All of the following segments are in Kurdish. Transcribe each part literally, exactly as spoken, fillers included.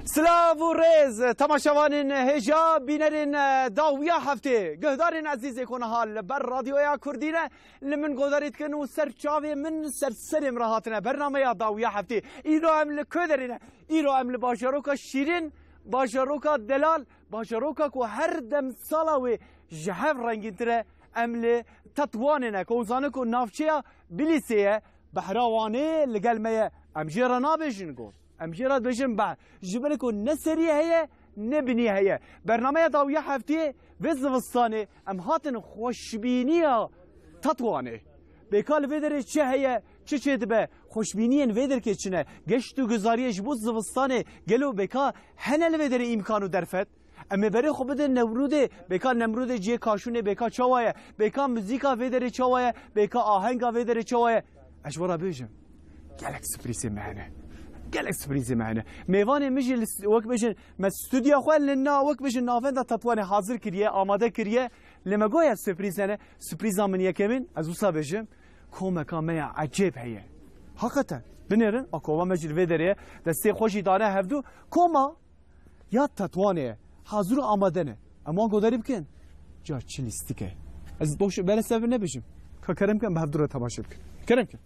Silav û rêz, temaşevanên hêja, bînerên, e, dawiya heftê, guhdarên ezîzê ku niha li ber Radyoya Kurdî ne, li min godarî dikin û ser çavê min, ser serê min re hatine bernameya dawiya heftê. Îro em li ku derê ne? Îro em li bajaroka şîrîn, bajaroka delal, bajaroka ku her demsala wê ji hev rengîntir e, em li Tetwanê ne, ku hûn zanin ku navçeya Bilîsê ye, behra Wanê li gel me ye. Em jê re nabêjin got. Em jê re dibêjin beh. Ji ber ku ne serî heye, ne binî heye. Bernameya dawiya heftiyê vê zivistanê em hatin xweşbîniya Tetwanê. Bêka li vê derê çi heye, çi çêdibe, xweşbîniyên vê derkê çi ne? Geşt û guzariyê ji bo zivistanê gelo bêka hene li vê derê îmkan û derfet? Em ê berê xwe bidin Nemrûdê, bêka Nemrûdê cihê kaşûnê bêka çawa ye, bêka muzîka vê derê çawa ye, bêka ahenga vê derê çawa ye. Ez ji we re bêjim, gelek surprîzê me hene. Gelek surprîzê me hene. Mêvanê min jî li st-, wek bêjin, me stûdya xwe li na, wek bêjin, navenda Tetwanê hazir kiriye, amade kiriye. Lê me goya surprîz hene. Surprîza min yekemîn, ez wisa bêjim, komeka me ya ecêb heye. Heqeten. Binêrin, a koma me jî li vê derê ye. Destê xwe jî dane hevdu. Koma ya Tetwanê ye. Hazir û amade ne. Em wan godarî bikin. Ca çi lîstik e. Ez boş bere sev nebêjim. Ka kerem kin, bi hevdu re temaşe bikin. Kerem kin.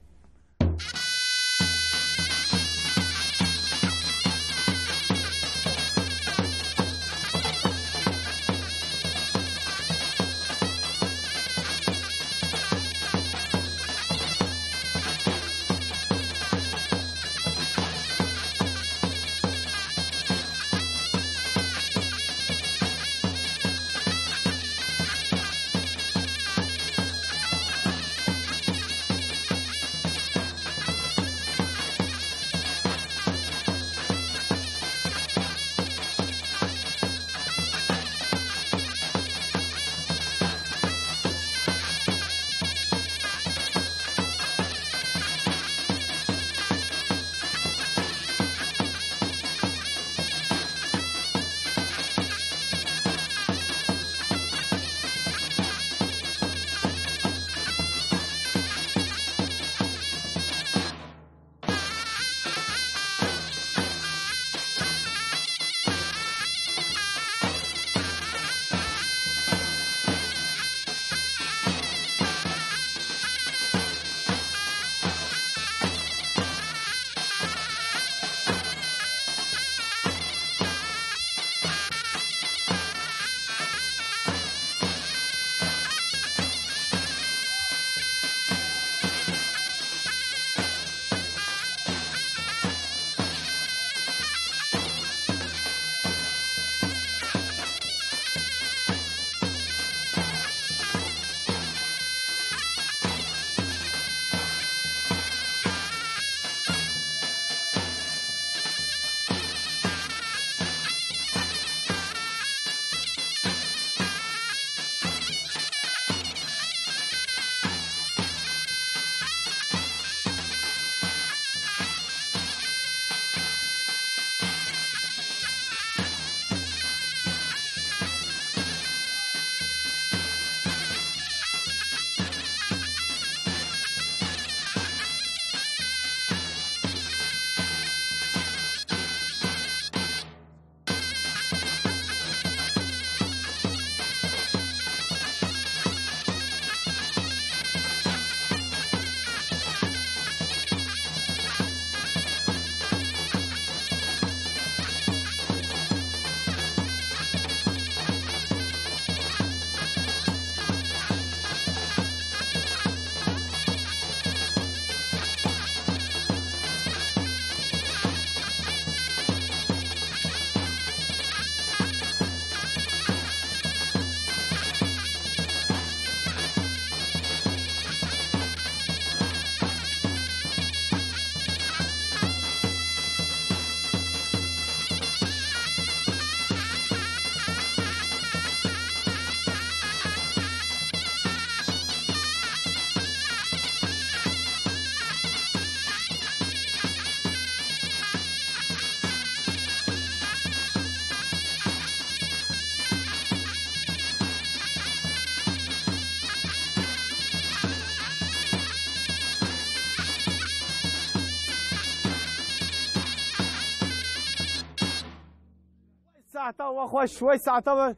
Saeta we xweş, wey saeta we.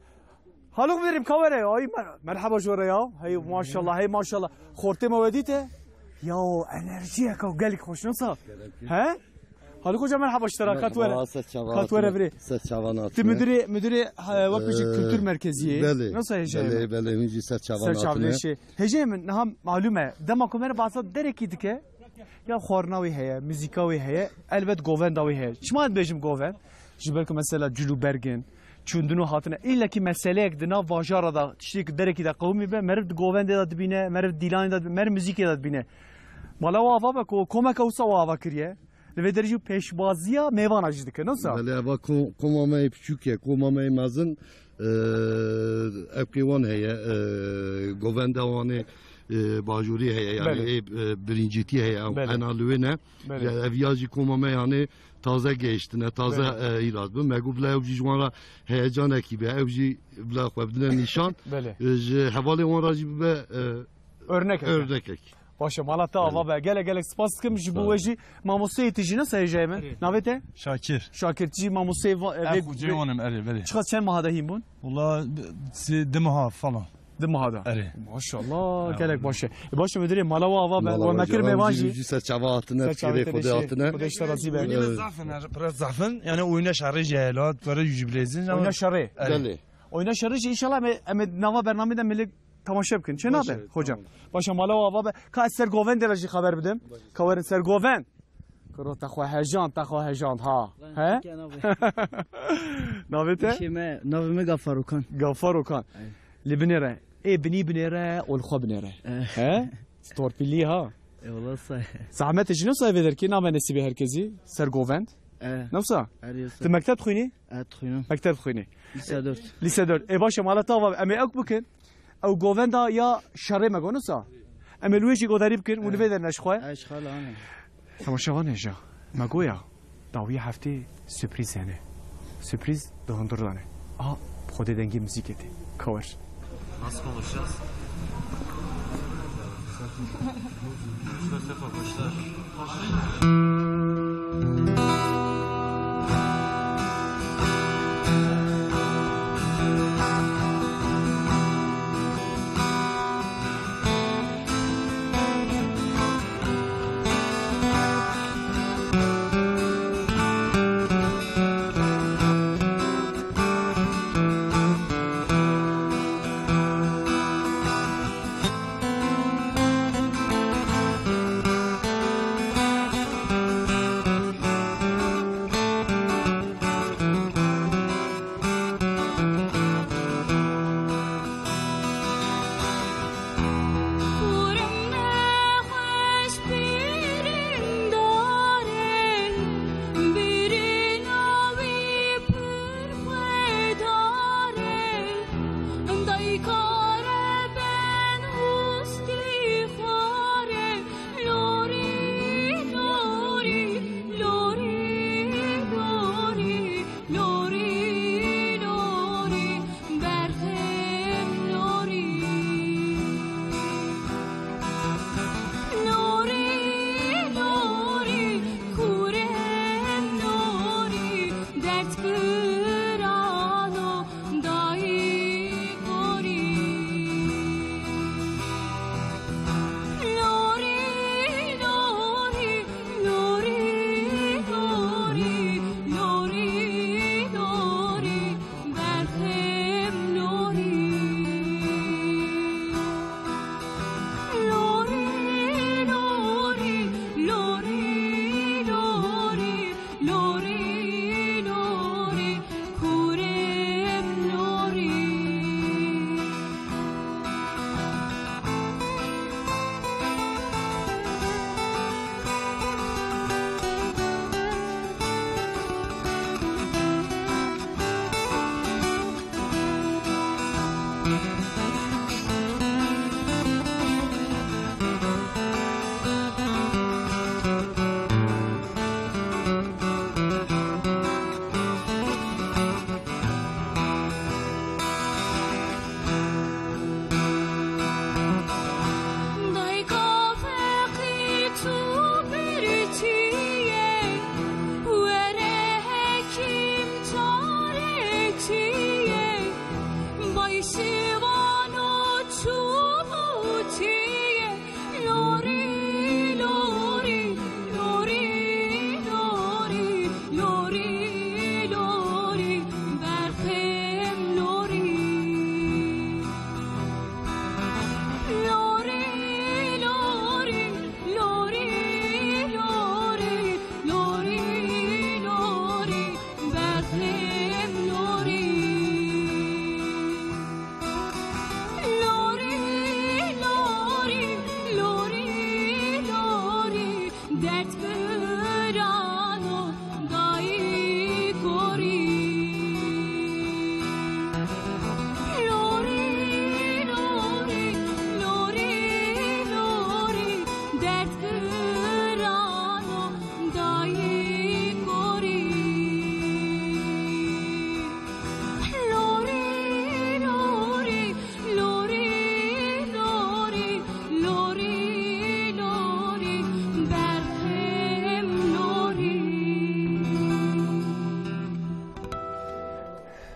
Haluk birim kawere. Ay mer-, merhaba jore ya. Hey maşallah, hey maşallah. Xortê me wedîte. Ya enerjiyeka gelek xweş nasıl? He? Haluk Hoca merhaba ji te re. Kat were. Merhaba, ser çavan Kat were hatine. Birê. Ser çavan Ti hatine. Müdürê, müdürê, e, wek bijî Ee, kültür merkeziyê. Belê. Nasıl hejayê? Belê, belê, hûn jî ser çavan Ser çavan hatine. Hejayê min niha malûm e. Dema ku me re behsa derekî dike. Ya xwarina wî heye, muzîka wî heye, elbet govenda wî heye. Çima dibêjim govend? Ji ber ku mesela cil û berg in, çûndin û hatine. Îllekî meseleyek di nav bajara de, tiştê ku derekî de qewimî be, meriv di govendê de dibîne, meriv dîlanê de dibîne, meriv muzîkê de dibîne. Mala we ava be ku komeke wisa we ava kiriye. Li vê derê jî pêşbaziya mêvana jî dike, ne wisa? Belê, eva ko-, koma me yê piçûk e, koma me yê mezin, e, ewkê wan heye, e, govenda wan ê, e, bajûrî heye, yani Belê. ê, e, birincîtî heye, ew Belê. qena li wê ne. Belê. Ya, ev ya jî koma me yani taze gehiştine, taze, Belê. e, îlat bin. Me got bila ew jî ji wan re heyecanekî be, ew jî bila xwe bidine nîşan. Belê. E, ji hevalê wan re jî bibe, e, Örnek eke. örnekek. Baş e, mala te ava be. Gelek gelek spas dikim ji bo Sağ we ol. jî. Mamosteyê tu jî ne seyê jayê min? Erê. Navê te? Şakir. Şakir, tu jî mamosteyê va-, e, Ez vê, xoceyê vê, wan im, erê, belê. Çiqas çend meha de hîn bûn? Wala, si-, di meha falan. Di meha de? Erê. Maşallah, Sağ ol. gelek baş e. E, baş e müdürê, mala we ava be. Mala We we mekir ava, mêvan jî jî. jî ser çava hatine, Ser çava fikirê xwe de hatine. Xwedê ji te razî be. Wîne zaf in, her, biraz zaf in. Yani oyuna şerê jehela, tu re yüz bilezin ama Oyuna şerê. Erê. Belê. Oyuna şerê jî inşallah em ê, em ê nava bernamê de millet Temaşe bikin. Çi nabe? Baş e, hocam? Tamam. Baş e, mala we ava be. Ka ez ser govendê re jî xeber bidim. Ka werin ser govend. Kiro te xwe hejand, te xwe hejand ha. Lan, He? Türkiye nabe. Navê te? Îşê me, navê me Gafar Okan. Gafar Okan. Ay. Li binê re. Ê binî binê re, ol xwe binê re. Eh. He? Torpilî ha. E, wala say. Zahmet e jî ne say vê derkê, name nesîbê herkesî. Ser govend. Eh. Ne wisa? Erê, wisa. Tu mekteb dixwînî? Eh, dixwînim. Mekteb dixwînî. Lise dört. Lise dört. Ê baş e, mala te ava. Em ê ewk bikin. Ew govenda ya şerê me got, ne wisa? Em ê li wê jî godarî bikin, hûn li vê derine ji xwe. Ez ji xwe la hane. Temaşevan hêja, me goya, dawiyê heftê sürpriz hene. Sürpriz di hundir de ne. A, xwedê dengê muzîkê tê. Ka wer. Nasıl konuşacağız? Başla Sefa, başla. Lorî, lorî, lorî, lorî, berxem lorî. Lorî, lorî, kurem lorî, dert kiralo dayî korî. Lorî, lorî, lorî, lorî, lorî, lorî, berxem lorî. Lorî, lorî, lorî, lorî, lorî, lorî,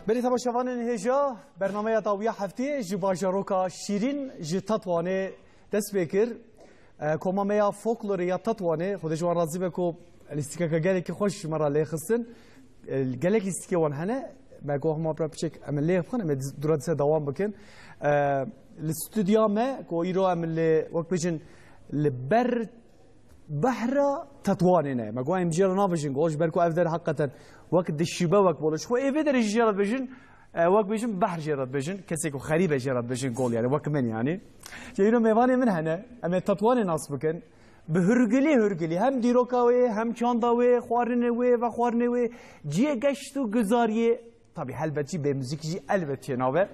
Belê temaşevanên hêja, bernameya dawiya heftê ji bajaroka Şîrîn ji Tetwanê dest pê kir. E, koma me ya folklorê ya Tetwanê, Xwedê ji wan razî be ku lîstikeke gelekî xweş ji me re lê xistin. E, gelek lîstikê wan hene, me got hema pira piçek em ê lê bixin, em ê dûra dîsa dewam bikin. E, li stûdya me ku îro em li, wek bêjin, li ber behra Tetwanê ne. Me got em jê re nabêjin gol, ji ber ku ev der heqeten wek dişibe wek bol. Ji xwe ê vê derê jî jê re dibêjin, e, wek bêjin behr jê re dibêjin. Kesê ku xerîb e jê re dibêjin gol, yani wek min yani. Ji îro mêvanê min hene, em ê Tetwanê nas bikin. Bi hurgilî hurgilî hem dîroka wê, hem çanda wê, xwarinê wê, vexwarinê wê, cihê geşt û guzariyê. Tabî helbet jî bê muzîk jî elbet çê nabe.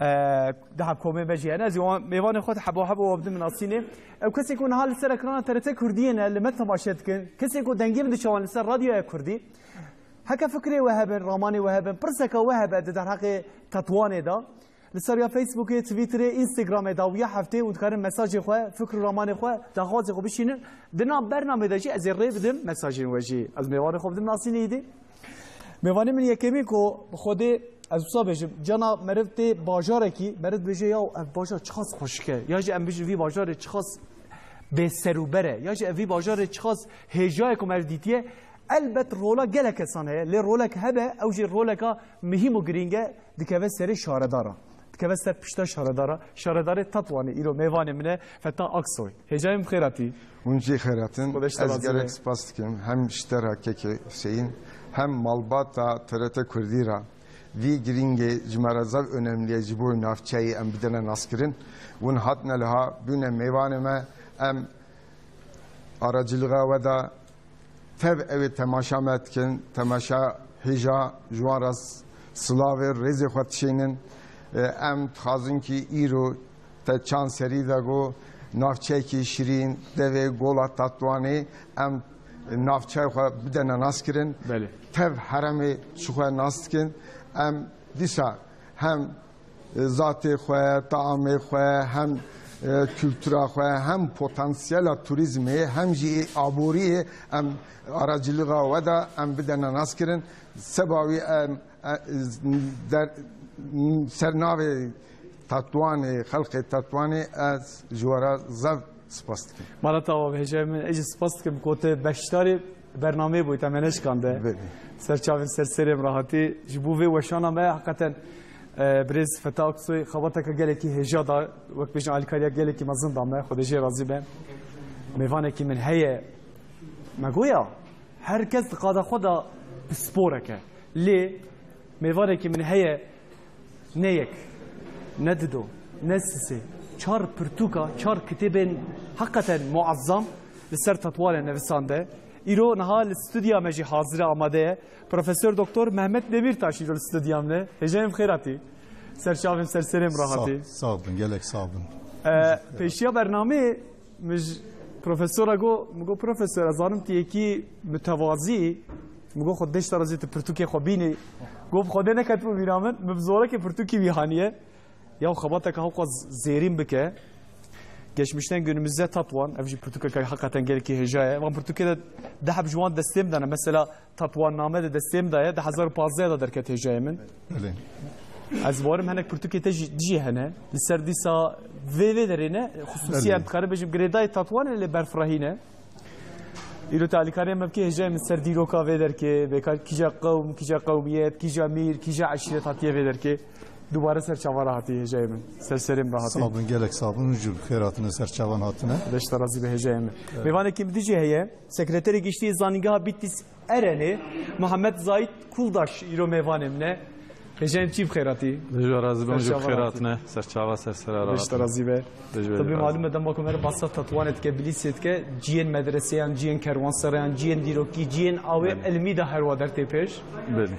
Eee, daha komê me jî hene. Ez ê wan, mêvanê xwe hebo hebo we bidim nasînê. Ew kesê ku niha li ser ekrana T R T Kurdiyê ne, li me temaşe dikin. Kesê ku dengê min diçe wan li ser radyoya Kurdî. Heke fikrê we hebin, ramanê we hebin, pirseka we hebe di derheqê Tetwanê de. Li ser ya Facebookê, Twitterê, Instagramê dawiya heftê hûn dikarin mesajê xwe, fikr û ramanê xwe, daxwazê xwe bişînin. Di nav bernamê de jî ez ê rê bidim mesajên we jî. Ez mêvanê xwe bidim nasînê îdî. Mêvanê min yekemîn ku bi Xwedê ez wisa bêjim, cana meriv tê bajarekî, meriv dibêje, "Yaw, ev bajar çiqas xweşik e." Ya jî em bijin, "Vî bajarê çiqas bêserûber e." Ya jî, "Ev vî bajarê çiqas hêja ye ku meriv dîtiye." Elbet rola gelek kesan heye, lê rolek hebe, ew jî roleka mihîm û girîng e, dikeve serê şaredara. Dikeve ser pişta şaredara. Şaredarê Tetwanê îro mêvanê min e, Feta Aksoy. Hêjayê min bi xêr hatî. Hûn jî xêr hatin. Xwedê ji te Ez razî gelek be. spas dikim. Hem ji te re kekê Hüseyin, hem malbata T R T Kurdî re. Vî girîngê ji me re zaf önemli ye, ji bo navçeyê em bidene naskirin. Hûn hatine liha, bûne mêvanê me, em aracılığa we de tev ew ê temaşa me dikin, temaşa hêja ji wan re s-, silavê rêzê xwe dişênin. E, em dixwazin kî îro te çand serî de got, navçeyekî şirîn, devê Gola Tatwanê, em navçeyê xwe bidene naskirin. Belê. Tev heremê çi xwe nas dikin. Em dîsa hem zatê xwe, taamê xwe, hem, e, kultura xwe, hem potansiyela turizmê, hem jî aboriyê em aracılığa we de em bidene naskirin. Seba wî em, e, der, ser navê Tatwanê, xelkê Tatwanê ez ji we re zaf spas dikim. Mala te ava bi hêjayê min, ez jî spas dikim ku te beşdarê bernameyê bûyî, te me neşikande. Belê. Ser çavên ser serê min re hatî. Ji bo vê weşana me heqeten, e, birêz Feta Aksoy xebateke gelekî hêja da, wek bêjin alîkariya gelekî mezin da me, Xwedê jê razî be. Mêvanekî min heye, me goya, her kes di qada xwe de pisporek e. Lê mêvanekî min heye, ne yek, ne dido, ne sisê, çar pirtûka, çar kitêbên heqeten muezzam li ser Tetwanê nevisande. Îro niha li stûdya me jî hazir e, amade ye. Profesor Doktor Mehmet Demîrtaş îro li stûdya min e. Hêjayê min bi xêr hatî. Ser çavên ser serê min re hatî. Sağ, sağ bin, gelek sağ bin. E, pêşiya bernameyê Min ji profesora got, min got, "Profesor, ez zanim tu yekî mutewazî." Min got, "Xwe deşta razî tu pirtûkê xwe bînî." Got, "Bi Xwedê neketibû bîra min, min bi zorekê pirtûkê wî haniye." Ya xebateke hewqa z-, zêrîn bike. Geçmişten günümüze Tatwan, ev jî pirtûkeke heqeten gelekî hêja ye. Van pirtûkê de du heb ji wan destê min de ne. Mesela Tatwanname di destê min de ye, di hezar û pazdeh de derket hêjayê min. Belê. Ez bawerim hinek pirtûkê te jî, dijî hene. Li ser dîsa vê, vê derê ne, xusûsî Belê. em dikarin bêjim girêdayê Tatwanê lê berfirehî ne. Îro te alîkariya me bike hêjayê min ser dîroka vê derkê, bêka kîja qewm, kîja qewmiyet, kîja mîr, kîja eşîret hatiye vê derkê. Dubare ser çavan re hatî hêjayê min. Ser serê min re hatî. Sağ bin, gelek sağ bin. Hûn jî bi xêr hatine, ser çavan hatine. Deşta razî be hêjayê min. Evet. Mêvanekî min dijî heye. Sekreterê Giştî Zanîngeha Bîtîs Erenê, Muhammed Zahid Kuldaş îro mêvanê min e. Hêjayê min çî bi xêr hatî. Ji we razî bim, ji Serçava xêr hatî. Hatine. Serçava ser sera Beşte rahat. Razî be. Ji we Tabii razî. Malum e, dema ku me re basa Tetwanê dike, Bilîsê dike, ciyên medreseyan, ciyên kerwansereyan, ciyên dîrokî, ciyên awê Belê. Ilmî de her wa dertê pêş. Belê.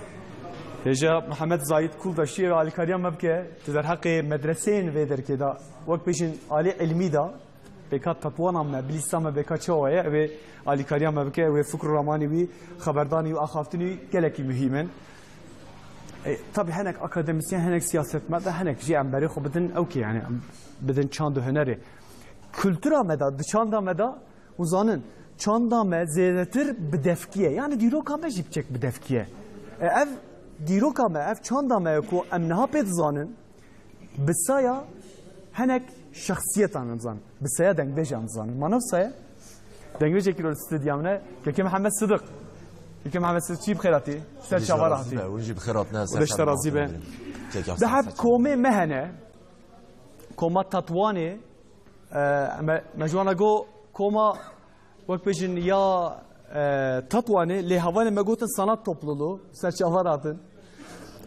Hêja Muhammed Zahid Kuldaşî ve alîkariya me bike, di derheqê medreseyên vê derkê de, wek bêjin alî ilmî de, Bêka Tetwana me, Bilîsa me bêka çawa ye, ew ê alîkariya me bike, ew ê fikr û ramanî wî, xeberdanî û axaftinî wî gelekî muhîm in. E, tabî hinek akademisyen, hinek siyasetmedar, hinek jî em berê xwe bidin ew kê, yani em bidin çand û hunerê. Kultura me de, di çanda me de, hûn zanin, çanda me zêdetir bi devkî ye. Yani dîroka me jî biçek bi devkî ye. E, ev Dîroka me, ev çanda me ye ku em niha pê dizanin, bi saya hinek şexsiyetan em dizanin. Bi saya dengbêjan dizanin. Ma ne saya? Dengbêjekî li stûdya min e. Kekê Mihemed Sidiq. Kekê Mihemed Sidiq, çi bi xêr hatî? Ser çava re hatî. Hûn jî bi xêr hatine. Xwedê ji te razî be. Di heb komê me hene. Koma Tatwanê, e, me, me ji wan re got, koma wek bêjin ya, e, Tatwanê, lê hevalên me gotin sanat topluluğu, ser çava re hatin.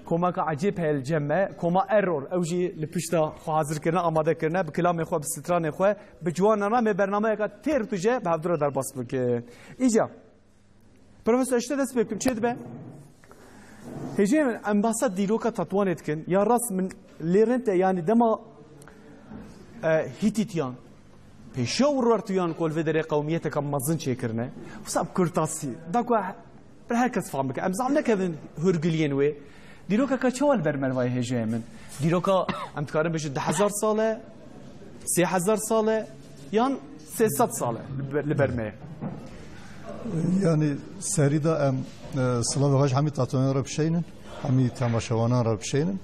Komaka ecêb heye li cem me, koma Error, ew jî li pişta xwe hazir kirine, amade kirine, bi kilamê xwe, bi stranê xwe, bi ciwanana me bernameyeka têr tuje bi hevdû re derbas bikin. Îca, Profesor, ji te dest pê bikim, çê dibe? Hêjê min, em behsa dîroka Tatwanê dikin. Ya rast min lê rind e, yanî dema, e, Hîtîtiyan, pêşiya Urartuyan ku li vê derê qewmiyeteke mezin çêkirine, wisa bi kurtasî, da ku bi her kes fam bike. Em zaf nekevin hûrgiliyên wê. Dîrokeke çawa li ber me li vayê hêjeyê min? Dîroka, em dikarin bêjin du hezar sal e, sê hezar sal e, yan sê sed sal e li ber, li ber me ye? Yanî serî de em, e, silavê xwe ji hemî Tatwanan re bişeynin, hemî temaşevanan re bişeynin.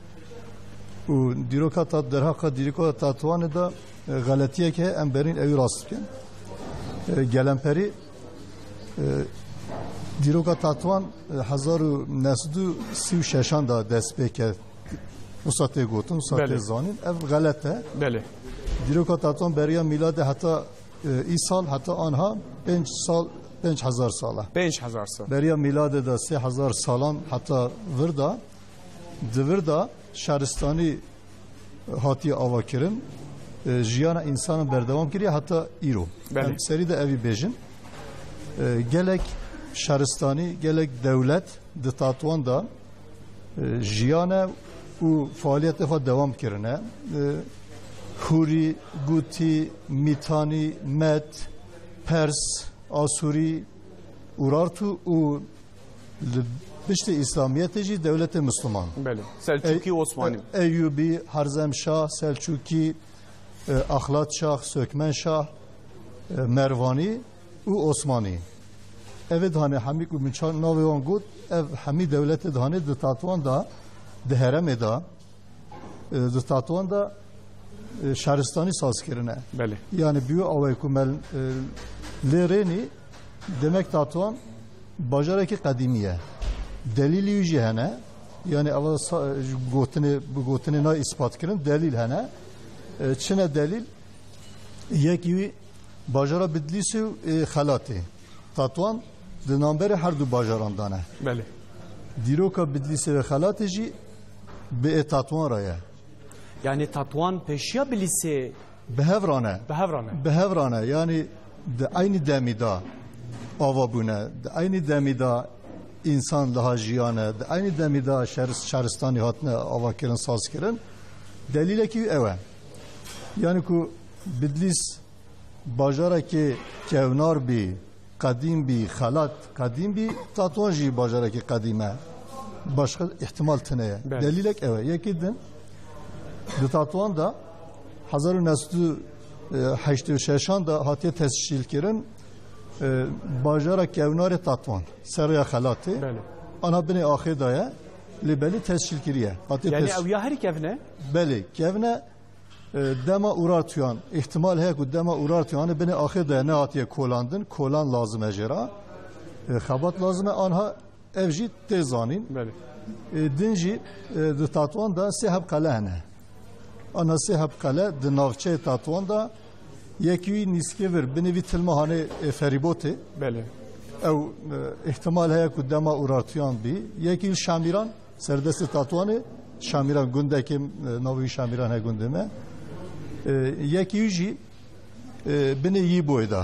Û dîroka Tat-, derheqa dîroka Tatwanê de, e, xeletiyek heye, em berîn ewî rast bikin. E, gelemperî, e, dîroka Tatwan, e, hezar û neh sed û sî û şeşan de dest pê kir. Wisa tê gotin, wisa tê Belê. zanîn. Ev xelet e. Belê. Dîroka Tatwan beriya mîladê heta, e, îsal, heta anha pênc sal, pênc hezar sal e. Pênc hezar sal. Beriya mîladê de sê hezar salan heta vir de, di vir de şaristanî hatiye avakirin, e, jiyana însanan berdewam kiriye heta îro. Belê. Em serî de evî bêjin. E, gelek şaristanî, gelek dewlet di Tatwan de, e, jiyane û faaliyetê xwe dewam kirine. E, Hûrî, Gûtî, Mîtanî, Med, Pers, Asûrî, Urartu û li piştî Îslamiyetê jî dewletê Misliman. Belê. Selçukî, Ey-, Osmanî. Eyûbî, Harzemşah, Selçukî, e, Axlatşah, Sökmenşah, e, Mervanî û Osmanî. Ev ê dihanê hemî ku min çar navê wan got, ev hemî dewletê dihanê di Tatwan de, di heremê de, e, di Tatwan de, e, şaristanî saz kirine. Belê. Yani bi wê awayê ku me, e, lê rênî, demek Tatwan bajarekî qedîmî ye. Delîlî wî jî hene. Yani eva sa-, ji gotinê, bi gotinê nayê îspat kirin, delîl hene. E, çi ne delîl? Yekî wî bajara Bidlîsê û, e, Xelatê. Tatwan di navberê her du bajaran de ne. Belê. Dîroka Bidlîsê ve Xelatê jî bi ê Tatwan re ye. Yani Tatwan pêşiya Bidlîsê Bi hev re ne. Bi hev re ne. Bi hev re ne. Yani di eynî demî de ava bûne. Di eynî demî de însan daha jiyane. Di eynî demî de şer-, şaristanî hatine ava kirin, saz kirin. Delîlekî ew e. Yani ku Bidlîs bajarekê kevnar bî, qedîm bî, Xelat qedîm bî, Tatwan jî bajarekî qedîm e. Başqa îhtimal tune ye. Belê. Delîlek ew e. Yekî din, di Tatwan de hezar û neh sed û heştê û şeşan de hatiye tescîlkirin, e, bajara kewnarê Tatwan, serê ya Xelatê. Belê. Ana binê axê de ye, lê belê tescîl kiriye. Hatiye Yani tescîl- ew ya herî kevn e? Belê, kevn e. E, dema Urartuyan, îhtimal heye ku dema Urartuyanê binê axê de nehatiye kolandin, kolan lazim e jê re. E, xebat lazim e, anha ev jî tê zanîn. Belê. E, din jî, e, di Tatwan de sê heb qele hene. Ana sê heb qele di navçeyê Tatwan de, yekî wî nîskê vir, binê vî tilma hanê, e, ferîbotê. Belê. Ew, e, îhtimal heye ku dema Urartuyan bî. Yekî li Şamîran, Serdestê Tatwanê, Şamîran gundekê, e, navê wî Şamîran he gundê me. E, yekî wî jî, e, binê Yîboyê de.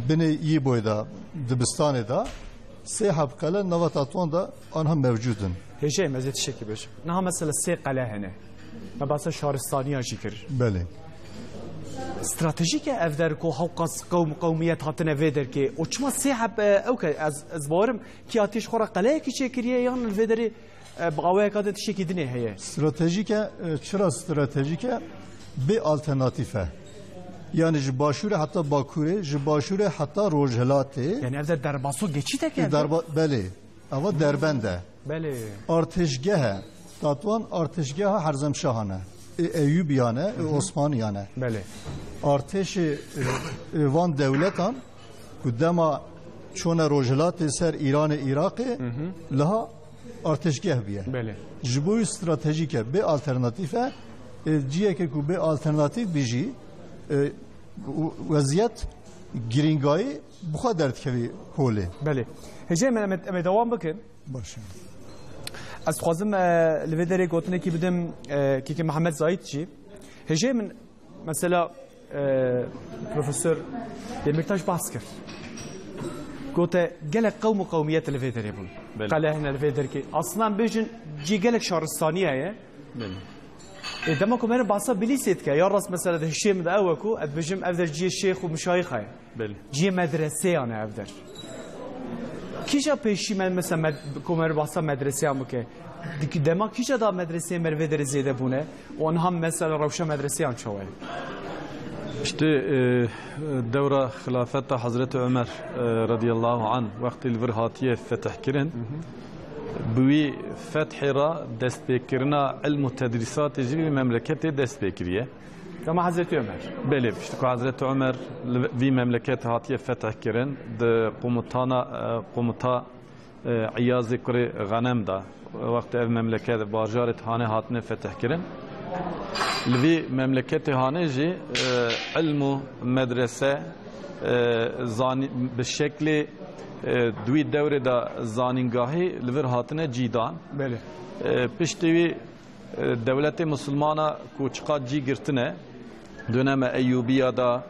Binê Yîboyê de, dibistanê de. Sê heb qele nava Tatwan de anha mewcûd in. Hêjayê me zê tiştekî bêjim. Niha mesela sê qele hene. Me behsa şaristaniya jî kir. Belê. Stratejîk e ev der ku hewqas qewm, qewmiyet hatine vê derkê. Û çima sê heb, e, ew ke ez, ez bawerim Kî hatiye ji xwe re qeleyekî çêkiriye yan li vê derê, e, bi awayeka din tiştekî dinê heye? Stratejîk e, e, çira stratejîk e? Bê alternatîf e. Yani ji başûrê heta bakurê, ji başûrê heta rojhilatê. Yani ev de derbaso geçîtek e? E, derba-, belê. Ava Derbend e. Belê. Artêşgeh e. Tatwan artêşgeha Herzemşahan e. Ê Eyûbiyan e, ê Osmaniyan e. Belê. Artêşê, e, e, van dewletan ku dema çone rojhilatê ser Îranê, Iraqê, liha artêşgeh bûye. Belê. Ji bo wî stratejîk e, bê alternatîf e. E, ciyekê ku bê alternatîf bî jî, e, weziyet girîngayî bi xwe derdikevî holê. Belê. Hêjê me, em ê, em ê dewam bikin. Baş e. Ez dixwazim, e, li vê derê gotinekî bidim, e, kêkê Mihemed Zayîd jî. Hêjê min, mesela, e, Profesor Demîrtaş behs kir. Gote gelek qewm û qewmiyet li vê derê bûn. Belê. Qele hene li vê derkê. Aslında em bêjin cî gelek şaristaniye ye. Belê. E, dema ku me re bahsa Bilîsê dike, ya rast mesela di hişê min de ew e ku ez dibêjim ev der ciyê şêx û mişayixa ye. Belê. Ciyê medreseyan e ev der. Kîja pêşî me mesela med-, ku me re bahsa medreseyan bike? Dik-, dema kîja da medreseyê me re vê derê zêde bûne? Û niha mesela rewşa medreseyan çawa ye? Piştî, e, dewra xilafeta Hezreti Ömer, e, radiyallahu anh, wextê li vir hatiye fetihkirin, bi wî fethê re destpêkirina ilm û tedrîsatê jî vî memleketê dest pê kiriye. Dema Hezretî Ömer. Belê, piştî ku Hezretî Ömer li vî memleketê hatiye fetihkirin, di qomutana, e, qomuta, e, Îyazê kurê Xenem de, wextê ev memleket, bajarê Hanê hatine fetihkirin. Li vî memleketê Hanê jî, e, ilm û medrese, e, zanî-, bi şeklê, e, di wî dewrê de zanîngahî li vir hatine cîdan. Belê. E, piştî wî, e, dewletê misilmana ku çiqas cî girtine, döneme Eyûbiya da,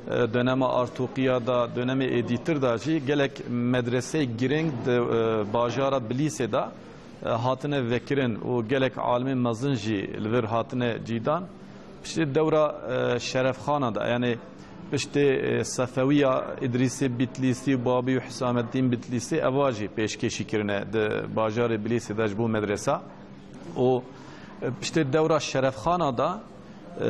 e, döneme Artuqiya da, döneme êdîtir da jî gelek medreseyê girîng di, e, bajara Bilîsê da, e, hatine vekirin û gelek alimên mezin jî li vir hatine cîdan. Piştî dewra, e, Şerefxana da, yani piştî, e, Sefewiya Îdrîsê Bitlîsî, Babî û Hisameddîn Bitlîsî, eva jî pêşkêşî kirine di bajarê Bilîsê de ji bo medresa. Û, e, piştê dewra Şerefxana da, e,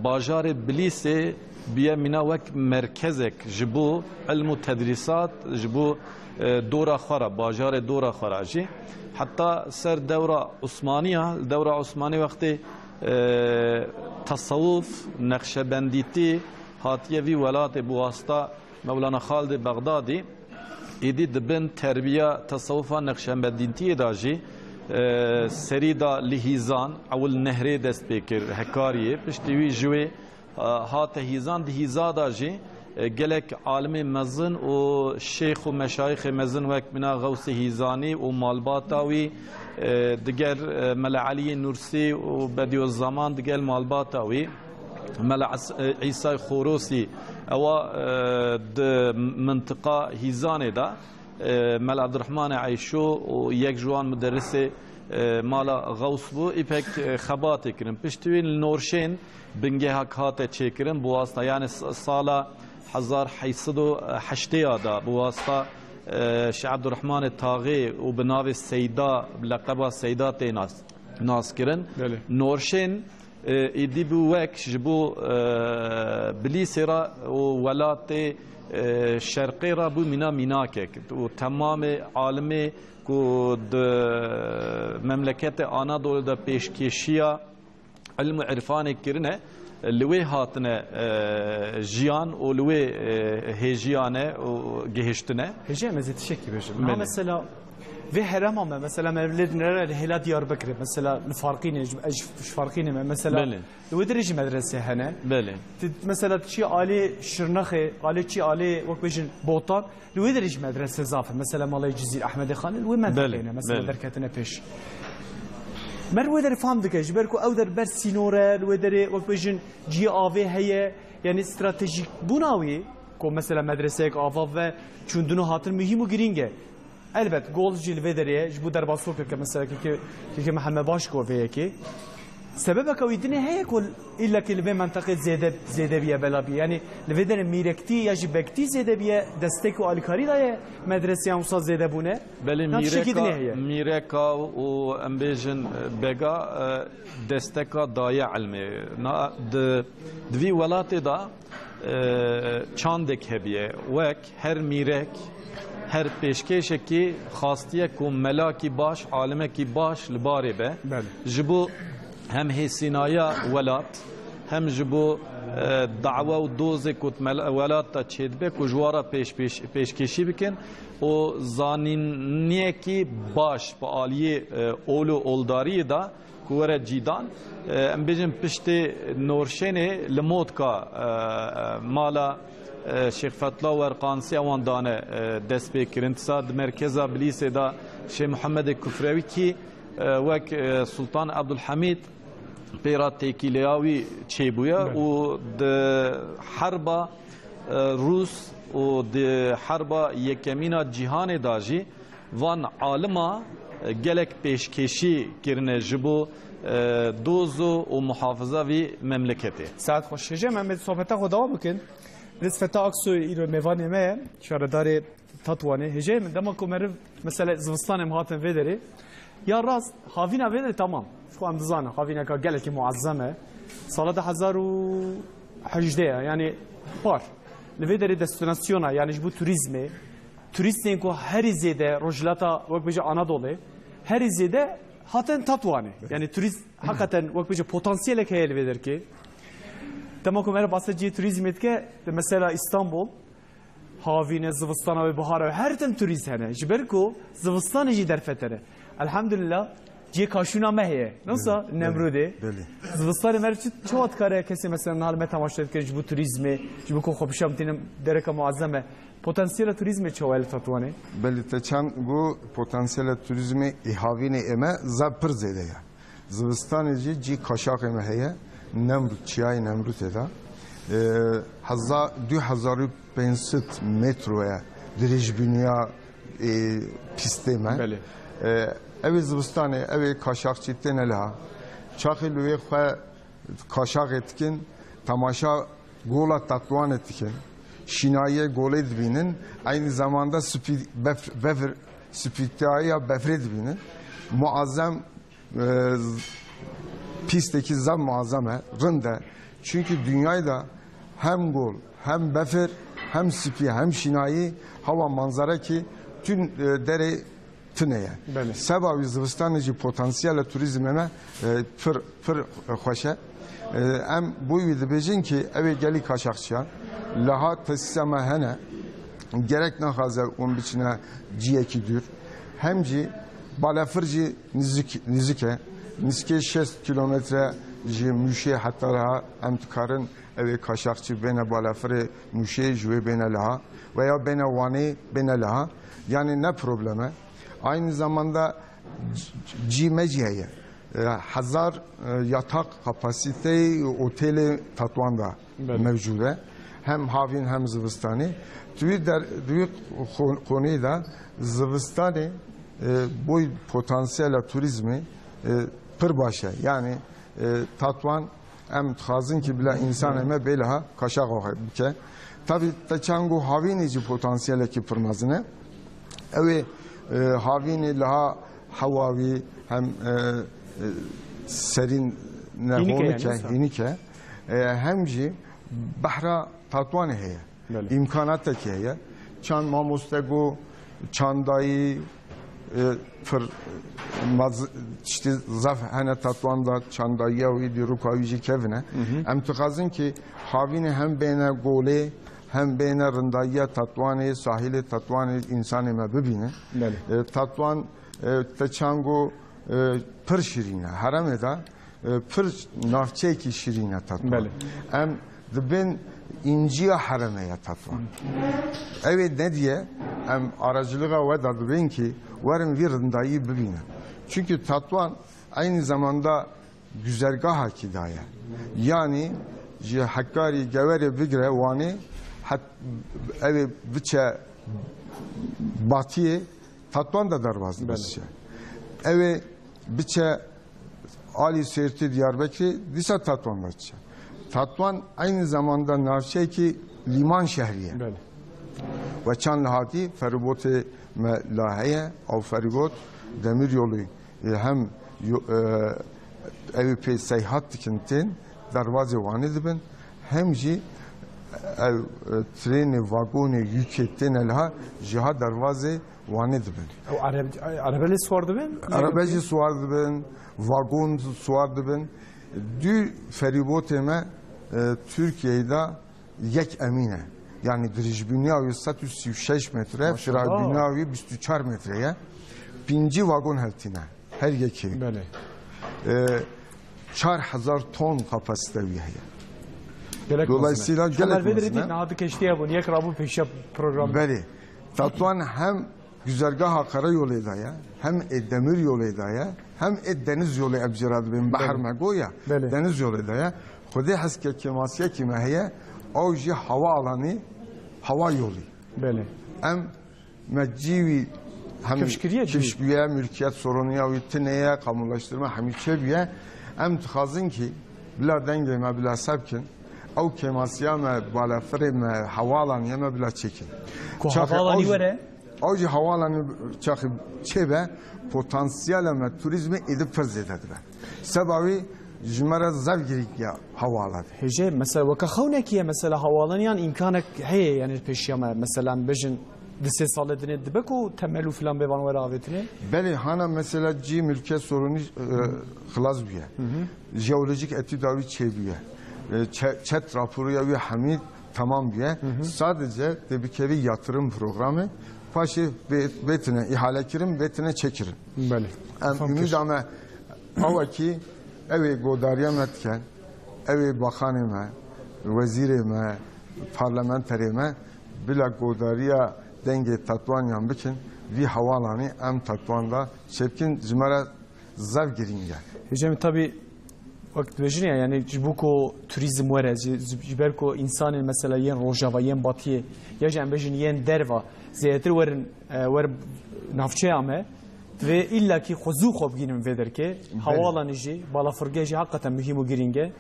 bajarê Bilîsê bûye mîna wek merkezek ji bo ilm û tedrîsat, ji bo, e, dora xwe re, bajarê dora xwe re jî. Heta ser dewra Osmaniya, dewra Osmanî wextê, e, tesewuf, neqşebendîtî hatiye vî welatê bi wasta Mewlana Xalidê Bexdadî, êdî di bin terbiya tesewufa neqşebendîtiyê de jî, e, serî da li Hîzan, ewil Nehrê dest pê kir, Hekariyê, piştî wî ji wê, e, hate Hîzan, di Hîza de jî, e, gelek alimê mezin û şêx û meşayixê mezin wek mîna Xewsê Hîzanî û malbata wî, e, digel, e, Mele Eliyê Nûrsî û Bedîuzzeman digel malbata wî. Mela As-, e, Îsay Xorosî, ewa, e, di mintiqa Hîzanê de, e, Mela Abdurrahmanê Eyşo û yek ji wan muderrisê, e, mala Xews bû, îpek, e, xebatê kirin. Piştî wî li Norşên bingeha hate çêkirin, bi wasta, yani s-, sala hezar heyt sed û heştê ya da bi wasta, e, Şêx Abdurrahmanê Taxê û bi navê Seyda, bi leqeba Seyda tê nas-, nas kirin. Belê. Norşên, e, êdî bû wek ji bo, e, Bilîsê re û welatê, e, şerqê re bû mîna mînakek. Û temamê alimê ku di memleketê Anadolê de pêşkêşiya ilm û irfanê kirine, li wê hatine, e, jiyan û li wê, e, hêjiyane û gihiştine. Hêjê, em ez ê tiştekî bêjim. Niha Belê. Mesela vê herema me, mesela me lê dinere li hêla Diyarbekirê, mesela li Farqînê, ji, ez ji Farqînê me, mesela Belê. Li wê derê jî medrese hene. Belê. Tu, mesela tu çi alê Şirnexê, alê çi alê wek bêjin Botan, li wê derê jî medrese zaf e. Mesela Malê Cizîr, Ehmedê Xanê, li wê menteqeyê Belê, ne, mesela belê. Derketine pêş. Mer wê derê fam dike, ji ber ku ew der ber sînor e, li wê derê wek bêjin cihê avê heye, yani stratejîk bûna wî, ku mesela medreseyek ava ve çûndin û hatin muhîm û girîng e. Elbet, gol jî li vê derê ye, ji bo derbasokeke, mesela, keke, keke Mihemed Baş ku vê yekê. Sebebeke wî dinê heye ku îlla ki li vê menteqê zêde, zêde bîye, bela bîye. Yani li vê derê mîrektî ya jî bektî zêde bîye, destek û alîkarî daye medreseyan wisa zêde bûne. Belê, Na tiştekî mîreka, dinê heye. Mîreka û em bêjin, e, bega, e, desteka daye ilmê. Na, di, di vî welatê de, e, çandek hebiye. Wek her mîrek, Her pêşkêşekî xastiye ku melakî baş, alimekî baş li barê be. Belê. Ji bo hem hêsînaya welat, hem ji bo, e, dawa û dozê ku mel-, welat de çêdibe ku ji wan re pêş-, pêş-, pêşkêşî bikin û zanîniyekî baş bi aliyê, e, ol û oldariyê de ku were cîdan. E, em bêjin piştê Norşênê li Motka, e, mala, e, Şêx Fetla Werqansî ewan dane, e, destpêkirin. Disa di merkeza Bilîsê de Şêx Muhemmedê Kufrewî kî, e, wek, e, Sultan Ebdulhemîd pêra têkîleya wî çêbûye Belê. Û di herba, e, Rûs û di herba yekemîna cîhanê de jî van alima, e, gelek pêşkêşî kirine ji bo, e, dozo û muhafiza vî memleketê. Saet xweş. Hêjayê Mehmet, sohbeta xwe dewam bikin. Rêz Feta Aksoy îro mêvanê me ye, şaredarê Tatwanê. Hêjayê min, dema ku meriv, mesela zivistanê em hatin vê derê, ya rast, havîna vê derê tamam. Xwe em dizanin, havîneka gelekî muezzem e. Sala du hezar û hejdeh e, yani par. Li vê derê destinasyona, yani ji bo turîzmê, turîstên ku herî zêde rojhilata, wek bêje Anadolê, herî zêde hatin Tatwanê. Yani turîst, hakikaten wek bêje potansiyelek heye li vê derkê. Dema ku meriv bahsa cihê turîzmê dike, mesela Îstanbul, havîn e, zivistana wê, bihara wê, her tim turîst hene. Ji ber ku zivistanê jî derfet hene. Elhamdulillah, cihê kaşûna me heye. Nasıl? Belê, Nemrûdê. Belê. Zivistanê me çi, çawa dikare kesê mesela niha li me temaşe dike ji bo turîzmê, ji bo ku xwe bişamtînin dereka muazzem e. Potansiyela turîzmê çawa ye li Tatwanê? Belê, te çend got, potansiyela turîzmê ê havînê ê me zaf pir zêde ye. Zivistanê jî cî kaşaxê me heye. Nemrûd, çiyayê Nemrûdê de. E, heza-, du hezar û pênc sed metro ye dirêjbîniya, e, pîstê me. Belê. E, ew ê zivistanê, ew ê kaşaxçî têne liha. Çaxê li wê xwe kaşaxê dikin, temaşa gola Tatwanê dikin. Şînayiyê golê dibînin. Aynı zamanda spî-, bef-, befir, spîtayîya befrê dibînin. Muazzem e, pîstekî zaf muazzam e, rind e. Çünkü dünyayda hem gol, hem befir, hem spî, hem şînayî, hawa manzara ki tüm, e, derê tune ye. Belê. Seba wî zivistanê jî potansiyela turizmê me, e, pir, pir xweş e. E, em bo wî dibêjin ki ew ê gelî kaşaxçiyan, liha tesîsa me hene, gerek naxwaze hûn biçine ciyekî dûr. Hem jî balafir jî Nizik, nizik e. Nizikê şêst kîlometre ji Mûşê heta liha em dikarin ew ê kaşaxçî bêne balafirê Mûşê ji wê bêne liha veya bêne Wanê bêne liha. Yani ne problem e. Aynı zamanda c-, cî me jî heye. E, hezar, e, yatak kapasiteyê otelê Tatwan da Belê. mevcûd e. Hem havîn hem zivistanê. Di wî der-, di wî xo-, konî de zivistanê, e, boy potansiyela turizmê, e, pir baş e. Yani, e, Tatwan em dixwazin ki bila insanê me bêliha kaşaxa xwe bike. Tabi te çango havînê jî potansiyelekî pir mezin e. Ew ê, e, havînê liha hewa wî hem, e, e, serîn ne Hînik e honik yani, e, hînik e. E, hem jî behra Tatwanê heye. Belê. Îmkanatekî heye. Çand mamoste got, çandayî, e, pir maz-, tiştê zaf hene Tatwan da, çandayiya wî, dîroka wî jî kevin e. Hı hı. Em dixwazin ki havînê hem bêne golê, hem bêne rindayiya Tatwanê, sahilê Tatwanê, insanê me bibînin. Belê. E, Tatwan, e, te çango, e, pir şirîn e. Heremê de e, pir navçeyekî şirîn e Tatwan. Belê. Em dibên înciya heremê ye Tatwan. Ew ê nediye em aracılığa we da dibên ki werin vî rindayî bibînin. Çünkü Tatwan aynı zamanda güzergahakî daye. Yani ji Hekarî Gewerê bigire Wanê het-, ew ê biçe batiyê Tatwan da derbaz Belê. biçe. Ew ê biçe alî Sêrtê Diyarbekirê, dîsa Tatwan da diçe. Tatwan aynı zamanda navçeyekî lîman şehrî ye. Belê. We çand li hatî feribotê me la heye, ew feribot demir yolu, e, hem yo-, e, ew ê pê seyhat dikin tên, derbazê Wanê dibin, hem jî Ew, e, trênê, vagonê, yûkê têne liha, ji ha dervazê Wanê dibin. Ew ereb-, erebe lê siwar dibin? Erebe jî siwar dibin, vagon siwar dibin. Du ferîbotê me, e, Tirkiyeyê de yek emîn e. Yani dirêjbûniya wî sed û sî û şeş metre, Maşallah. Firabûniya wî bîst û çar metre ye. Pêncî vagon hevtîne. Her yekê. Belê. E, çar hezar ton kapasite wî heye. Gelek Dolayısıyla mezin e. Gelek Hemer vê mezin dirî e. Niha di keştiye bûn. Yek rabû pêşiya program. Belê. Tatwan hem güzergaha karayolê de ye, hem ê demir yolê de ye, hem ê deniz yolê, em jê re dibên behr Belê. Me go ya, Belê. Deniz yolê de ye. Xwedê heskê kêmasiyekî me heye, ew jî hava alanî, hava yolî. Belê. Em me cî wî hem Kifş kiriye cî wî. Kifş bûye, mülkiyet soruniya wî tune ye, kamulaştırma hemî çêbûye. Em dixwazin kî bila dengê me bila sebkin, ew kêmasiya me, balafirê me, havalaniyê me bila çêkin. Ku Çaxê havalanî ew jî, were? Ew jî havalanî çaxê çêbe, potansiyela me turizmê êdî pir zêde dibe. Seba wî ji me re zevgirî ya havalan. Hêjê, mesela weke xewnekî ye, mesela hawalaniyan îmkanek heye, yani pêşiya me, mesela em bêjin di sê salê dinê dibe ku temel û filan bê van were avêtinê? Belê, hana mesela cî mülkiyet sorunî, e, xilas bûye. Jeolojik etüda wî çêbûye. E, çe-, çet raporu ya wî hemî tamam bûye. Sadece dê bikevî yatırım programı, paşê bê-, bêtine ihale kirin, bêtine çêkirin. Belê. Em Tamam, ümîda me awekî ew ê godariya me dikin, ew ê baxanê me, wezîrê me, parlamenterê me, bila godariya dengê Tatwaniyan bikin, vî hewalanî em Tatwan da çêbikin, ji me re zev girîng e. Hêjê min, tabî wek dibêjin ya, yani ji bo ku turizm were, ji, ji, ji ber ku insanên mesela yên Rojava, yên Batiyê, ya jî em bêjin yên derva, zêdetir werin, e, werin navçeya me, divê îlla kî xwe zû xwe bigihînin vê derkê. Belê. Havalanî jî, balafirgeh jî heqeten muhîm û girîng e.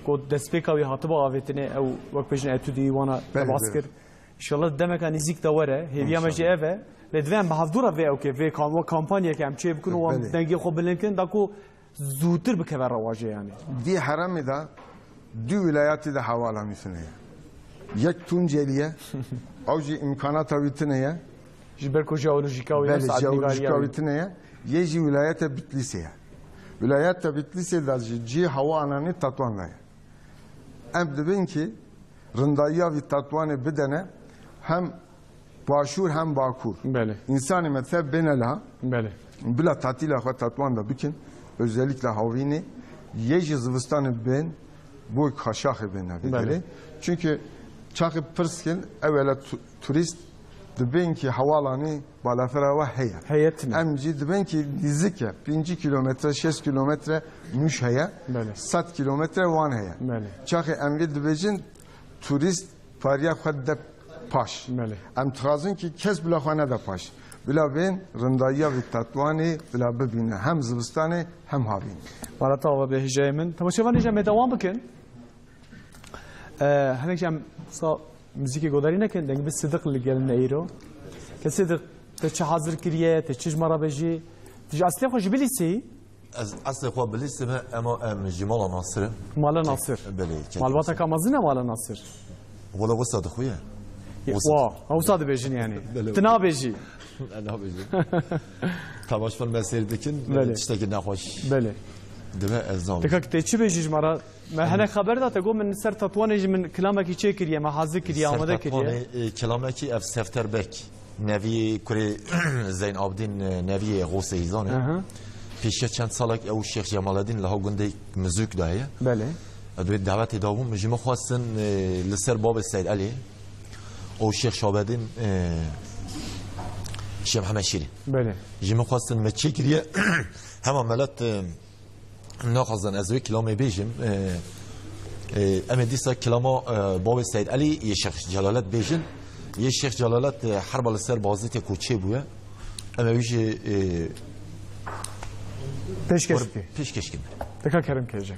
Ku destpêka wî hatiba avêtinê, ew wek bêjin etûdî wana Belê, tebas belê. Kir. Înşallah demeka nêzîk de were, hêviya me jî Înşallah. Ev e. Lê divê em bi hevdû re vê ewkê, vê kam-, kampanyeke em çê bikin û em Belê. Dengê xwe bilind kin, da ku zûtir bikeve rewajê yani. Di herêmê de du wîlayetî de hewalanî tune ye. Yek Tuncelî ye, ew jî îmkanata wî tune ye. Ji ber ku jeolojîka wî Belê, ne saet jeolojîka nîgariya wî wî. Tune ye. Yê jî wîlayeta Bitlîsê ye. Wîlayeta Bitlîsê de jî cî hewalanî Tatwan de ye. Em dibin ki rindayiya vî Tatwanê bidene hem başûr hem bakur. Belê. Însanê me tev bêne la. Belê. Bila tatîla xwe Tatwan de bikin. Özellikle havînê. Yê jî zivistanê bên, bo Kaşaxê bêne Belê. Bidere. Çünkü çaxê pirs kin, ewela tu-, turîst dibên ki hewalanî balafira we heye. Heye tine. Em jî dibên ki nîzik e, pêncî kilometre, şêst kilometre Mûş heye, Belê. Sed kilometre Wan heye. Belê. Çaxê em vê dibêjin, turîst pariya xwe de paş. Belê. Em dixwazin ki kes bila xwe nede paş. Bila bên rindayiya vî Tatwanê bila bibîne. Hem zivistanê hem havînê. Mala te ava be hêjayê min. Temaşevanê jî em ê dewam bikin. E, hinek jî em sa muzîkê godarî nekin, deng bi Sidiq li gel me îro. Ke Sidiq, te çi hazir kiriye, te çi ji me re bêjî? Tu ji eslê xwe ji Bilîsê yî? Ez eslê xwe Bilîsê me, ema em ji mala Nasir in. Mala Nasir. Belê, kek Malbateka mezin e mala Nasir. Wala wisa dixuye. Ye, Wisa wa, wisa dibêjin yani. Belê. Tu nabêjî. Nabêjim. Temaşvan me seyr dikin, Belê. Tiştekî nexweş. Belê. Dibe ez zam. Dikak te çi bêjî ji me re? Me hinek xeber da, te got min ser Tatwanê jî min kilamekî çêkiriye, me hazir kiriye, Ser amade kiriye. Tatwanê, e, kilamekî ev Sefter Bek, neviyê kurê Zeyn Abdîn, e, neviyê Xosê Hîzan e. Aha. Pêşiya çend salek ew Şêx Cemaledîn li ha gundê Mizûk de heye. Belê. Ez wê dawetê dabûm, ji min xwestin, e, li ser babê Seyd Elî û Şêx Şabedîn, e, Şêx Mihemed Şîrîn. Belê. Ji min xwestin me çêkiriye, hema milet, e, Naxwazin ez wê kilamê bêjim. E, e, em ê dîsa kilama, e, bavê Seyd Elî yê Şêx Celalet bêjin. Yê Şêx Celalet, e, herba li ser bazîtê ku çêbûye. Em ê wî jî, e, Pêşkeş were bike. Pêşkeş kin. Dika kerem kece.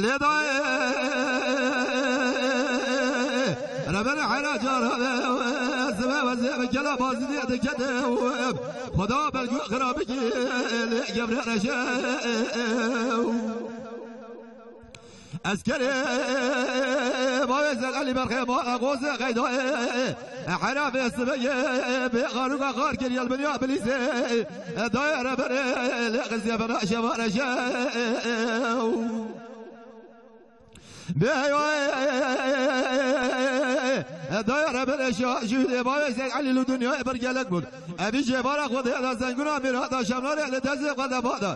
Lê dayê Rebene hera cara ve zive ve zive kela bazî diye de kete. Xweda belgû xirabikî lê gebre reje. Eskerê bavê Zel Elî berxê ma xozê xeydayê. Hera vê sibegê bê xarûka xar kiriye li binya bilîzê. Dayê Rebene lê qizê bena şeva reje. Bê heywa dayê Rebene şa jû dê bavê Zel Elî li dinyayê bir gelek bûn. Evî jêbara Xwedê da zengûna mîra da şemlarê li dezê xwe de bada.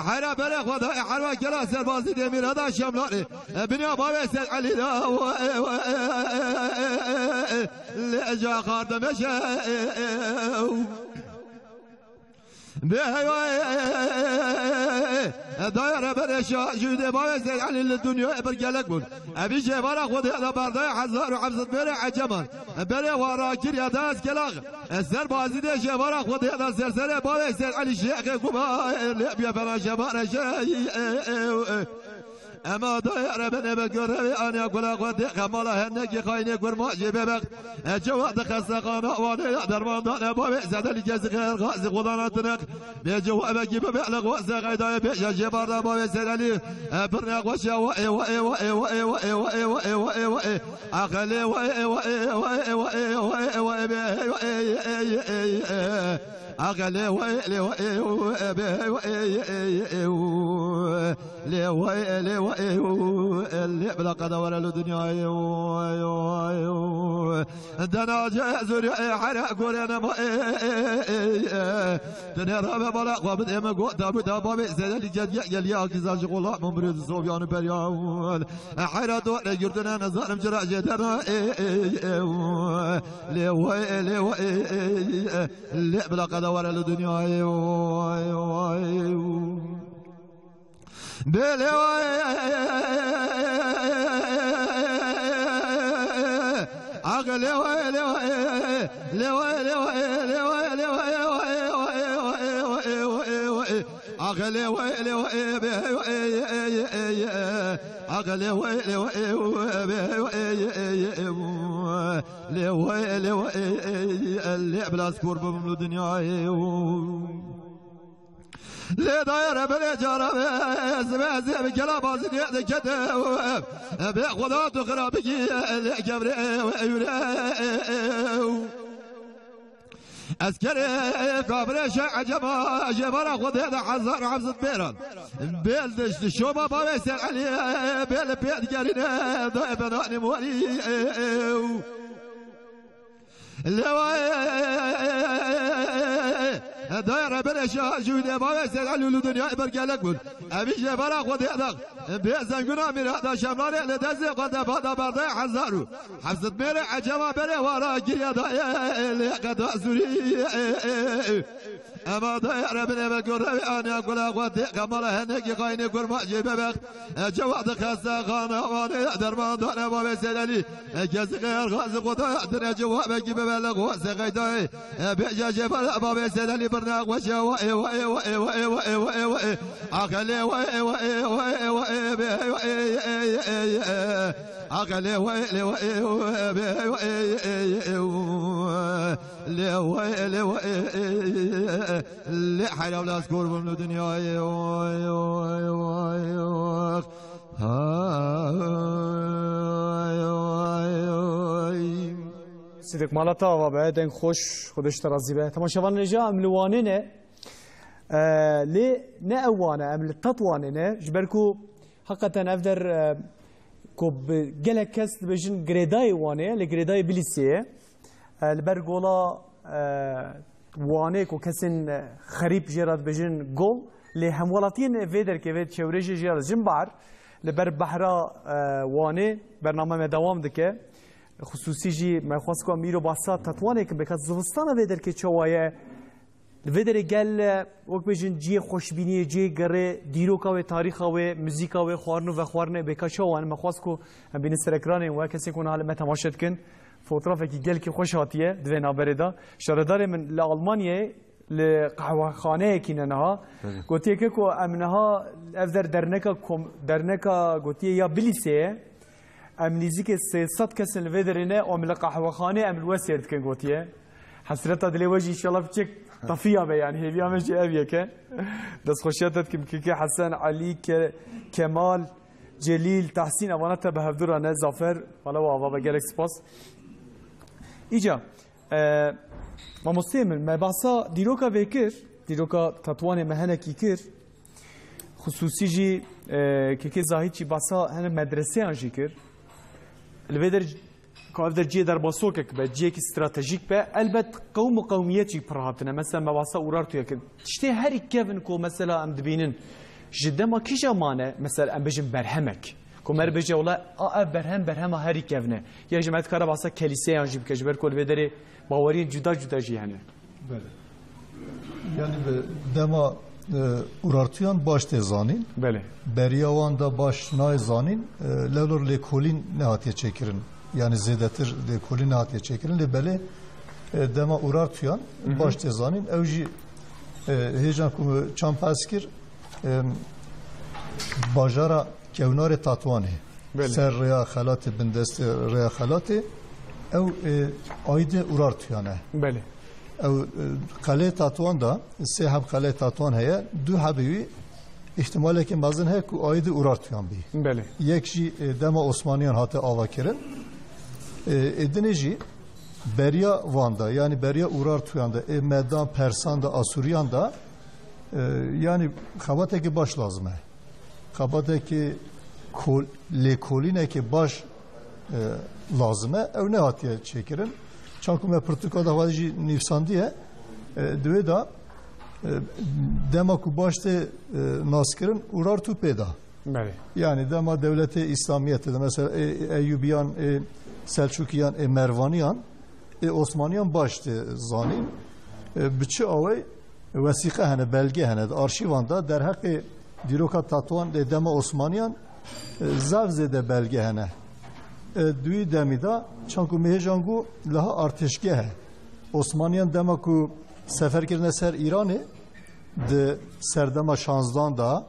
Hera berê xwe da herwa kela serbazî dê mîra da şemlarê. Binya bavê Zel Elî da lê eja xar demeşe. Bê heywa dayê Rebene şa jû dê bavê Zel Elî li dinyayê bir gelek bûn. Evî jêbara Xwedê da berdayê hezar û heft sed mêrê eceman. Berê wa rakiriya da ez kelax. Ser bazî dê jêbara Xwedê da serserê bavê Zel Elî şêxê kuma lê biya fena şema reje. Ema dayê Rebene be görevi aniya gula Xwedê xemala hennekî xaynê kurma jê bebek. Ece wa di xestexana Wanê ya derman dane bavê Zel Elî gezî xêr xazî Xwedana tineq. Bê cewabekî bibe li xwe se xeydayê bêje jê barda bavê Zel Elî. E, birne xweşe wa ê wa ê wa ê wa ê wa ê wa ê wa ê wa ê wa ê. Axelê wa ê wa ê wa ê wa ê wa ê wa ê be ê wa ê ê ê ê ê. Axelê wa ê lê wa ê wa ê be ê wa ê ê ê ê. Lê wa ê lê wa ê wa ê lê bila qeda were li dinyayê. Dena ce zûrî ê here gore ne ma ê ê ê ê. Tenê rabe bala xwe bidê min got, da bu da babê Zel Elî gel gel gel ya kîza ji qola min birê di sovyan û beryan. Heyra do ne girtine nezanim cira jê dera ê ê ê. Lê wa ê lê wa ê ê ê. Lê bila qeda were li dinyayê. Bê lê wa ê. Axe lê wa ê, lê wa ê, lê wa ê, lê wa ê, lê wa ê, lê wa ê, wa ê, wa ê. Axe lê wa ê, lê wa ê, bê wa ê, ê, ê, ê, ê. Axe lê wa ê, lê wa ê, bê wa ê, ê, ê, ê. Lê wa ê, lê wa ê, ê, ê, lê bila ez kor bibim li dinyayê. Lê dayê Rebelê cara ve, ez ve, ez ê bi gela bazî nê dikete. Bê Xweda tu xirabikî, lê gevrê, ewre. Eskerê kafirê şe eceba, jêbara Xwedê de hezar heft sed mêran. Bêl dişt şoba bavê Ser Elî, bêl pê digerîne, dayê benanî morî. Lê wa ê, dayê Rebelê şa jû dê bavê Ser Elî li dinyayê bir gelek bûn. Evî jê bera Xwedê dax. Bê zengûna mîra da şemlarê li dezê xwe de bada berdayê hezar û heft sed mêrê eceba berê wara giriya dayê lê qeda zûrî. Ema dayê Rebelê ve gorevê aniya gula xwe tê qemala henekî xaynê kurma jê bebex. Ecewa di xestexana Wanê derman dane bavê Ser Elî. Kesî xêr xwazî Xwedaya din ecewabekî bibe li xwe se xeydayê. Bêje jê bala bavê Ser Elî birne xweşe wa ê wa ê wa ê wa ê wa ê wa ê wa ê. Aqelê wa ê wa ê wa ê wa ê bê wa ê ê ê ê ê. Aqelê wa ê lê wa ê wa bê wa ê ê ê ê. Lê wa ê lê wa ê ê ê. Lê heyra wela ez kor bûm li dinyayê. Vay, vay, vay, vay. Hay, vay, vay. Sidek mala te ava be, deng xweş, Xwedê ji te razî be. Temaşevanên hêja, em li Wanê ne. E, lê ne ew Wan e, em li Tetwanê ne. Ji ber ku heqeten ev der, e, ku bi gelek kes dibêjin girêdayê Wanê ye, lê girêdayê Bilîsê ye. E, li ber gola, e, Wanê ku kesên, e, xerîb jê re dibêjin gol, lê hemwelatiyên vê derkê, vê çewrê jî jê re dijin bar. Li ber behra, e, Wanê bername me dewam dike. Xisûsî jî me xwest ku em îro bahsa Tetwanê kin, bêka zivistana vê derkê çawa ye, Di vê derê gel, e, wek bêjin cihê xweşbîniyê, cihê gerê, dîroka wê, tarîxa wê, muzîka wê, xwarin û vexwarinê bêka çawa ne? Me xwest ku em bînin ser ekranê we, kesên ku niha li me temaşe dikin. Fotografekî gelkî xweş hatiye di vê navberê de. Şaredarê min li Almanyayê li qehwexaneyekî ne niha. Belê. Gotiye ke ku em niha ev der derneka kom-, derneka gotiye ya Bilîsê ye. Em nîzîkê sê sed kes in li vê derê ne, em li qehwexanê em li we sêr dikin gotiye. Hesreta dilê we jî înşallah piçek tefiya be, yani hêviya me jî ev yeke. Destxweşiya te dikim, Keke, Hesen, Elî, Ke-, Kemal, Celîl, Tahsîn, evana te bi hevdû re ne, Zafer, wala we ava be, gelek spas. Îca, e, mamosteyê min, me behsa dîroka vê kir, dîroka Tetwanê me henekî kir. Xisûsî jî, e, Kekê Zahîd jî behsa hene medreseyan jî kir. Li vê der, ka ev der cihê derbasokek be, cihekî stratejîk be, elbet qewm û qewmiyet jî pir hatine. Mesela me behsa Urartuya kir. Tiştê herî kevin ku mesela em dibînin, ji dema kîja mane, mesela em bêjin berhemek. Ku me bêje wela, a, ev berhem, berhema herî kevin e. Ya jî me dikare behsa kelîseyan jî bike, ji ber ku li vê derê baweriyên cuda cuda jî hene. Belê. Yani bi dema, e, Urartuyan baş tê zanîn. Belê. Beriya wan da baş nayê zanîn, e, lewlor lêkolîn nehatiye çêkirin. Yani zêdetir lêkolîn nehatiye çêkirin. Lê belê, e, dema Urartuyan Hı hı. baş tê zanîn. Ew jî, e, hêjan ku min çand behs kir, e, bajara Kewnarê Tatwanê. Belê. Ser rêya Xelatê, bindestê rêya Xelatê, ew, e, aîdê Urartuyan e. Belê. Ew, e, qelê Tatwan da, sê heb qelê Tatwan heye, du hebê wî îhtimaleke mezin heye ku aîdê Urartuyan bî. Belê. Yek jî, e, dema Osmaniyan hate avakirin. E, ê dinê jî beriya wan da, yani beriya Urartuyan da, ê Medan, Persan da, Asûriyan da, e, yani xebatekî baş lazim e. Xebatekî kol-, lêkolînekî baş, e, lazim e. Ew nehatiye çêkirin. Çanku me pirtûka da xwe jî nivîsandiye, e, di wê de, e, dema ku baş tê, e, naskirin, Urartu pê da. Belê. Yani dema dewletê Îslamiyetê de, mesela, e, Eyûbiyan, e, Selçukiyan, e, Mervaniyan, ê Osmaniyan baş tê zanîn. E, bi çi awey? Wesîqe hene, belge hene. Di arşîvan de derheqê dîroka Tatwan ê dema Osmaniyan, e, zaf zêde belge hene. E, duyî demî de, çanku me hêjan got, liha artêşgeh e. Osmaniyan dema ku sefer kirine ser Îranê, di serdema şanzdan de,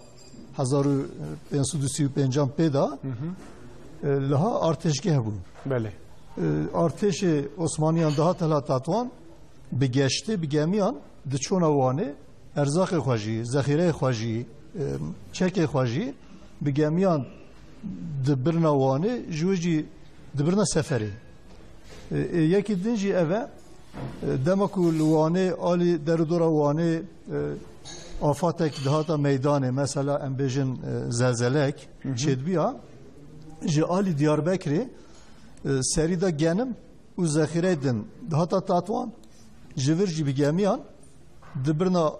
hezar û pênc sed û sî û pêncan pê de, Hı hı. e, liha artêşgeh bû. Belê. E, artêşê Osmaniyan dihate la Tatwan, bi geştê, bi gemiyan, diçûna Wanê, erzaqê xwe jî, zexîreyê xwe jî, e, çekê xwe jî, bi gemiyan dibirna Wanê, ji wê jî dibirna seferê. E, e, yekî din jî ev e, e, dema ku li Wanê, alî derûdora Wanê, e, afatek dihata meydanê, mesela em bêjin, e, zelzelek Hı hı. çêdibiya, ji alî Diyarbekirê, e, serî de genim û zexîreyê din dihata Tatwan, ji vir jî bi gemiyan, dibirna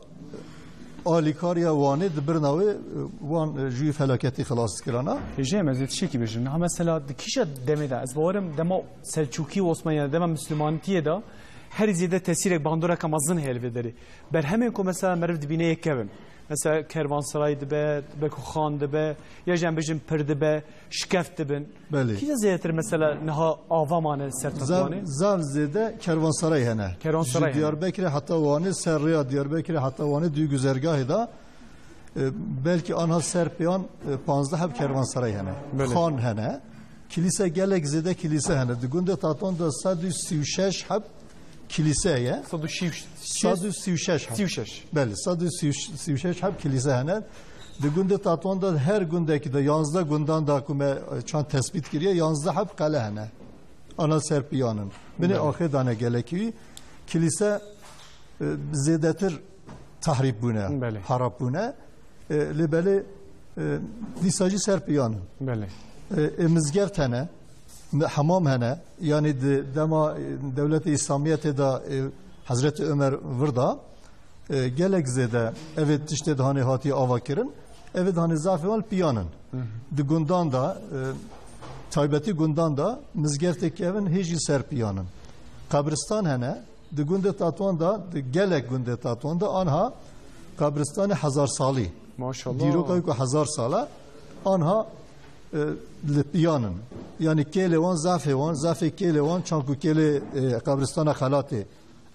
alîkariya Wanê, dibirna wê, e, wan, e, ji wî felaketî xilas dikirana. Hêjayê me, ez ê tiştekî bêjim. Niha mesela di kîja demê de, ez bawerim dema Selçûkî û Osmanî, dema Mislimanîtiyê de herî zêde tesîrek, bandoreka mezin heye li vê derê. Berhemên ku mesela meriv dibîne yek kevin. Mesela kervansaray dibe, belku xan dibe, ya jî em bêjin pir dibe, şikeft dibin. Belê. Kîja zêdetir mesela niha ava mane ser Tatwanê? Zav zêde kervansaray hene. Kervansaray Ji hene. Diyarbekirê heta Wanê, ser rêya Diyarbekirê heta Wanê duyî güzergahê de, e, belkî anha ser pêyan, e, panzdeh heb kervansaray hene. Belê. Xan hene. Kilîse, gelek zêde kilîse hene. Di gundê Tatwan de sed û sî û şeş heb kilîse ye. Sed û sî û şeş. Sed û sî û şeş heb. Sî û şeş. Belê, sed û sî û şeş heb kilîse hene. Di gundê Tatwan de her gundekî de, yanzdeh gundan da ku me, e, çand tespît kiriye, yanzdeh heb qele hene. Ana ser piyan in. Binê Belê. Axê dane gelekî wî. Kilîse, e, zêdetir tahrîb bûne, Belê. harab bûne. E, lê belê, e, dîsa jî ser piyan in. Belê. E, e, mizgeft hene, mi-, hemam hene. Yanî di dema, e, dewletê Îslamiyetê de, e, Hezretî Omer vir da, e, gelek zêde evê tiştê dihanê hatiye ava kirin. Evê dihanê zafê wan li piyan in. Hı hı. Di gundan de, e, taybetî gundan de mizgeftê kevin hê jî ser piyan in. Qebristan hene, Di gundê Tatwan de, di gelek gundê Tatwan de anha qebristanê hezar salî. Maşallah. Dîroka ku hezar sal e, anha, e, li piyan in. Yanî kêlê wan, zafê wan, zafê kêlê wan, çanku kêlê, e, qebristana Xelatê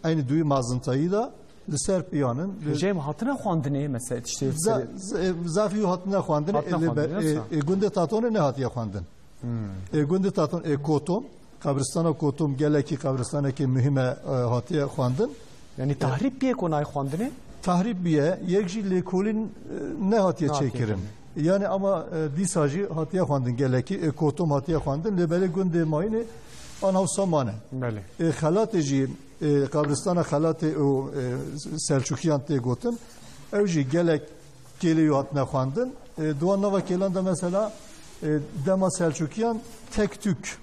eynî duyî mezintayî de li ser piyan in. Li Hêjayê me hatine xwendinê, mesela, tiştê Za-, serê z-, e, zafî û hatine xwendinê, Hatine e, lê be-, xwendinê, e, sa. e, gundê Tatwanê nehatiye xwendin. Hmm. E, gundê Tatwan, e, Kotom, Qebristana Kotom gelekî qebristanekî muhîm e, e, hatiye xwendin. Yanî tahrîb bîye ku nayê xwendinê? Tahrîb bîye, yek jî lêkolîn, e, nehatiye Nehatiye çêkirin. kirin. Yanî ama, e, dîsa jî hatiye xwendin gelekî, e, Kotom hatiye xwendin, lê belê gundê Mayînê anha wisa mane. Belê. E, Xelatê jî, e, qebristana Xelatê û, e, Selçûkiyan tê gotin. Ew jî gelek kêlê wî hatine xwendin. E, di wan nava kêlan de mesela, e, dema Selçûkiyan tek tük,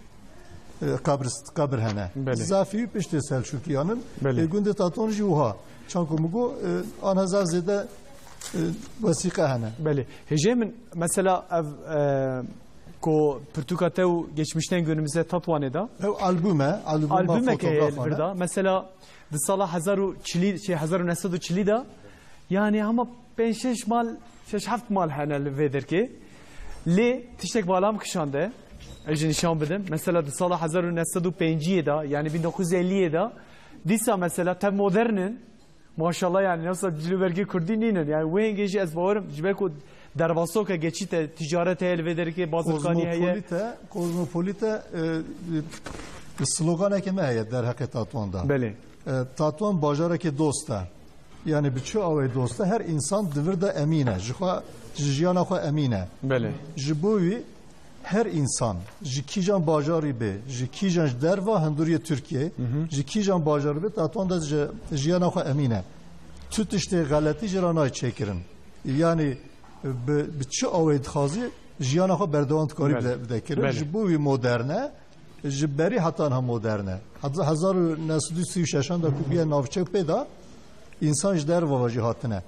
e, qebrist-, qebir hene. Belê. Zafî wî piştê Selçûkiyan in. Belê. E, gundê Tatwan jî wiha. Çanku min got, e, anha zaf zêde, e, wesîqe hene. Belê. Hêjê min mesela ev, e, ku pirtûka te û geçmişten günümüze Tatwanê de. Ew albûm e, albûma Albûmek heye li fotografan e. vir de. Mesela di sala hezar û çilî, şey, hezar û neh sed û çilî de, yanî hema pênc şeş mal, şeş heft mal hene li vê derkê. Lê tiştek bala min kişande, ez jî nîşan bidim. Mesela di sala hezar û neh sed û pêncî de, yanî bin dokuz yüz elli de, dîsa mesela tev modern in. Maşallah, yanî, wisa cilûbergê kurdî nînin. Yanî, wê hingê jî ez bawerim, ji ber ku dervasoka geçî te, ticaret heye li vê derê, bazirganî heye. Kozmopolite, kozmopolite, e, e, sloganekê me heye derheqê Tatwan de. Belê. E, Tatwan bajarekê dost e. Yanî, bi çi awê dost e? Her însan di vir de emîn e. Ji xwe, ji jiyana xwe emîn e. Belê. Ji bo wî her însan, ji kîjan bajarî be, ji kîjan ji derva hinduriyê Tirkiyê, Hı hı. ji kîjan bajarî be, Tatwan de ji jiyana xwe emîn e. Tu tiştê xeletî ji re nayê çêkirin. Yanî bi, bi çi awê dixwazî jiyana xwe berdewam dikarî Belê. bide, bide kirin. Belê. Ji bo wî modern e, ji berî heta niha modern e. Heta hezar û neh sed û sî û şeşan de ku bûye navçe pê de, însan ji derva ve jî hatine.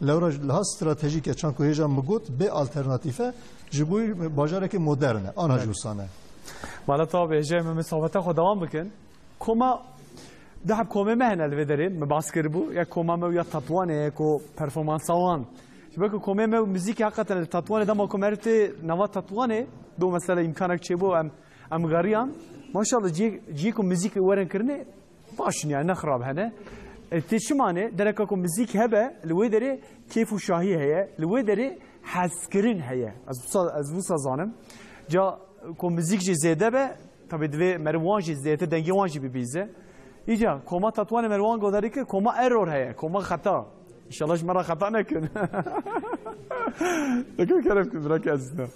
Lewra ji liha stratejîk e, çanku hêja min got, bê alternatîf e, ji bo bajarekê modern e, anha jî Belê. wisa ne. Mala te be, hêjayê me, me sohbeta xwe dewam bikin. Koma, du heb komê me hene li vê derê, me bas kiribû, ya koma me û ya Tatwanê ye, ku performansa wan. Ji ber ku komê me û muzîkê heqeten li Tatwanê, dema ku me tê nava Tatwanê, do mesela îmkanek çêbû, em, em geriyan. Maşallah, cihê, cihê ku muzîk werin kirinê, baş in, yani ne xirab hene. E, tê çi mane, dereka ku muzîk hebe, li wê derê kêf û şahî heye, li wê derê hezkirin heye. Ez wisa, ez wisa zanim. Ca ku muzîk jî zêde be, tabii divê meriv wan jî zêdetir, dengê wan jî bibîze. Îca koma Tatwanê meriv wan godarî kir, koma error heye, koma xeta. Înşallah ji me re xeta nekin. Deke kerem kin, bira ke ez ne.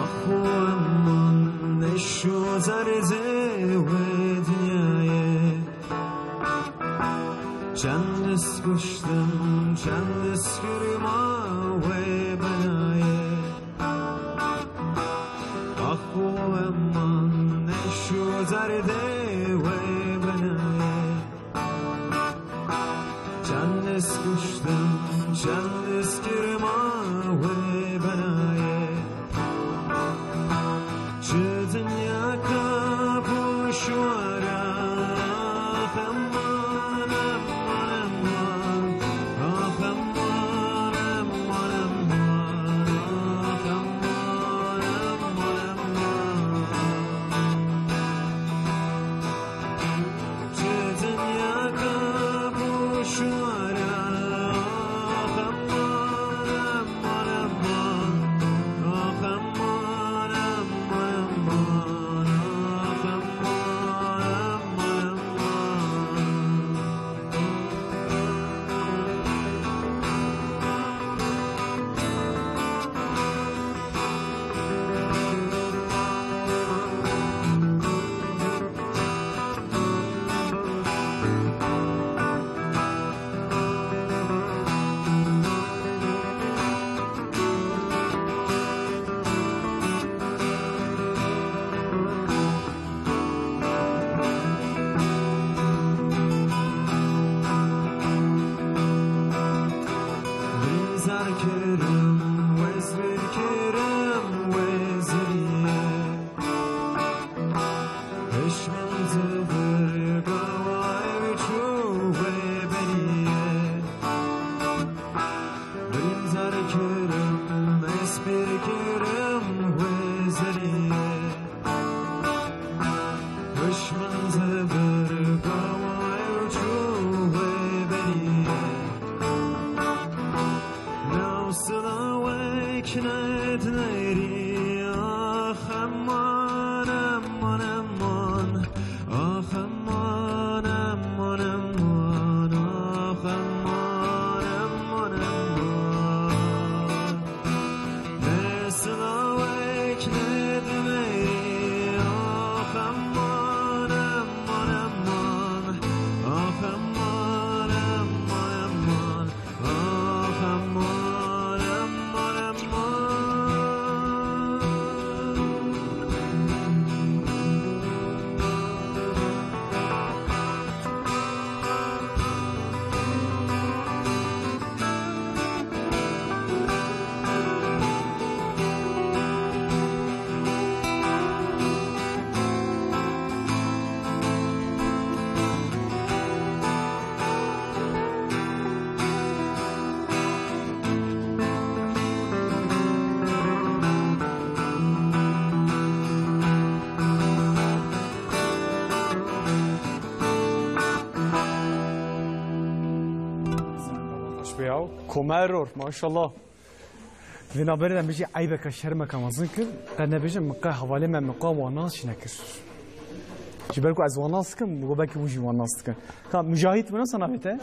Ax û eman neş û zerdê wê dinyayê. Çend dis kuştim, çend dis kirma wê belayê. Ax û eman neş û zerdê wê belayê. Çend dis kuştim, çend dis kirma wê belayê. Ji dinyaka boş were, ax eman, eman, eman. Ax eman, eman, eman, ax eman, eman, eman. Ji dinyaka boş were, ax eman, eman. Kirim wez vê kirim weziriye. Eşmin zivir gawa ev çû wê beriye. Birim zar kirim, ez pêr kirim weziriye. Hişmin zivir gawa ew çû wê beriye. Newsila wek nednerî, ax eman, eman, eman. Ax eman, eman, eman. Ax eman, eman, eman. Mesela wek nedimeyî, ax eman, eman, eman. Ax eman, eman, eman. Ax eman, eman, eman. Xweş be ya. Komeror, maşallah. Vê naberê de min jî eybeke, şermeke mezin kir. Qe nebêjim, min qe hevalê me, min qe wan nas jî nekir. Ji ber ku ez wan nas dikim, min got belkî hûn jî wan nas dikin. Ka Mujahid, min nasa navê te?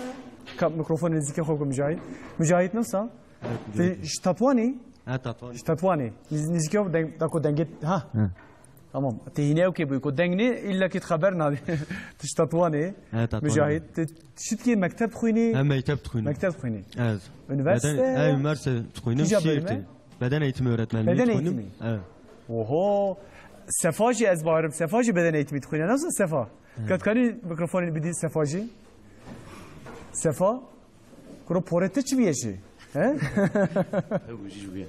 Ka mikrofonê nêzîkê xwe ku Mujahid. Mujahid nasa? Evet, Mujahid. Ji Tetwanê? Ha, Tetwanê. Ji Tetwanê. Nêz-, nêzîkê deng-, da ku dengê, ha? Hı. Tamam. Te hîne ew kê bûyî ku deng nê, îlla kê xeber nadî. Tu ji Tetwanê. Evet, Tetwanê. Mujahid, tu şitkî mekteb dixwînî? Hem mekteb dixwînim. Mekteb dixwînî. Evet. Üniversite? Beden, evet, üniversite dixwînim. Kîja bölüme? Şiîr. Beden eğitimi öğretmenliği dixwînim. Beden eğitimi? Evet. Oho. Sefa jî ez barim. Sefa jî beden eğitimi dixwîne. Nasıl Sefa? Evet. Ka dikarî mikrofonê bidî Sefa jî? Sefa? Kuro porê te çi bûye jî? He? Ew jî bûye.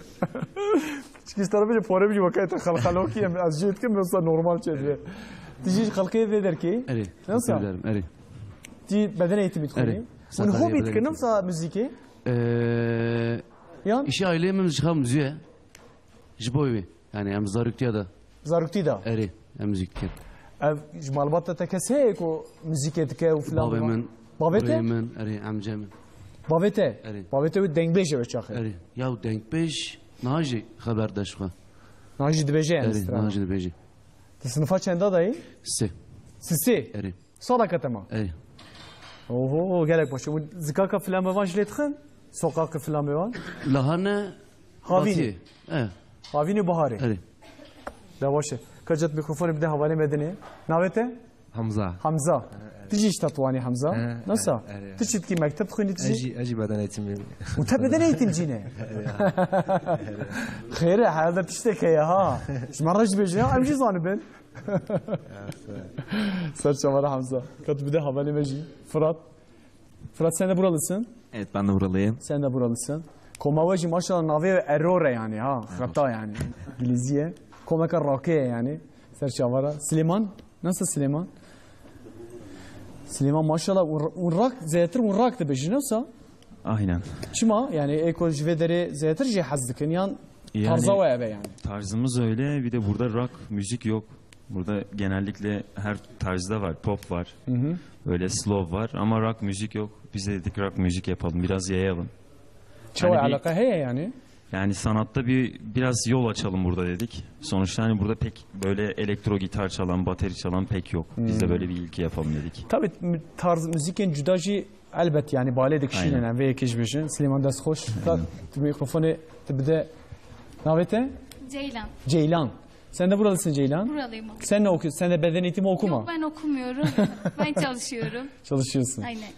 Çikî ji te re bêje porê min jî weke te xelxelokî ye, ez jê dikim, wisa normal çêdibe. Tu jî ji xelkê vê derkê? Erê. Nasıl? Erê. Tu beden eğitimi dixwînî? Erê. Hûn hobî dikin, wisa muzîkê? Ee, Yan? Îşê aileyê min ji xwe muzîk e. Ji bo wê. Yani em zaroktiya de. Zaroktî de? Erê, em muzîk dikin. Ev ji malbata te kes heye ku muzîkê dike û filan? Bavê min, Bavê te? Birê min, erê, emcê min. Bavê te? Erê. Bavê te wê dengbêj e wê çaxê? Erê. Ya dengbêj, niha jî xeber de ji xwe. Niha jî dibêje yani? Erê, niha jî dibêje. Di sinifa çenda de yî? Sê. Sisê? Erê. Saleke te ma? Erê. Oho, gelek baş e. Û zikaka filan mevan jî lê dixin? Soqaqê filan mevan? Lahane Havînê. Batiyê. E. Havînê Baharê. Erê. De baş e. Ka cat mikrofonê bide hevalê me dinê. Navê te? Hamza. Hamza. Erê, erê. Tu jî ji Tetwanê Hamza. Erê, Nasıl? Erê, erê. Tu çi dikî, mekteb dixwînî tu jî? Ez jî, ez jî beden eğitimi. Û te beden eğitimcî ne? Xêr e, herhalde tiştek heye ha. Ji me re jî bêje ya, em jî zanibin. Ser çavara Hamza. Ka tu bide hevalê me jî. Fırat. Fırat, sen de buralısın. Evet, ben de buralıyım. Sen de buralısın. Koma we jî maşallah navê Error e yani ha. Error. Xeta yani. İngilizce. Komeka rakê ye yani. Ser çavara. Süleyman. Nasıl Süleyman? Süleyman maşallah un, un rak, zêdetir un rak dibêjin, yoksa? Aynen. Çima? Yani ê ku ji vê derê zêdetir jî hez dikin yan Yani, tarza we ev e yani? Tarzımız öyle. Bir de burada rock müzik yok. Burada genellikle her tarzda var. Pop var. Hı hı. Öyle slow var. Ama rock müzik yok. Biz de dedik rock müzik yapalım. Biraz yayalım. Çawa Yani bir alaka heye yani? Yani sanatta bir, biraz yol açalım burada dedik. Sonuçta hani burada pek böyle elektro gitar çalan, bateri çalan pek yok. Biz de Hmm. böyle bir ilki yapalım dedik. Tabii mü-, tarz müzikin cuda jî elbet yani balê dikişînin Aynen. em vê yekê jî bêjin. Süleyman dest xweş. Aynen. Tu mikrofonê tu bide navê te? Ceylan. Ceylan. Sen de buralısın Ceylan. Buralıyım. Sen ne okuyorsun? Sen de beden eğitimi okuma. Yok, ben okumuyorum. Ben çalışıyorum. Çalışıyorsun. Aynen.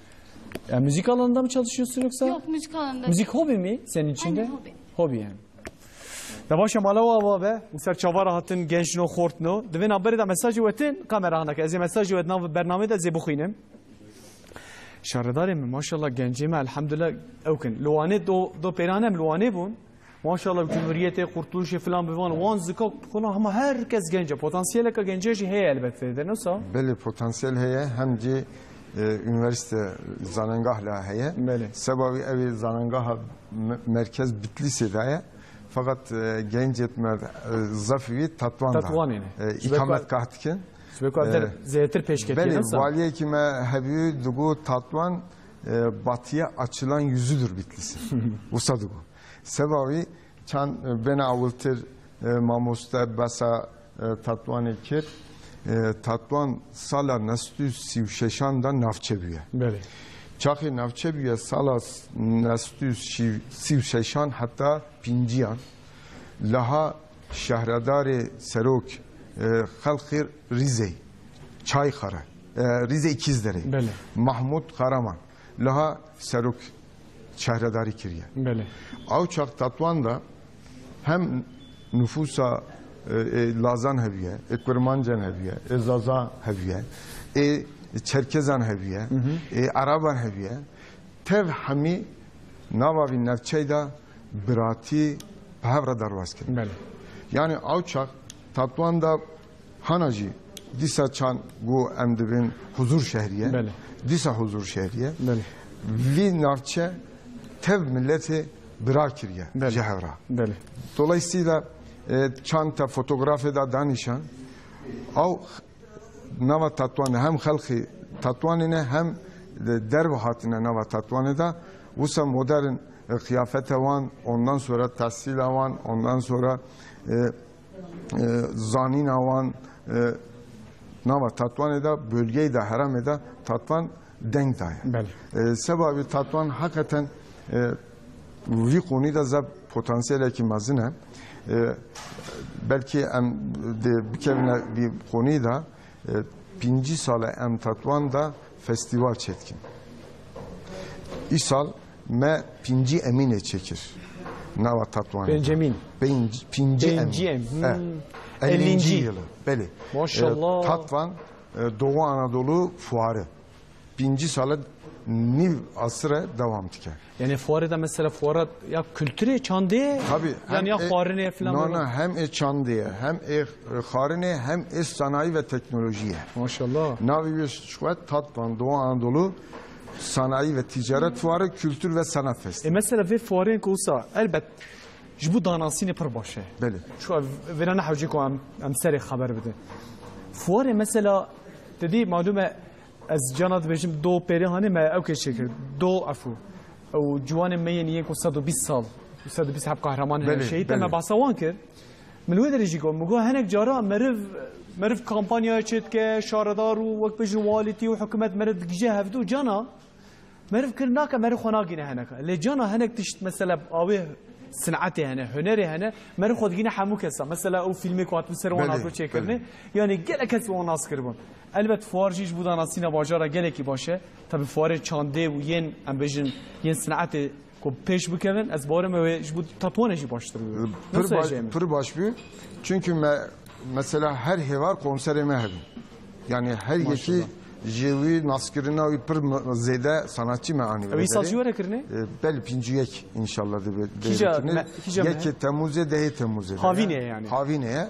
Ya müzik alanında mı çalışıyorsun yoksa? Yok, müzik alanında Müzik değil. hobi mi senin için de? Aynen, hobi. Hobi yani. De baş e, mala we ava be, û ser çavara hatin genç no, xort no. Di vê navberê de mesajê we tên, kamera hanake. Ez ê mesajê we di nav bernameyê de ez ê bixwînim. Şaredarê min, maşallah, gencê me, elhamdulillah, ew kin. Li Wanê do, do pêran em li Wanê bûn. Maşallah, Cumhuriyetê, Kurtuluşê filan bi van, wan zika, xwena hema her kes genc e. Potansiyeleke gencê jî heye elbet fêr de, ne wisa? Belê, potansiyel heye, hem jî, e, unîversîte, zanengah la heye. Belê. Seba wî ew ê zanengaha me-, merkez Bitlîsê de ye. Feqet, e, gencêt me, e, zaf wî Tatwan da, Tatwanê ne. E, Ji ber ku ikametgah dikin. Ji ber ku ev der E, zêdetir pêşketî ye, belê, ne wisa? Valiyekî me hebû digot Tatwan, e, batıya açılan yüzüdür Bitlis'in. Wisa digot. Seba wî çand, e, bena ewiltir, e, mamoste besa, e, Tatwanê kir. E, Tatwan sala neh sed û sî û şeşan da navçe bûye. Belê. Çaxê navçe bûye sala s-, neh sed û sî û şeşan heta pînciyan. Liha şehredarê serok, e, xelqê Rîzey, Çayxare, e, Rîzey Kîzderê, Belê. Mahmut Karaman, liha serok şehredarî kiriye. Belê. Ew çax Tatwan da hem nüfusa, e, e, Lazan hebiye, e, Kurmancen hebiye, e, Zaza hebiye, e, Çerkezan hebiye, Hı hı. e, Araban hebiye. Tev hemî nava vî navçeyda biratî bi hev re derbas kirin. Belê. Yani ew çax Tatwan da hana jî dîsa çand got em dibin huzur şehriye. Belê. Dîsa huzur şehriye. Belê. Vî navçe tev milletê bira kiriye Belê. ji hev re. Belê. Dolayısıyla, e, çand te fotografê da danîşan. Ew nava Tatwanê, hem xelqê Tatwanê ne, hem de derve hatine nava Tatwanê de. Wisa modern, e, kıyafete wan, ondan sonra tehsila wan, ondan sonra, e, e, zanîna wan, e, nava Tatwanê de, bölgeyê de, heremê de Tatwan deng daye. Belê. E, seba wî Tatwan hakikaten, e, vî konî de zaf potansiyelekî mezin e. E, belkî em dê bikevine vî konî de, e, pîncî sale em Tatwan de festîval çêdikin. Îsal me pîncî emînê çêkir. Nava Tatwanê de. Pêncemîn. Pênc-, pîncî Pêncî emîn. em. E, Hmm. ellinci. Ellinci yılı. Belê. Maşallah. E, Tatvan, e, Doğu Anadolu Fuarı. Pîncî sale nîv asire dewam dike. Yani fuarê de mesela fuara ya kulturê, çandê, Tabii, yani hem ya e, xwarinê filan no, böyle. no, hem e çandê ye, hem e xwarinê, hem e sanayi ve teknolojiye. Maşallah. Navê wê şixwe Tatvan Doğu Anadolu Sanayi ve Ticaret Fuarı, Kültür ve Sanat E Festivali. mesela vê fuarên ku wisa elbet ji bo danasînê pir baş e. Belê. Şu ev, vêna ne hewcê ku em, em serê xeber bidin. Fuarê mesela, te dî malûm e, ez cana dibêjim do pêrê hanê me ew kê çêkir. Do efû. Ew ciwanên me yên yên ku sed û bîst sal, sed û bîst heb qehreman hene Belê, şehîd, te me belê. bahsa wan kir. Min wê derê jî got, min got hinek cara meriv, meriv kampanyaya çêdike, şaredar û wek bêjin walîtî û hikûmet meriv digije hevdû cana. Meriv kir nake, meriv xwe nagîne heneka. Lê cana hinek tişt mesela awê sinetê hene, hunerê hene, meriv xwe digîne hemû kesa. Mesela ew fîlmê ku hatibû ser wan Belê, hatibû çêkirinê, belê. yani gelek kes wan nas kiribûn. Elbet fuar jî ji bo danasîna bajara gelekî baş e. Tabi fuarê çandê û yên, em bêjin, yên sinetê ku pêş bikevin, ez bawer me wê ji bo Tatwanê jî baştir bibe. Pir Nasıl baş, Ecem? pir baş bû. Çünkü me, mesela her hêvar konserê me hebûn. Yani her yekî Maşallah. ji wî naskirina wî pir m-, zêde sanatçî me anî Ew îsal vê jî derê. were kirine? E, belê pêncî û yek inşallah dibe, Kîja, dibe kirine. me-, kîja me- Yekê Temmuzê, dehê Temmuzê de Havînê ye. yani. Havînê ye.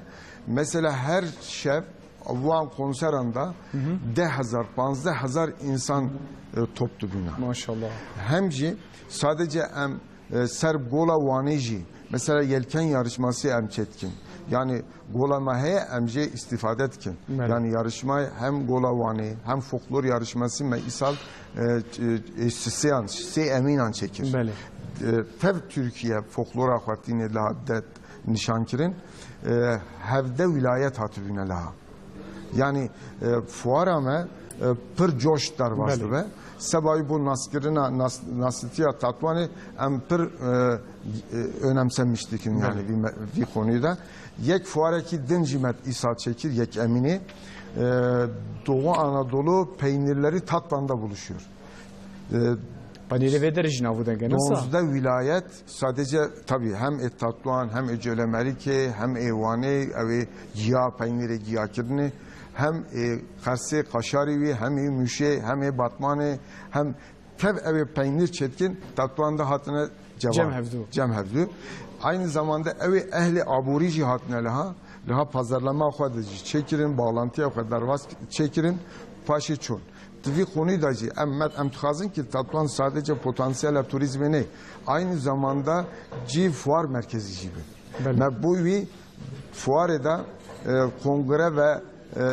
Mesela her şev wan konseran da Hı hı. deh hezar, panzdeh hezar insan, e, top dibûna. Maşallah. Hem jî sadece em, e, ser Gola Wanê jî, mesela yelken yarışması em çêdikin. Yani gola me heye, em jê îstîfade dikin. Belê. Yani yarışma hem Gola Wanê, hem folklor yarışması me îsal, e, e, e, sisêyan, sê emînan çêkir. Belê. E, tev Türkiye folklora xwe tînê la de nîşan kirin. E, hevdeh wîlayet hatibûne liha. Yani, e, fuara me, e, pir coş derbas Belê. dibe. Sebayî bo naskirina, nas-, nasitiya Tatwanê em pir, e, e, önemsemiş dikin yani Belê. vî me-, vî konuyu da. Yek fuarekî din jî me îsal çêkir, yek emînê. E, Doğu Anadolu peynirleri Tatvan'da buluşuyor. E, Panelê vê derê jî nav û deng e, nasıl? Donzde vilayet sadece tabii hem ê Tatwan, hem ê Colemêrikê, hem ê Wanê, ew ê giya, peynirê giya kirinê. Hem ê Qersê, Qaşarî wî, hem ê Mûşê, hem ê Batmanê, hem tev ew ê peynîr çêdikin, Tetwan de hatine cem hevdû. Cem hevdû. Aynı zamanda ew ê ehlê aborî jî hatine liha. Liha pazarlama xwe de jî çêkirin, bağlantiya xwe derbas çêkirin, paşê çûn. Di vî xûnî de jî em, em dixwazin ki Tetwan sadece potansiyela turizmê nê, aynı zamanda cî fuar merkezî jî bin. Belê. Me bo wî fuarê de, e, kongre ve, e,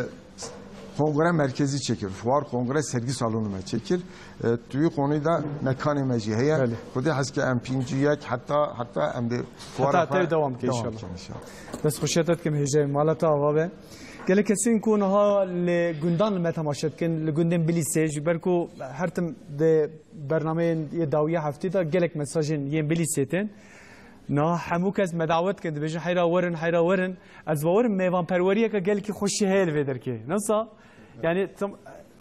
kongre merkezî çêkir. Fuar, kongre, sergi salonu me çêkir. E, tu wî xûnî de mekanê me jî heye. Belê. Xwedê hez ke em pêncî yek heta, heta em dê fuara Heta xwe te dewam ke inşallah. Dest xweşiya te dikim hêjayê mala te ava be. Gelek kesên ku niha li gundan li me temaşe dikin, li gundên Bilîsê, ji ber ku her tim di bernameyên yê dawiya heftê de gelek mesajên yên Bilîsê tên. Niha hemû kes me dawet dikin, dibêjin heyra werin, heyra werin. Ez bawerim mêvanperweriyeke gelekî xweşî heye li vê derkê. Nasıl? Yani tam,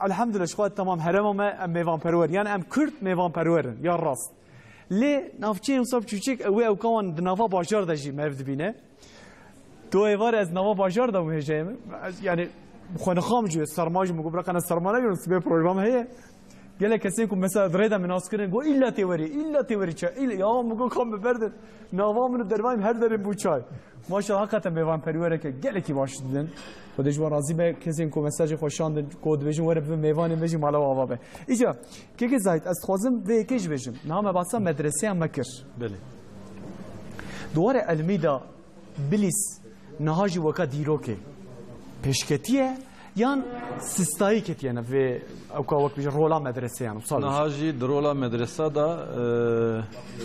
elhamdülillah, ji xwe tamam herêma me em mêvanperwer. Yani em Kurd mêvanperwer in, ya rast. Lê navçeyên wisa biçûçik, ew ê ewka wan di nava bajar de jî me ev dibîne. Tu êvar ez nava bajar de bûm hêjayê min. Ez, yani, xwe nixam jî, serma jî min got, bira qene serma negirin, sibê program heye. Gelek kesên ku mesela di rê de min nas kirin, got, "Îlla tê werî, îlla tê werî çay, îlla." Ya min got, "Kam bi berdin." Nava min û dervayê min her derê bû çay. Maşallah, hakikaten mêvanperwereke gelekî baş didin. Xwedê ji wan razî be, kesên ku mesajê xwe şandin, ku dibêjin, "Were bibin mêvanê me jî mala we ava be." Îca, kekê Zahît, ez dixwazim vê yekê jî bêjim. Niha me behsa medreseya me kir. Belê. Di warê elmî de Bilîs niha jî weka dîrokê pêşketiye yan sistayî ketiye ne vê ewka wek bijî rola medreseyan û sal Niha jî di rola medresa de,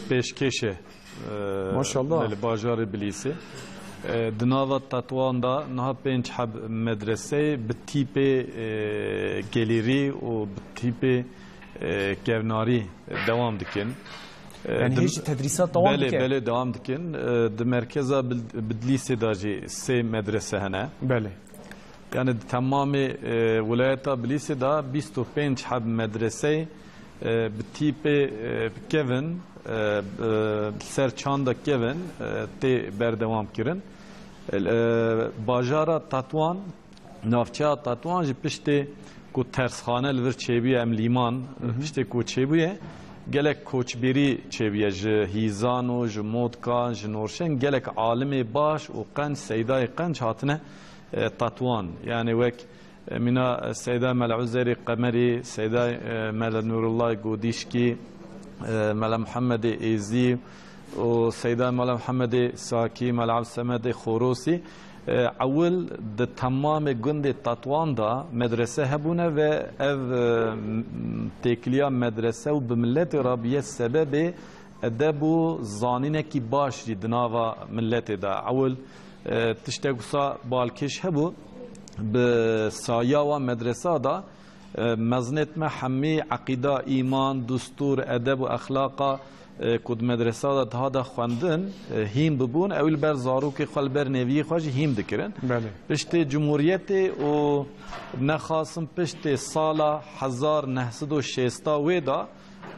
e, pêşkêş e. E, Maşallah. Belê, bajarê Bilîsê. E, di nava Tetwan de niha pênc heb medreseyê bi tîpê, e, gelêrî û bi tîpê, e, kevnarî dewam dikin. E, Yani di hêj tedrîsat dewam belê, dike? Belê, dewam dikin. E, di merkeza Bil-, Bidlîsê de jî sê medrese hene. Belê. Yani di temamê, e, wilayeta Bilîsê de bîst û pênc heb medreseyê, e, bi tîpê, e, bi kevin, e, bi ser çanda kevin, e, tê berdewam kirin. E, bajara Tetwan, navçeya Tetwan jî piştê ku tersxane li vir çêbûye, em lîman, Hı hı. piştê ku çêbûye, gelek koçberî çêbûye ji Hîzano, ji Motka, ji Norşên, gelek alimê baş û qenc, seydayê qenc hatine, e, Tetwan. Yani wek, e, mîna, e, Seyda Mele Uzerî Qemerî, Seyda, e, Mele Nurullah Godîşkî, e, Mele Muhammedê Êzî, û Seyda Mala Mihemedê Sakî, Mala Evsemedê Xorosî, e, ewil di temamê gundê Tetwan de medrese hebûne ve ev, e, m-, têkiliya medrese û bi miletê re bûye sebebê edeb û zanînekî baş jî di nava miletê de. Ewil, e, tiştek wisa balkêş hebû, bi saya wa medresa de, E, mezinêt me hemî eqîda, îman, dustûr, edeb û exlaqa, e, ku di medresa de diha de xwendin, e, hîn bibûn, ew li ber zarokê xwe, li ber nêviyê xwe jî hîn dikirin. Belê. Piştê Cumhuriyetê û nexasim piştê sala hezar neh sed û şêsta wê de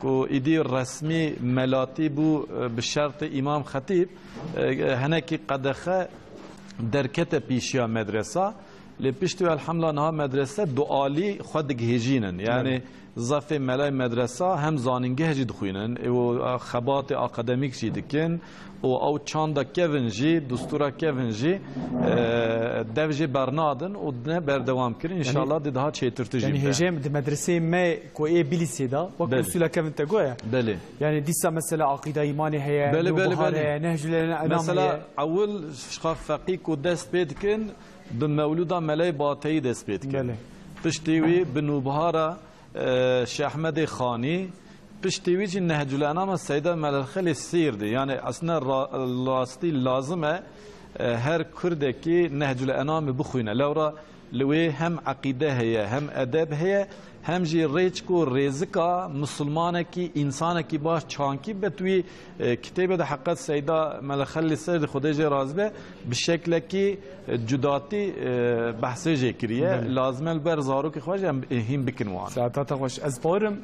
ku îdî resmî melatî bû, e, bi şertê Îmam Xetîb, e, hinekî qedexe derkete pîşiya medresa. Lê piştî wê elhamdulillah niha medrese dualî xwe digihêjînin. Yani Belê. zafê melay medresa hem zanîngeh jî dixwînin. Ê, û, a, xebatê akademîk jî dikin. Û ew çanda kevin jî, dustûra kevin jî, e, dev jê bernadin û dine berdewam kirin. Yani, İnşallah dê daha çêtir tijî yani bide. Hêjê em di medreseyê me ku ê Bilîsê de, wek Belê. usûla kevin te goye. Belê. Yani dîsa mesela aqîda îmanê heye, Belê, belê, Nûbihar belê. heye, Nehcul Enam Mesela heye. ewil şixa feqî ku dest pê dikin, bi Mewlûda Melê Bateyî dest pê dikin. Belê. Piştî wî bi Nûbihara, e, Şêh Ehmedê Xanî, piştî wî jî Nehcul Enama Seyda Melel Xelê Sîr de. Yani aslında ra-, rastî lazim e, e, her Kurdekî Nehcul Enamê bixwîne. Lewra li wê hem eqîde heye, hem edeb heye, hem jî rêçik û rêzika misilmanekî, însanekî baş çankî be tu wî, e, kitêbê de heqet Seyda Melek Xelîl Seyr de Xwedê jê razî be, bi şeklekî, e, cudatî, e, behsê jê kiriye. Belê. Lazim e li ber zarokê xwe jî em, e, hîn bikin wan. Saeta te xweş. Ez bawerim,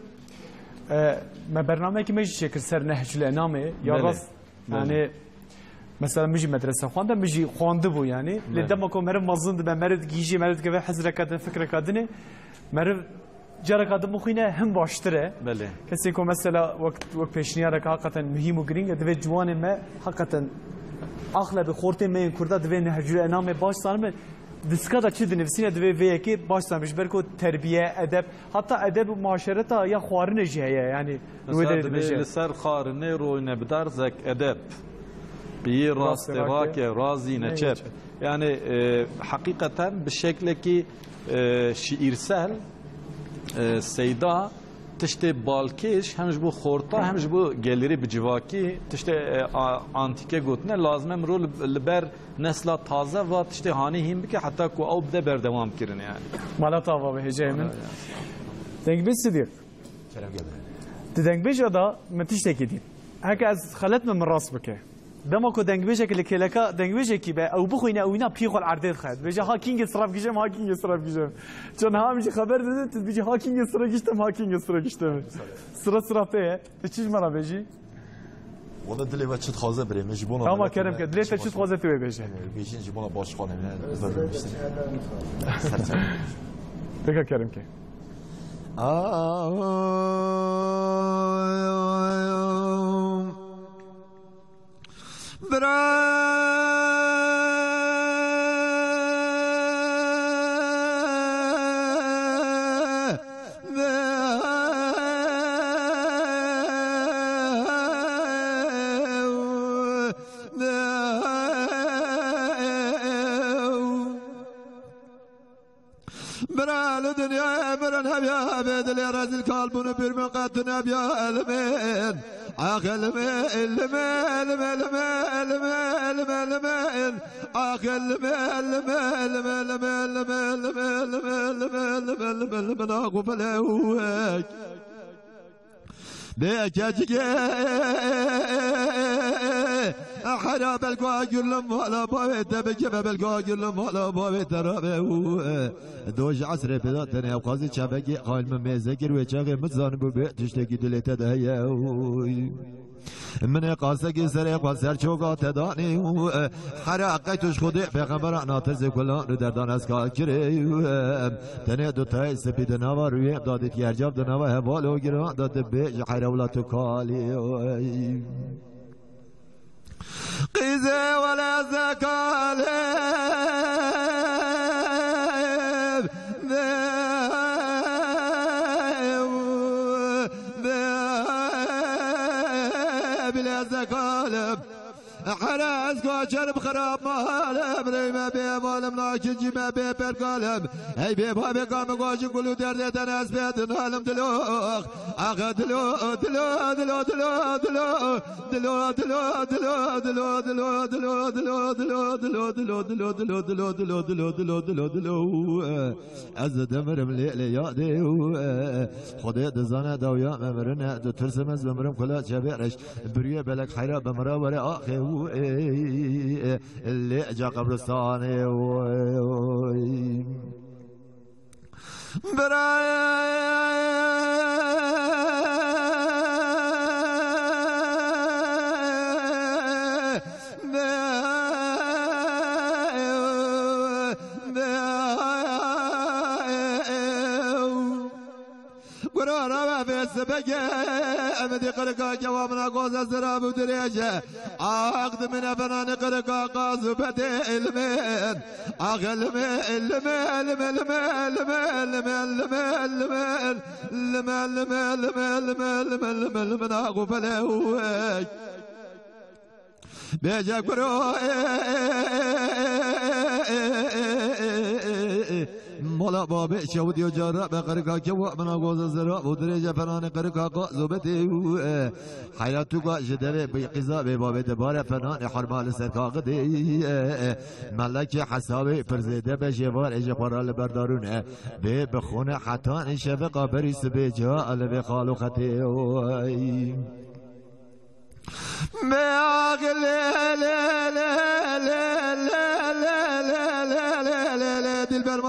e, me bernameyekî me jî çêkir ser Nehcul Enamê. Ya Belê. rast. Belê. Yani, Mesela min jî medrese xwende, min jî xwendibû yanî. Lê Belê. dema ku meriv mezin dibe, meriv digihîjê, meriv dikeve hizreka din, fikreka dinê, meriv careka din bixwîne, hin baştir e. Belê. Kesê ku mesela wek, wek pêşniyareke heqeten muhîm û girîng e, divê ciwanê me heqeten axlebê xortê me yên Kurda divê Nehcul Enamê baş zanibin. Diska de çi dinivîsîne divê vê yekê baş zanibin. Ji ber ku terbiye, edeb, heta edeb û muaşereta ya xwarinê jî heye. Yanî li wê Mesela derê divê dibêje. li ser xwarinê rûne bi darzek edeb. Bi yê Rastê rastê rake. rake, razî Ne neçep. neçep. Yani, e, hakikaten bi şeklekî, e, şiirsel, e, Seyda tiştê balkêş hem ji bo xorta hem ji bo gelirê bi civakî tiştê, e, a-, antîke gotine, lazim e mirov li, li ber nesla taze va tiştê hanê hîn bike heta ku ew bide berdewam kirin yani. Mala te ava be hêcayê min. Mala ya. Dengbêj Sidîq. Kerem geldi. Di dengbêja de min tiştekî dît. Heke ez xelet me, min rast bike. Dema ku dengbêjek li kêleka dengbêjekî be, ew bixwîne, ew wîna pî xwe li erdê dixe. Dibêje, "Ha kîngê sira bikişem, ha kîngê sira bikişem." Çend ha min jî xeber dide, tu dibêjî, "Ha kîngê sira giştem, ha kîngê sira giştem." Sira sira pê ye. Tu çi ji me re bêjî? Wala dilê we çi dixwaze birê min ji bona Ama mileta kerem me ke, dilê te çi çi dixwaze tu wê bêje. Bêjin ji bona başxanê me, bizar bimîştin. Serçe. Pêka kerem ke. Aa. Bira. Bira li dinyayê mirin heviya bê dilê rezîl kal bûn û pîr min qet tu neviya ilmên. Ax ilmên, ilmên, ilmên, ilmên, ilmên, ilmên, ilmên. Ax ilmên, ilmên, ilmên, ilmên, ilmên, ilmên, ilmên, ilmên, ilmên, ilmên, ax û felewek. Bê keçikê hera belka gurlim mala bavê te bikeve, belka gurlim mala bavê te rabe û do ji esrê pêda tenê ew qazî çavekî xal min mêze kir wê çaxê min zanibû bê tiştekî dilê te de heye. Min ê qasekî serê xwe ser çoka te danî û Hera qey tu ji Xwedê pêxembera natirsê kulan û derdan ez ka kirê. Tenê du tayê spî di nava rûyê da dît yercav di nava heval û giran da dibê ji heyra wila tu kalî. Qîzê wele zekalib. Bilê zekalib. Here ez goçer bi xirab malim, rey me bê malim, nakincî me bê perkalim. Hey bê babê ka min goçin gul û derdê te ne ez pê dinalim dilox. Axe dilo, dilo, dilo, dilo, dilo. Dilo, dilo, dilo, dilo, dilo, dilo. Ez dimirim lê, lê yadê û, e, Xwedê dizane dawiya me mirine, ditirsim ez bimirim kula çavê reş. Biriyê belek heyra bi min re were axê û, e, e, lê ca qebristanê û, e, e. Bira. Gurara ve vê sibegê, em dî qirika kewa mina goze zira bû dirêje. Aq dimine benanê qirika qaz û bedê ilmin. Ax ilmin, ilmin, ilmin, ilmin. Bêje kuro, e, e, e, e, e, e, e, e, e, e. Mola babê çewdiyo cara be qirika kewa mina goza zira û dirêje fenanê qirika qaz û betê û, e, heyra tu ga ji devê bi qiza bê babê de bare fenanê herma li ser kaxidê, e, e. Melekê hesabê pir zêde be jê varê ji xwe re li berdarûne. Bê bi xûne hetanê şeveqa berî sibê ca li vê xal û xetê, oy. Dilber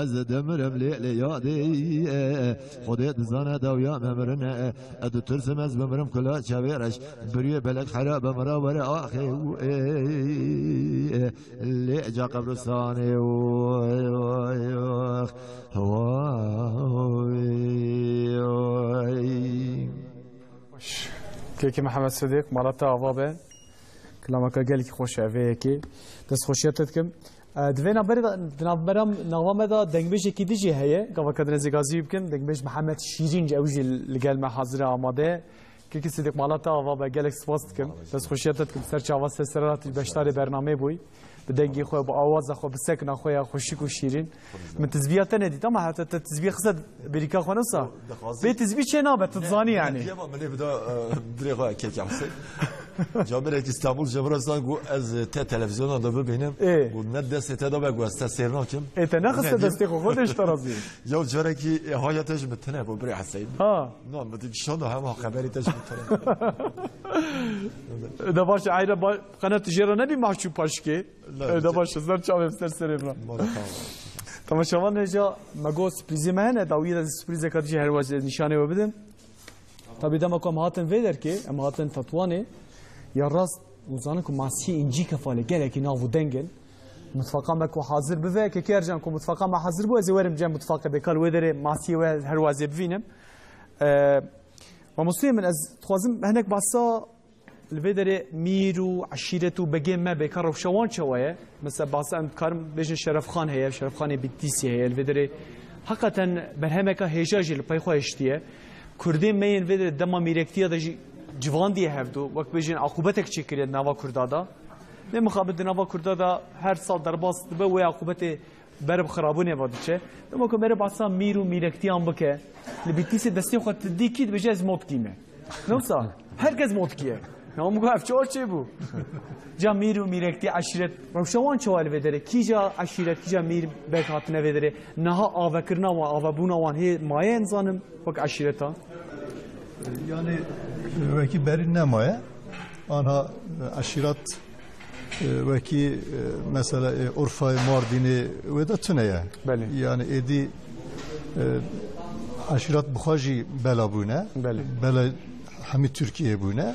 Ez dimirim lê, lê yadê, Xwedê dizane dawiya me mirine. Ez ditirsim ez bimirim kula çavê reş. Biriyê belek hera be mira were axê û ê, lê ca qebristanê û Kekî Mihemed Sidîq, mala te ava be. Kilameke gelekî xweş e, vê yekê. Destxweşiya te dikim. E, di vê navberê de, di navbera, nava me de dengbêjekî din jî heye. Gava ka din ez ê gazî wî bikim. Dengbêj Mihemed Şîrîn, ew jî li gel me hazir e, amade ye. Kekî Sidîq, mala te ava be, gelek spas dikim. Destxweşiya te dikim. Ser çava, ser serera tu beşdarê bernameyê bûyî. Bi dengê xwe, bi awaza xwe, bi sekna xwe ya xweşik û şîrîn. Min tizbiya te nedît ama heta te tizbiyê xise bêrîka xwe, nisa. Dixwazî. Bê tizbî çê nabe, tu dizanî yani. Diye bak, milê bida, e, birê xwe kek yapsın. Camirek İstanbul Cemre Zan gu ez te televizyona da bibînim. Ê. Gu ne destê te da be gu ez te seyr nakim. Ê, te nexiste destê xwe, xwe de ji te razî. Ya carekî, e, haya te ji min tine bû, birê Hüseyin. Ha. Na, min dî kişanda hema xeberî te ji min tine. De baş, ayra ba-, qene tu jê re nebî mahcup paşkê. La, e, de baş, ser çavê, ser serê bira. Mala tamam. Temaşevan, neca me got sürprizê me hene, dawiyê de sürprizeka dijî her wazê nîşanê we bidim. Tabi dema ku em hatin vê derkê, em hatin Tetwanê, ya rast, hûn zanin ku masiyê încî kefalê gelekî nav û deng in. Mutfaqa me ku hazir bibe, kekê Ercan, ku mutfaqa me hazir bû, ez ê werim cem mutfaqê, bê ka li wê derê masiyê we her wazê bivînim. E, mamosteyê min, ez dixwazim hinek bahsa li vê derê mîr û eşîret û begên me bê ka rewşa wan çawa ye. Mesela, bahsa em dikarin bêjin Şerefxan heye, Şerefxanê Bitlîsê heye. Li vê derê heqeten berhemeka hêja jî li pey xwe hiştiye. Kurdên me yên vê derê dema mîrektiya de jî civandiye hevdu. Wek bêjin aqubetek çêkiriye di nava Kurda de. Nê mixabin di nava Kurda de her sal derbas dibe, wê aqubetê ber bi xirabûnê ve diçe. Dema ku mere bahsa mîr û mîrektiyan bike, li Bitlîsê destê xwe tu dî kî dibêje ez motkî me. Ne wisa? Herkes motkî ye. Ya min got ev çawa çêbû? Ca mîr û mîrektî, eşîret, rewşa wan çawa li vê derê? Kîja eşîret, kîja mîr bek hatine vê derê? Niha avekirina wan, avebûna wan hê maye, nizanim, wek eşîretan? Yani, wekî berî nemaye. Anha, e, eşîrat, e, wekî, e, mesela, e, Urfayê, Mardînê wê de tune ye. Belê. Yani êdî, e, eşîrat bi xwe jî bela bûne. Belê. Bela hemî Tirkiyeyê bûne.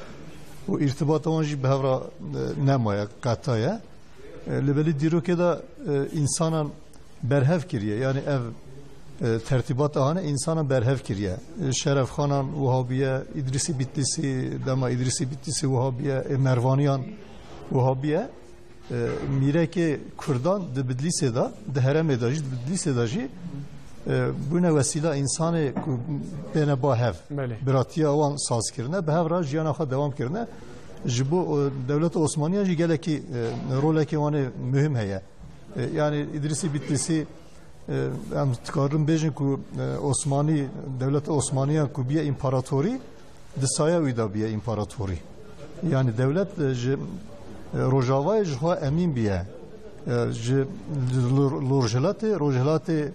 Û îrtibata wan jî bi hev re, e, nemaye, qeta ye. E, li belî dîrokê de, e, însanan berhev kiriye. Yani ev, e, tertîbat ahane însanan berhev kiriye. E, Şerefxanan wiha bûye, Îdrîsî Bitlîsî, dema Îdrîsî Bitlîsî wiha bûye, e, Mervaniyan wiha bûye. E, mîrekê Kurdan di Bidlîsê de, di herêmê de jî, di Bidlîsê de jî, e, bûne wesîla însanê ku bêne ba hev. Belê. Biratiya wan saz kirine, bi hev re jiyana xwe dewam kirine. Ji bo, e, dewleta Osmaniyan jî gelekî, e, rolekê wan ê muhim heye. E, yani Îdrîsî Bitlîsî, e, em dikarin bêjin ku, e, Osmanî, dewleta Osmaniyan ku biye împaratorî, di saya wî de biye împaratorî. Yani dewlet, e, ji, e, Rojavayê ji xwe emîn biye. E, ji Lor-, Lorjilatê, Rojhilatê,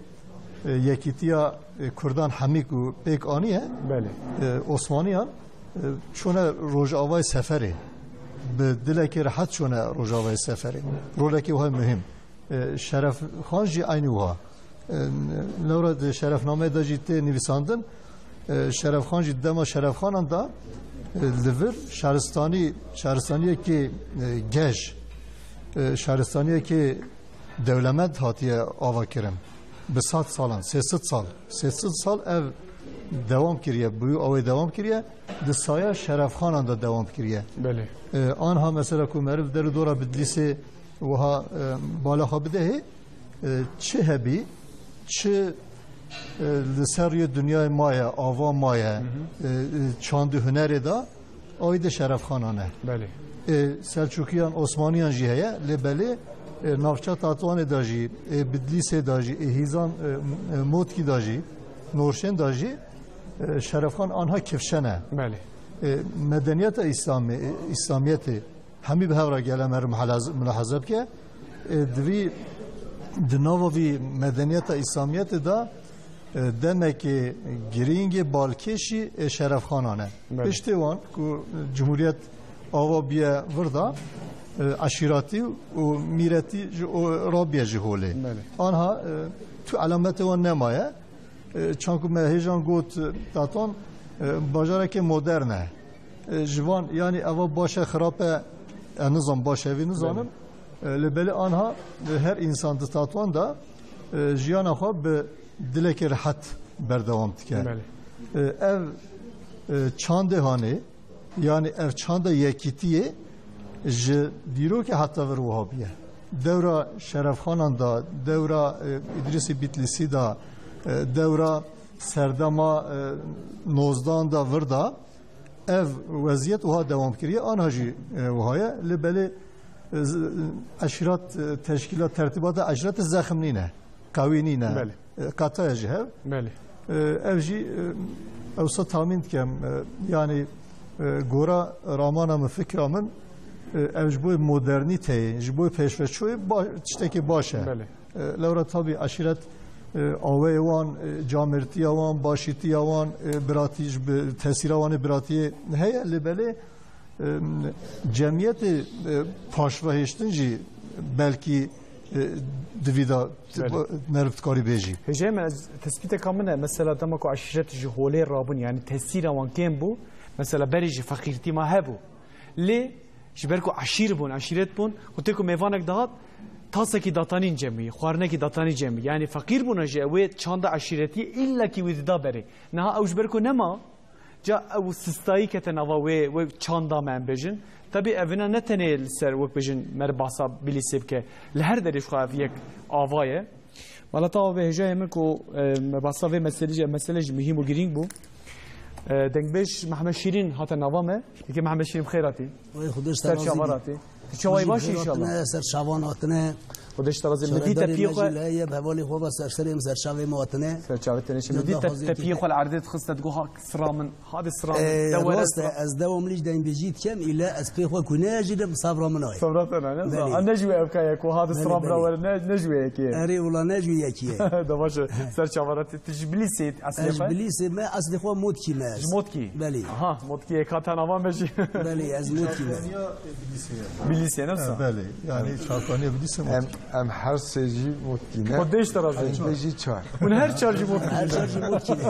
e, yekîtiya, e, Kurdan hemî ku pêk aniye, Belê. E, Osmaniyan, e, çûne Rojavayê Seferê. Bi dilekê rehet çûne Rojavayê Seferê. Rolekê wiha muhim. E, Şerefxan jî eynî wiha. E, lewra di şerefnameyê de jî tê nivîsandin, e, Şerefxan jî dema Şerefxanan de, e, li vir şaristanî, şaristaniyekê, e, gej, e, şaristaniyekê dewlemend hatiye avakirin. Bi sed salan, sê sed sal, sê sed sal ev dewam kiriye, bi wî awê dewam kiriye, di saya Şerefxanan de dewam kiriye. Belê. E, anha mesela ku meriv der û dora Bidlîsê wiha, e, bala xwe bidehê, e, çi hebî, çi, e, li ser rûyê dinyayê maye, ava maye, Hı hı. e, e, çand û hunerê de, awî de Şerefxanan e. Belê. E, Selçûkiyan, Osmaniyan jî heye, lê belê, e, navça Tatwanê de jî, e, Bidlîsê de jî, e, Hîzan, e, e, Motkî de jî, Norşên de jî, e, Şerefxan anha kifşen e. Belê. E, medeniyeta Îslamê, e, Îslamiyetê, Hemî bi hev re gele me re muhalaze-, mulahaze bike. E, di vî, di nava vî medeniyeta Îslamiyetê de, e, demekê girîngê balkêşî, e, şerefxanan e. Belê. Piştê wan ku cumhuriyet ava biye vir de, e, eşîratî û mîretî ji o rabiye ji holê. Belê. Anha, e, tu elametê wan nemaye. E, çanku me hêjan got, e, Tatwan, e, bajarekê modern e. E, ji van, yanî eva baş e, xirab e, e, nizam baş e, vî nizanim. Belê. E, lê belê anha, e, her însan di Tatwan de, e, jiyana xwe bi dilekê rehet berdewam dike. Belê. E, ev, e, çandê hanê, yanî ev çanda yekîtiyê ji dîrokê heta vir wiha bûye. Dewra şerefxanan de, dewra, e, Îdrîsê Bîtlîsî de, e, dewra serdema, e, nozdan de vir de, ev weziyet wiha dewam kiriye, anha jî, e, wiha ye. Lê belê, e, z-, eşîrat, e, teşkîlat, tertîbata eşîratê zexm nîne, qewî nîne. Belê. E, qetaya ji hev. Belê. E, ev jî, e, ewsa tahmîn dikem, e, yanî, e, gora ramana min, fikra min, e, ev ji bo modernîteyê, ji bo pêşveçûyê ba-, tiştekî baş e. Belê. E, lewra tabî eşîret, e, aweyê wan, e, camêrtiya wan, başîtiya wan, e, biratî ji bi-, tesîra wan ê biratiyê heye, lê belê, e, cemiyetê, e, paşvehiştin jî belkî, e, di vî de Belê. Meriv dikarî bêjî. Hêjayê me, ez, tespîteka min e, mesela dema ku eşîret ji holê rabûn, yanî tesîra wan kêm bû, mesela berê jî feqîrtî ma hebû. Lê ji ber ku eşîr bûn, eşîret bûn, ku tê ku mêvanek dihat, tasekî datanîn cem wî, xwarinekî datanî cem wî. Yanî feqîr bûna jî, ew ê çanda eşîretiyê îllekî wî dida berê. Niha ew ji ber ku nema, ca ew sistayî kete nava wê, wê çanda me em bêjin. Tabî evina ne tenê li ser, wek bêjin, me re bahsa Bilîsê bike. Li her derê ji xwe ev yek ava ye. Mala tawa vê hêjayê min ku, e, me bahsa vê meselê jî, mesele jî muhîm û girîng bû. E, dengbêj Mehmet Şîrîn hate nava me. Yekê Mehmet Şîrîn, bi xêr hatî. Wê Xwedê ji te Ser razî çava bî. Hatî. Tu çawayî baş î înşallah. Hatine, ser çavan hatine. Xwedê ji te razî. Min dî Çaredarê tepiya me xwe. Jî li heye bi hevalê xwe ve ser serê min, ser çavê me hatine. Ser çavê tenê şe. Min dî te-, tepiyê xwe li erdê dixist, te digot, "Ha, sira min, hadi sira min, e, de were rast e, sira." Ez dewamlî ji dengbêjî dikem, île ez pê xwe ku ne jî de bi sabra min ayê. Sabra te ne, ne? Belê. Ha, ne ji wê evka ye ku hadi Belê, sira min belê. Were, ne, ne ji wê yekê ye. Erê, wela ne ji wê yekê ye. De baş e. Ser çavara te, tu ji Bilîsê eslê xwe? Ez ji Bilîsê me, eslê xwe Motkî me ez. Ji Motkî? Belê. Aha, Motkî ye, ka te nava me jî. Belê, ez Motkî me. Çavkaniya Bilîsê ye. Bilîsê, ne wisa? Ha, belê. Yani çavkaniya Bilîsê Motkî. Em, em her sê jî Motkî ne? Xwedê ji te razî. Em jî çar. Hûn her çar jî Motkî ne? Her çar jî Motkî ne.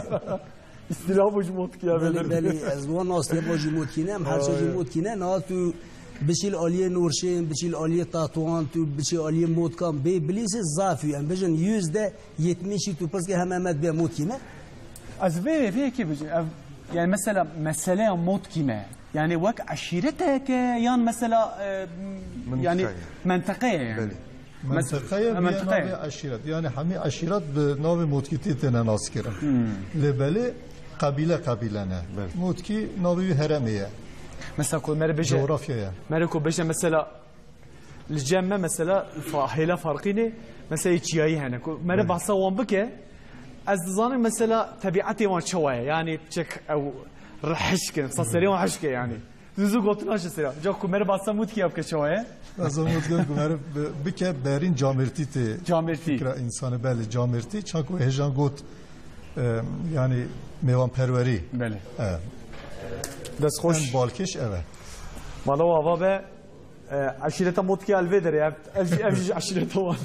Îstîlamo ji Motkî ya Belê, vê belê. Ez wan nas tê bo ji Motkî ne, em her çar jî Motkî ne. Niha tu biçî li aliyê Nûrşên, biçî li aliyê Tatwan, tu biçî aliyê Motkan, bê Bilîsê zaf û em bêjin yüzde yetmişî tu pirs ke hem em et bê Motkî ne. Ez vê, vê yekê bêjim. Ev, yani mesela meseleya Motkî ne? Yani wek eşîreteke yan mesela, e, yani Mintiqe ye. Menteqe ye yani. Belê. Mes-, Menteqe ye, ha, bir menteqe ye. Navê eşîret. Yani hemî eşîret bi navê Motkîtî têne naskirin. Hmm. Lê belê qebîle qebîle ne. Belê. Motkî navê wî heremê ye. Mesela ku mere bêje, Coğrafya ye. Mere ku bêje mesela Li cem me mesela fa-, hêla farqînê, mesela yê çiyayî hene. Ku mere Belê. Bahsa wan bike, ez dizanim mesela tebîetê wan çawa ye. Yani çek ew re-, hişk in, sa serê wan hişk e yani. Zû zû gotina ji sera. Ca ku mere bahsa Motkî ya bike çawa ye? Ez wan gotin ku mere bi-, bike berîn camêrtî tê. Camêrtî. Fikra însanê belê camêrtî. Çaku hêjan got, e, yani mêvanperwerî. Belê. E. Dest xweş. En balkêş ev e. Mala we ava be. E, eşîreta Motkî ya li vê derê, ev, ev jî, ev jî ji eşîreta wan.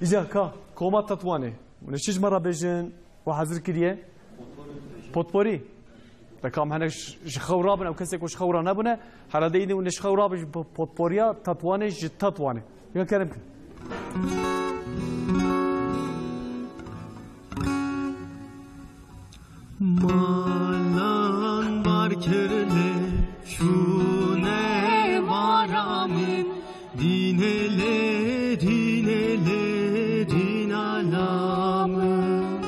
Îca ka, koma Tetwanê. Hûn ê çi ji me re bêjin? We hezir kiriye? Potporî. De kam hene ji, ji xew rabin, ew kesê ku ji xew ra nebûne, herhalde îdî hûn ê ji xew rabin ji po-, potporiya Tetwanê ji Tetwanê. Ya kerem kin. Malan bar kirine çûne mara min, dîne lê, dîne lê, dînala min.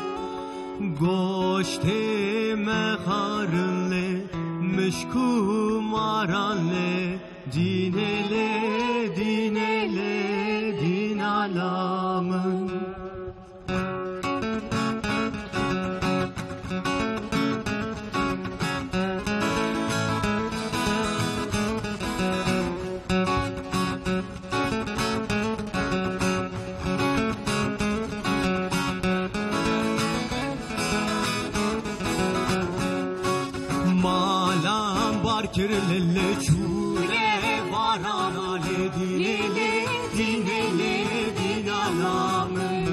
Goştê me xarin lê, mişk û maran lê, dîne lê, dîne lê, dînala min. Li çûre varana lê dînê lê dînê lê dînana min.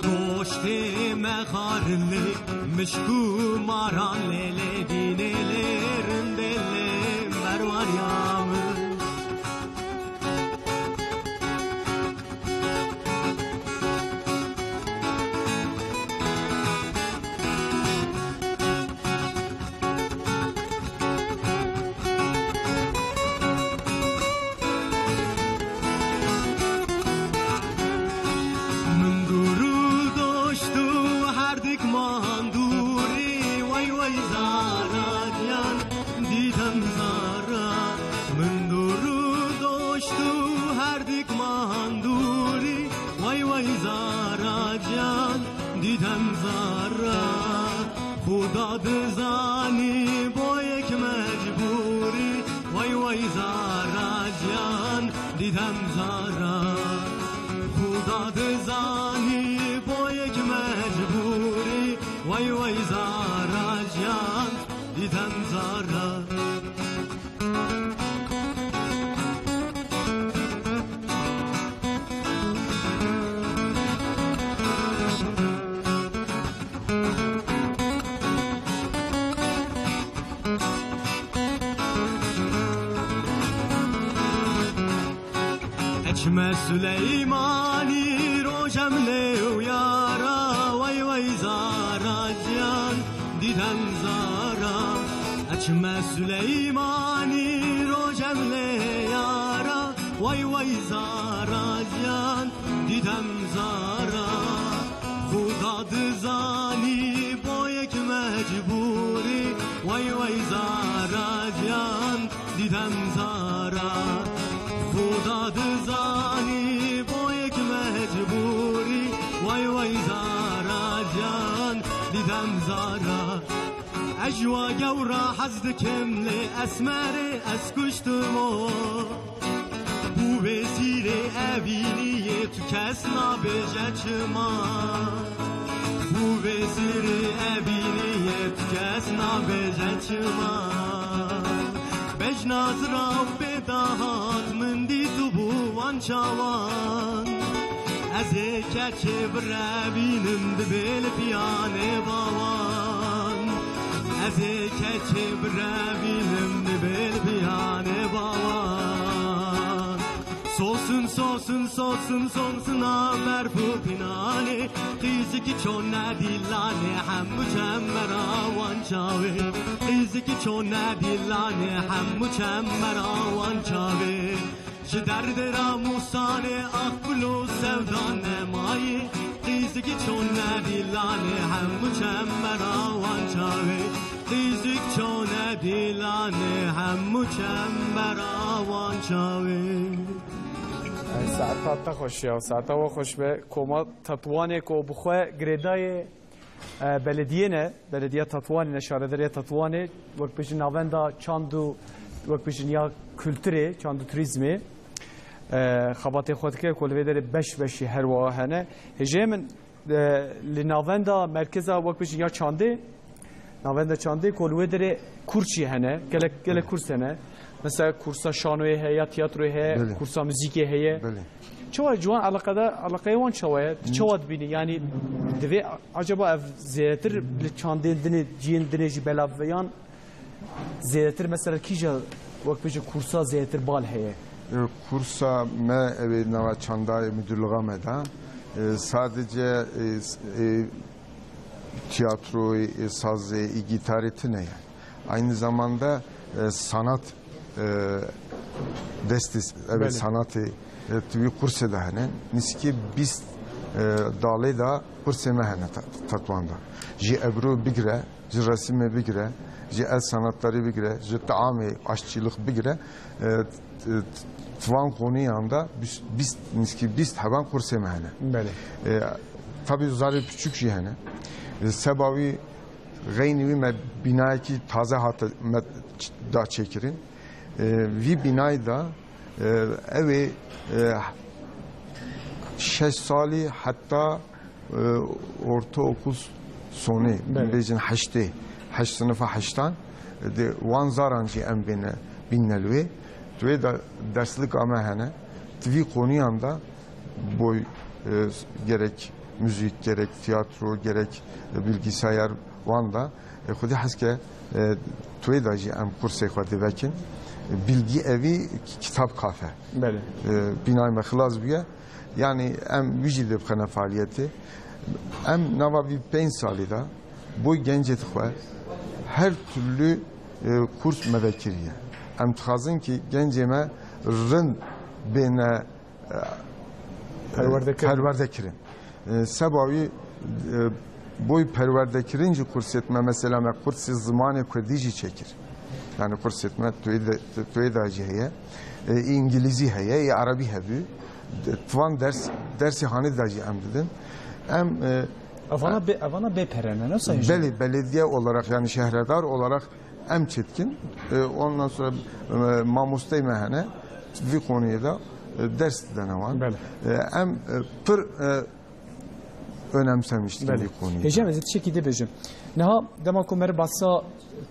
Doştê me xarin lê mişk û maran lê lê dînê lê rindê lê berwariya min. Min dûr û doşt û herdik man dûrî, wey wey zara diyan dîdem zara. Min dûr û doşt û herdik man dûrî, wey wey zara diyan dîdem zara. Xuda dizanî bo yek mecbûrî, wey wey zara diyan dîdem zara. Xuda dizanî bo yek mecbûrî, wey wey zara diyan dîdem zara. Eçme Suleymanî rojem lê û yara, wey wey zara ciyan dîdem zara. Eçme Suleymanî rojem lê yara, wey wey zara ciyan dîdem zara. Xuda dizanî bo yek mecbûrî, wey wey zara ciyan dîdem zara. Xuda dizanî bo yek mecbûrî, wey wey zara ciyan dîdem zara. Ez ji wa gewra hez dikim lê esmerê ez kuştim o. Bû wêzîrê evîniyê tu kes nabêje çima. Bû wêzîrê evîniyê tu kes nabêje çima. Bejna zirav bê dahat min dît û bû wan çawan. Ez ê keçê birevînim dibê li piyanê bawan. Ez ê keçê birevînim dibê li piyanê bawan. Sosin, sosin, sosin, sosina berf û pînanê. Qîzikî çone dîlanê hemû çembera wan çavê. Qîzikî çone dîlanê hemû çembera wan çavê. Ji derdê ra mûsanê ax gul û sevda nemayê. Qîzikî çone dîlanê hemû çembera wan çavê. Qîzik çone dîlanê hemû çembera wan çavê. Ey, saeta te xweş ya, saeta we xweş be. Koma Tetwanê ku bi xwe girêdayê, e, belediyê ne, belediya Tetwanê ne, şaredarya Tetwanê, wek bêjin navenda çand û, wek bêjin ya kulturê, çand û turizmê, e, xebatê xwe dike ku li vê derê beş beşî her wiha hene. Hêjeyê min, e, li navenda merkeza wek bêjin ya çandê, navenda çandê ku li wê derê kurs jî hene, gelek, gelek kurs hene. Mesela kursa şanoyê heye ya tiyatroyê heye, Belê. kursa muzîkê heye. Belê. Çawa ji wan eleqeda, eleqeyê wan çawa ye? Tu çawa dibînî? Yanî divê acaba ev zêdetir li çandên dinê, ciyên dinê jî belav be yan zêdetir mesela kîja wek bêje kursa zêdetir bal heye? E, kursa me ew ê nava çandayê müdürlüğe me da. E, sadece, e, s-, e, tiyatroyê, e, sazê, e, gitarê tine ye. Aynı zamanda, e, sanat, e, destê, evet, Belê. sanatê, e, tu wî kursê de hene. Nizîkî bîst, e, dalê de kursê me hene ta-, Tetwan de. Ji ebru bigire, ji resimê bigire, ji el sanatları bigire, ji taamê, aşçılık bigire, e, t-, t-, tvan konuyan da bîst, bîst, nizîkî bîst heban kursê me hene. Belê. E, tabii zarê küçük jî hene. E, seba wî Xeynî wî me bînayekî taze hate me da çêkirin. E, vî bînayê da, e, ew ê, e, şeş salî heta, e, ortaokul sonê, Belê. bêjin heştê, heşt sinifa heştan, e, de wan zaran jî em bêne Bînne li wê, tu wê de derslika me hene. Di vî konuyan de boy, e, gerek müzik, gerek tiyatro, gerek, e, bilgisayar wan de, e, xwedî hez ke, e, tu wê de jî em kursê xwe divekin. Bilgi evî kitap kafe. Belê. E, bînay me xilas bûye. Yani em wî jî dê bixene faaliyetê. Em nava vî pênc salî de boy gencê xwe her türlü, e, kurs me vekiriye. Em dixwazin ki gencê me rind bêne, e, Perwerde kirin. perwerde kirin. E, seba wî, e, boy perwerde kirin jî kursêt me, mesela me kursê zimanê kurdî jî çêkir. Yani kursêt me tu yê de, tu yê de jî heye. E, îngilîzî heye, ê erebî hebû. De, tivan ders, dersê hanê de jî em didin. Em, e, Evana bê, evana bê pere ne? Nasıl hijyen? Belê, belediye olarak, yani şehredar olarak em çetkin. E, ondan sonra, e, mamostey me hene. Vî konuya da, e, ders didene wan. Belê. E, em, e, pir, e, önemsemiştik Belê. vî konuyu. Hêjam, ez ê tiştekî dibêjim. Niha dema ku me re bahsa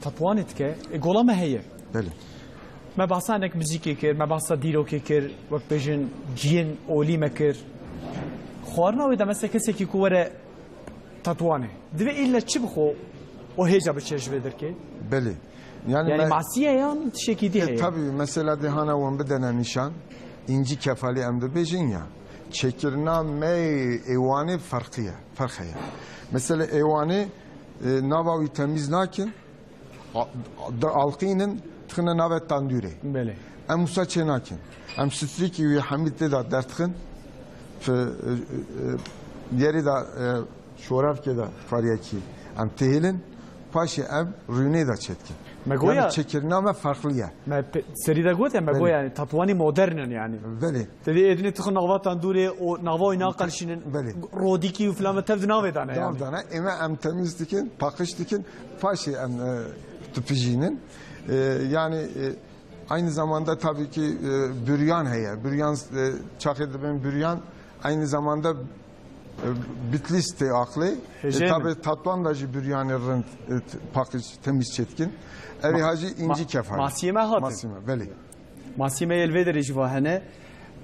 Tetwanê dike, e, gola me heye. Belê. Me bahsa hinek muzîkê kir, me bahsa dîrokê kir, wek bêjin ciyên olî me kir. Xwarina wê de mesela kesekî ku were Tetwanê, divê îlle çi bixwe û hêja biçe ji vê derkê? Belê. Yani Yani me- masiye yan tiştekî dî E, heye? Tabii, mesela dê hana wan bidene nîşan, înci kefalî em dibêjin ya. Çêkirina me ê êwanê ferqî ye, ferq heye. Mesela êwanê, e, nava wî temîz nakin, a, di alqînin, dixine navê tandûrê. Belê. Em wisa çê nakin. Em strîkî wî hemî tê de derdixin. Fi, e, e, yerê de, e, şorevkê de fariyekî em têhêlin. Paşê em rûnê de çêdikin. Me goya Yani çêkirina me ferqlî ye. Me pe-, serî de gote, me Belê. goya yani Tetwanî modern in yani. Belê. Te dê êdinê tixin nava tandûrê û nava wî naqelşînin. Belê. Rodîkî û filan me tev di navê dane yani. Dane, ême em temîz dikin, paqij dikin, paşê em, e, dipijînin. E, yani, e, aynı zamanda tabii ki, e, büryan heye. Büryan, e, çaxê dibên büryan, aynı zamanda, e, Bitlîs tê aqlê. E, Hêjê tabii min. Tatwan da jî büryanê rind, e, t-, paqij, temîz çêdikin. Ev ê Ma-, hacî înci ma-, kefalî. Masiyê me hatin. Masiyê me, belê. Masî me yê li vê derê jî va hene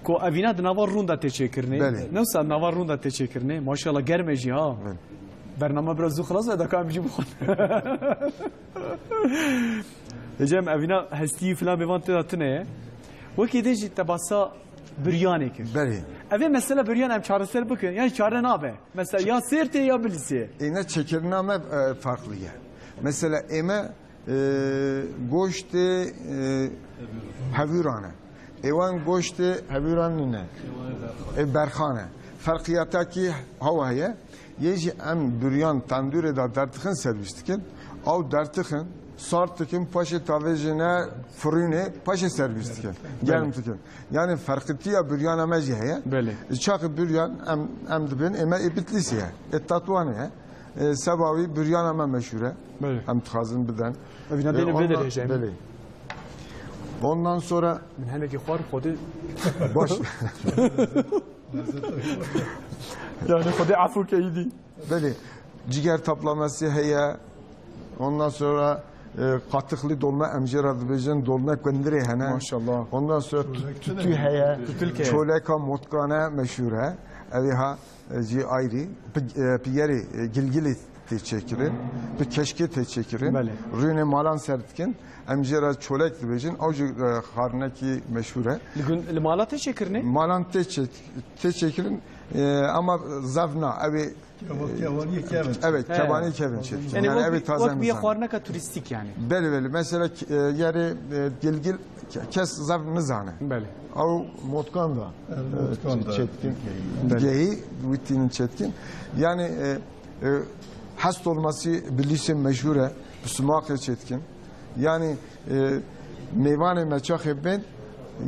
ku evîna di nava rûn de tê çêkirinê. Belê. Ne wisa nava rûn de tê çêkirinê. Maşallah germ e jî ha. Belê. Bername biraz zû xilas be, daka em jî bixwin. Ecem evîna hestî filan bêvan tê de tune ye. Wekî din jî te basa biryanê kir. Belê. Ev ê mesela biryan em çareser bikin. Yani çare nabe. Mesela ya sêr tê ya bilisê. Êne çêkirina me, e, farklı ye. Mesela ême E, goştê, e, hevûran e. Êwan goştê hevûran nîne. E, berxan e. Ferqiyata kî hawa heye. Yê jî em büryan tandûrê de derdixin servîs dikin. Ew derdixin, sard dikin, paşê tavêjine firûnê, paşê servîs dikin. Belê. Germ dikin. Yani ferqitiya büryana me jî heye. Belê. E, çaxê büryan em, em dibin, ême ê Bitlîsê ye. Ê Tatwanê ye. E, seba wî biryana me meşhûr e. Belê. Em dixwazin biden. Evîna E, dêne vê ondan- derê hêjayî. Belê. Ondan sonra Min henekî xwar Xwedê Baş. Yani Xwedê efû ke îdî. Belê. Ciger taplaması heye. Ondan sonra, e, katıklı dolma em jê re dibêjin, dolma kundirê hene. Maşallah. Ondan sonra tü-, tütü heye. Tütülke. Çoleka motkane meşhûr he. Evê ha. E, jî ayrî, bi, e, bi yerê, e, gilgilê tê çêkirin, bi keşkê tê çêkirin. Belê. Rûnê malan ser dikin, em jê re çolek dibêjin, ew jî, e, xwarinekî meşhûr e. Li gund, li mala tê çêkirinê? Malan tê çê-, tê çêkirin, e, ama zaf na, ew ê, Kewa-, kewaniyê kevin. Evet, Evet. kewaniyê kevin çêdikin. Yani Yani wek, ew ê taze wek bir nizane. xwarineka turîstîk yani. Belê, belê. Mesela, e, yerê, e, gilgil Ke-, kes zaf nizane. Belê. Ew motkan da, Evet, e, motkan da. çetkin. Belê. Digehî, wî tînin çetkin. Yani, e, e, hest olması bilîsê meşhur e, bi sumakê çetkin. Yani, e, mêvanê me çaxê bên,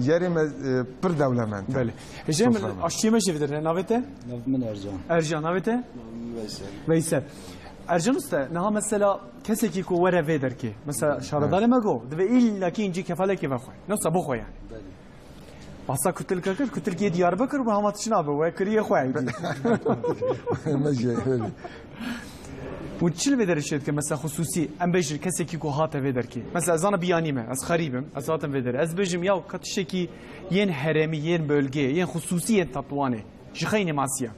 yerê me, e, pir dewlemend e. Belê. Hêjê min, Sofra me. aşçiyê me jî vidirine, navê te? Nav min Ercan. Ercan, navê te? Nav min Veysel. Veysel. Ercan Usta, niha mesela kesekî ku were vê derkê, mesela şaredarê me got, divê îllakî încî kefalekê vexwe. Ne wisa bixwe yani. Belê. Bahsa kutilka kir, kutilkê Diyarbekir bû, hema tişt nabe, we kiriye xwe êdî. Me jî, belê. Hûn çi li vê derê çêdikin? Mesela xisûsî, em bêjin kesekî ku hate vê derkê. Mesela ez zana biyanî me, ez xerîb im, ez hatim vê derê. Ez bêjim ya ka tiştekî yên herêmî, yên bölgeyê, yên xisûsî, yên Tetwanê. Ji xeynê masiya.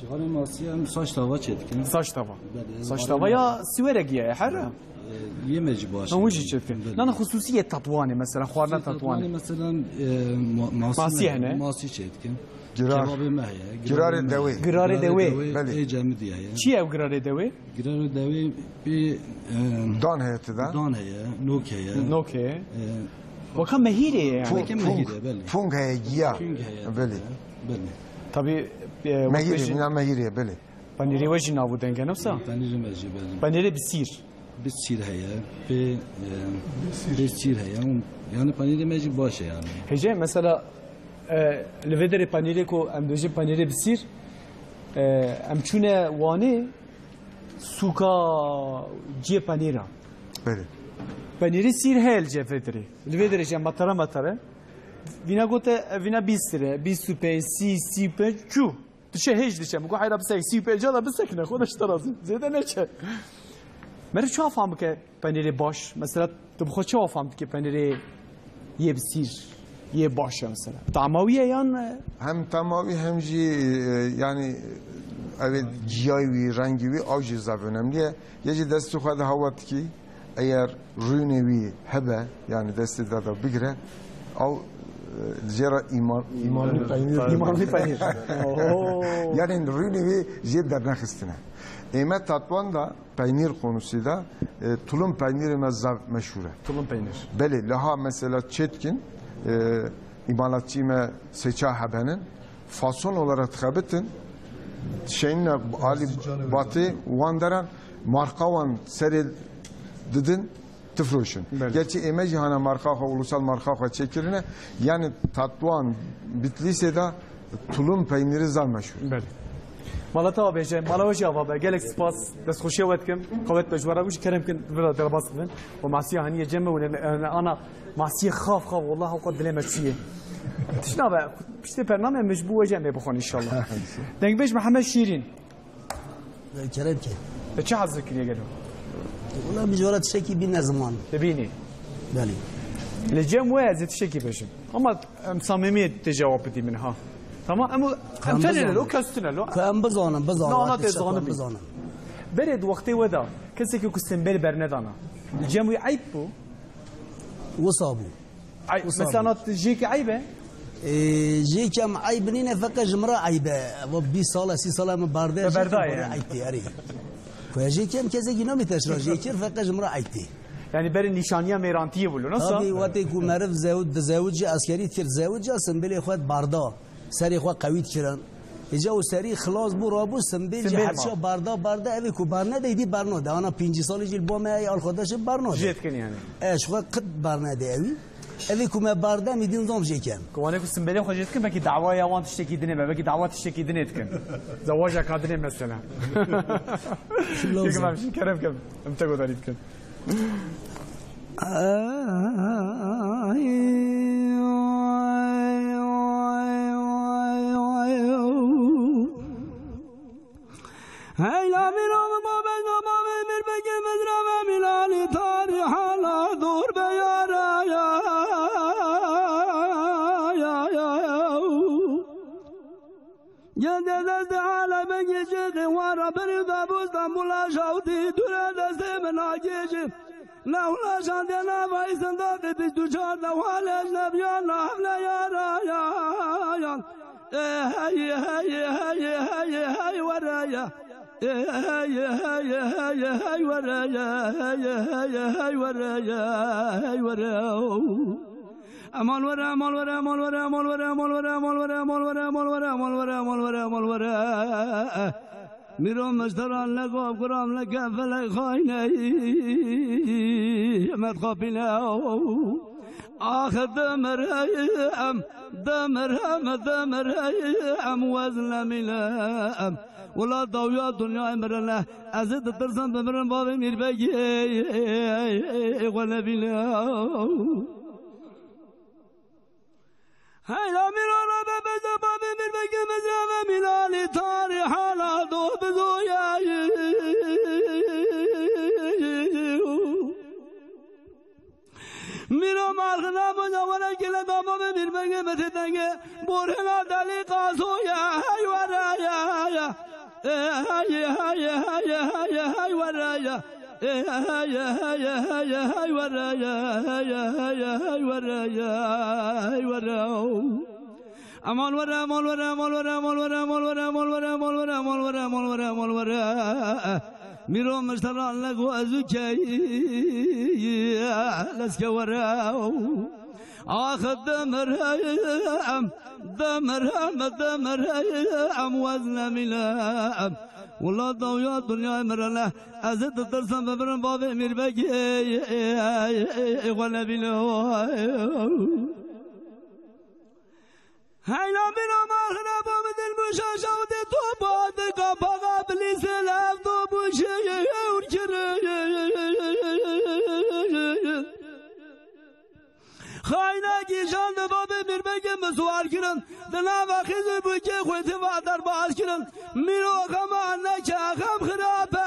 Ji xeynê masiya em saç tava çêdikin. Saç tava. Belê, Saç arê tava me. Ya siwere giya ye, her? Ee, yê me jî baş Ha, e. Hûn jî çêdikin. Belê. Nana xisûsî yê Tetwanê, mesela xwarina Tetwanê. Mesela, e, ma-, masî Masî me, hene. Masî çêdikin. Girar. Kebabê me heye. Girarê dewê. Girarê dewê. Belê. Ê cemidî heye. Çi ye ew girarê dewê? Girarê dewê bir, e, Dan heye ti de? Dan heye, nok heye. Nok heye. E, Weka mehîrê ye yani. Pung, Weke pung, mehîrê, belê. Pung heye giya. Pung heye. Belê. Belê. Tabii, e, Mehîrê, wek mîna mehîrê, belê. Panîrê we jî nav û deng e, ne wisa? Panîrê me jî, belê. Panîrê bi sîr. Bi sîr heye, pê, e, pê sîr heye. Yani panîrê me jî baş e yani. Hêje, mesela, e, li vê derê panîrê ku em dibêjin panîrê bi sîr, e, em çûne Wanê, sûka cihê panîra. Belê. Panîrê sîr heye li cihê vê derê. Li vê derê jî em metara metara. Vîna gote, e, vîna bîst lîre, bîst û pênc, sî, sî û pênc, çû. Diçe hêj diçe. Min got, "Heyra bisek, sî û pênc da bisek ne, Xweda ji te razî. Zêde neçe." Meriv çawa fam bike penêrê baş? Mesela, tu bi xwe çawa fam dikî penêrê yê bi sîr, yê baş ya mesela? Tama wî ye yan, e? Hem tama wî hem jî, e, yani, ev ê ciyayî wî, rengî wî, ew jî zaf önemli ye. Yê jî destê xwe de hewa dikî. Eger rûnê wî hebe, yani destê te de bigire, ew, e, jê re îman-, îmanlî peynîr. Îmanlî peynîr. Oo. Yani rûnê wî jê dernexistine. Ê me Tatwan de peynîr konusî de, e, tulum peynîrê me zaf meşhûr e. Tulum peynîr. Belê, liha mesela çêtkin, e, îmalatçî me seça hebenin, fason olarak dixebitin, şeyine alî batê wan deran marqa wan serê didin, tifroşin. Belê. Gerçi ê me jî hana marqa xwe, ulusal marqa xwe çêkirine, yani Tatwan Bitlîsê de tulum peynîrî zaf meşhûr. Belê. Mala te avêje, mala we jî ava be. Gelek spas, destxweşiya we dikim. Qewet be ji we re, û jî kerem kin, vira derbas bibin. Û masiya haniye cem me û ne, ne, ana masiyê xaf xaf, wallah hewqa dilê me çûye. Tişt nabe, piştê pername min ji bo we jî em ê bixwin inşallah. Dengbêj Mihemed Şîrîn. Kerem ke. Te çi hez kiriye gelo? Wala min ji we re tiştekî bîne ziman. Dibînî? Belê. Li cem we ez ê tiştekî bêjim. Ama em samimiyê tê cewab bidî min ha. Tamam, em, em Em tenê bizanin. Lo, kes tune lo. Ku em bizanin, bizanin, Na, na, wextê tê şef em zanin. Bizanin. Berê di wextê we de kesekî ku sembêl bernedana. Li cem wî eyb bû? Wisa bû. Ay, Wisa mesela bû. Na tu jêkî eyb e? Ee, jêkî em eyb nîne, feqet ji min re eyb e. Ev bîst sal e, sî sal e min berde, Te jêkî berdaye berê yani. Eyb tê, erê. Ku ez jêkî em kesekî namî teşra jêkir, feqet ji min re eyb tê. Yani berê nîşaniya mêrantiyê bû, nasıl? Tabii, wextê ku meriv zew-, dizewicî, eskerî dikir, dizewicî, sembêlê xwe barda. Serê xwe qewî dikirin. Îca û serî xilas bû, rabû, simbêl jî Simbêl herşa ma. Barda, barda, evê ku barnede, îdî barnode. Ana pêncî salî jî li ba me ey alxwedeşê barnode. Jêdikin yani. E, ji xwe qit barnede ewî. Evê ku me barde, em îdî nizam jê ken. Ku wanê ku simbêlê xwe jêdikin, belkî dawaya wan tiştekî dinê me, belkî dawa tiştekî dinê dikin. Zewaja ka dinê mesela. Lazim. Kêkim em jî kerem kem. Em te godarî dikin. Hey, la mîra min, babê, babê, mir beke, mizra ve, mînalî tarî hala dor be, yara, ya, ya, ya, ya. Gel de destê aleme geçirdi, wara beri de bu İstanbul'a şavdi, dure destê min a geçi. Ne ulaşan de ne vayısında de biz ducar da wale ecnebiyan, ne havle yara, ya, ya. Eh, hey, hey, hey, hey, hey, were ya. Eh, hey, hey, hey, hey, were ya. Hey, hey, hey, were ya. Hey, were ya. Aman were, aman were, aman were, aman were, aman were, aman were, aman were, aman were, aman were, aman were, aman were. Mîro meşteran lego guram leke felek xayne met xapine. Ax demirem, demirem, demirem wez nemîlem. Wela dawiya dinyayê mirine. Ez ê ditirsim bimirim bavê Mîrbegî xwe nebîne. Hey, la mîrana be beze babê Mîrbegî mizrave mînalî tarî hala do bizoyayî. Were gele baba ve bir bege mete denge. Borhena deli kazoya, hey were ya, ya. Hey, hey, hey, hey, hey, hey, were ya. Hey, hey, hey, hey, hey, hey, were ya. Hey, hey, hey, hey, were ya. Hey, were ya. Aman were, aman were, aman were, aman were, aman were, aman were, aman were, aman were, aman were, aman were. Mîro mişteran lego ez û key leske were. Ax demir hem, demir hem, demir hem wez nemîne. Wela dawiya dinyayê min re ne. Ez ê ditirsim bibirim bavê Mîrbegê xwe nebîne. Heyna bîna ma xiraba min dil bû şaşa û dê topa dika paxa bilîsê lev to bû şêyê û kirin. Xayna gîjan di babê Mîrbegê min siwar kirin. Di nava xîzê bûkê xwê tiva derbas kirin. Mîro xema neke xem xirabe.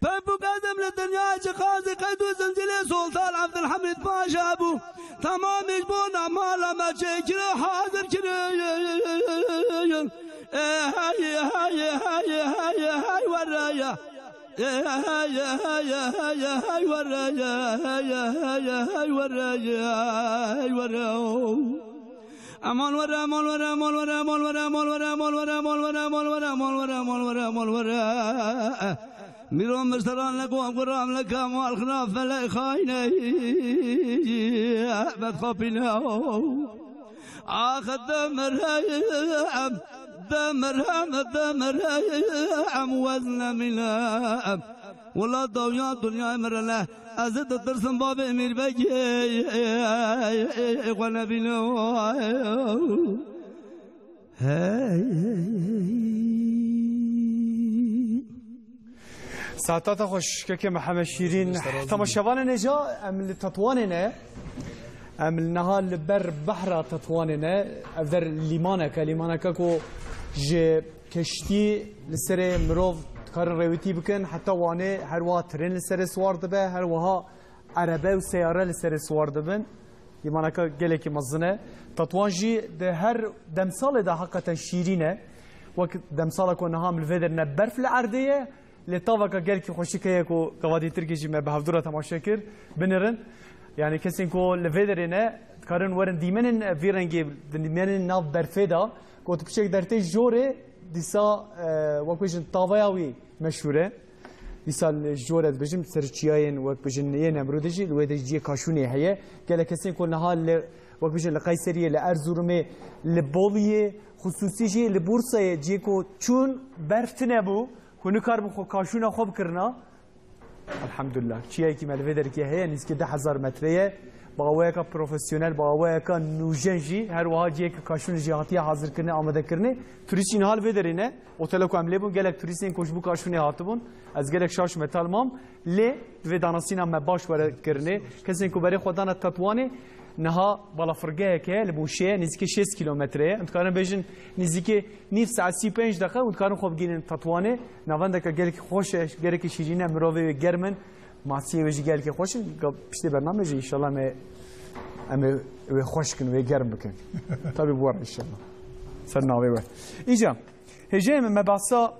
Pep û qedem li dinya çi qazî qeyd û zincîlê Sultan Abdulhamid Paşa bû. Temamî ji bona mala me çêkirî hazir kirin. Ê hey, hey, hey, hey, hey, hey, were ya. Ê hey, hey, hey, hey, hey, were ya. Hey, hey, hey, hey, were ya. Hey, were ya. Aman were, aman were, aman were, aman were, aman were, aman were, aman were, aman were, aman were, aman were, aman were. Mîro mişteran leko em guram leka mal xina felek xayne. Bet xapîne. Ax demir hem, demir hem, demir hem wez nemîne. Wela dawiya dinyayê min re ne. Ez ê ditirsim bavê Mîrbegê xwe nebînim. Hey, hey, hey. Saeta te xweş, kekê Mihemed Şîrîn. Temaşevanên hêja, em li Tetwanê ne. Em li niha li ber behra Tetwanê ne. Ev der lîmanek e, lîmaneke ku ji keştî li serê mirov dikarin rêwîtî bikin, heta Wanê her wiha tren li serê siwar dibe, her wiha erebe û seyare li serê siwar dibin. Lîmaneke gelekî mezin e. Tetwan jî di her demsalê de heqeten şîrîn e. Wek demsala ku niha em li vê derê ne berf li erdê ye, lê taveka gelkî xweşik heye ku gavadî Tirkî jî me bi hevdû re temaşe kir. Binirin. Yani kesên ku li vê derê ne, dikarin werin dîmenên vî rengê, dîmenên nav berfê de, ku tu piçek dertê jorê, dîsa, e, wek bêjin tavaya wî meşhûr e. Dîsa li jor e dibêjim, ser çiyayên wek bêjin yên Nemrûdê jî, li wê de ciyê kaşûnê heye. Gelek kesên ku niha li, wek bêjin, li Qeyseriyê, li Erzurumê, li Boliyê, xisûsî jî li Bursayê, ciyê ku çûn berf tune bû, hûn nikaribin xwe kaşûna xwe bikirina. Elhamdulillah. Çiyayekî me li vê derkê heye, nîzikî deh hezar metre ye. Bi awayeka profesyonel, bi awayeka nûjen jî, her wiha cihekî kaşûnê jî hatiye hazirkirinê, amadekirinê. Turîst jî niha li vê derê ne. Otela ku em lê bûn, gelek turîstên ku ji bo kaşûnê hatibûn. Ez gelek şaş me tal mam. Lê divê danasîna me baş were kirinê. Kesên ku berê xwe dane Tetwanê, niha balafirgehek heye li Mûşê ye, nêzîkî şêst kîlometre ye. Em dikarin bêjin nêzîkî nîv saet sî û pênc deqe û dikarin xwe bigihînin Tetwanê. Navendeke gelekî xweş e, gelekî şîrîn e, mirovê wê germ in. Masiyê wê jî gelekî xweş in. Ga-, piştê bernamê jî înşallah me, em ê wê xweş kin, wê germ bikin. Tabî bi we re înşallah. Ser navê we. Îca, hêjayê me, me behsa,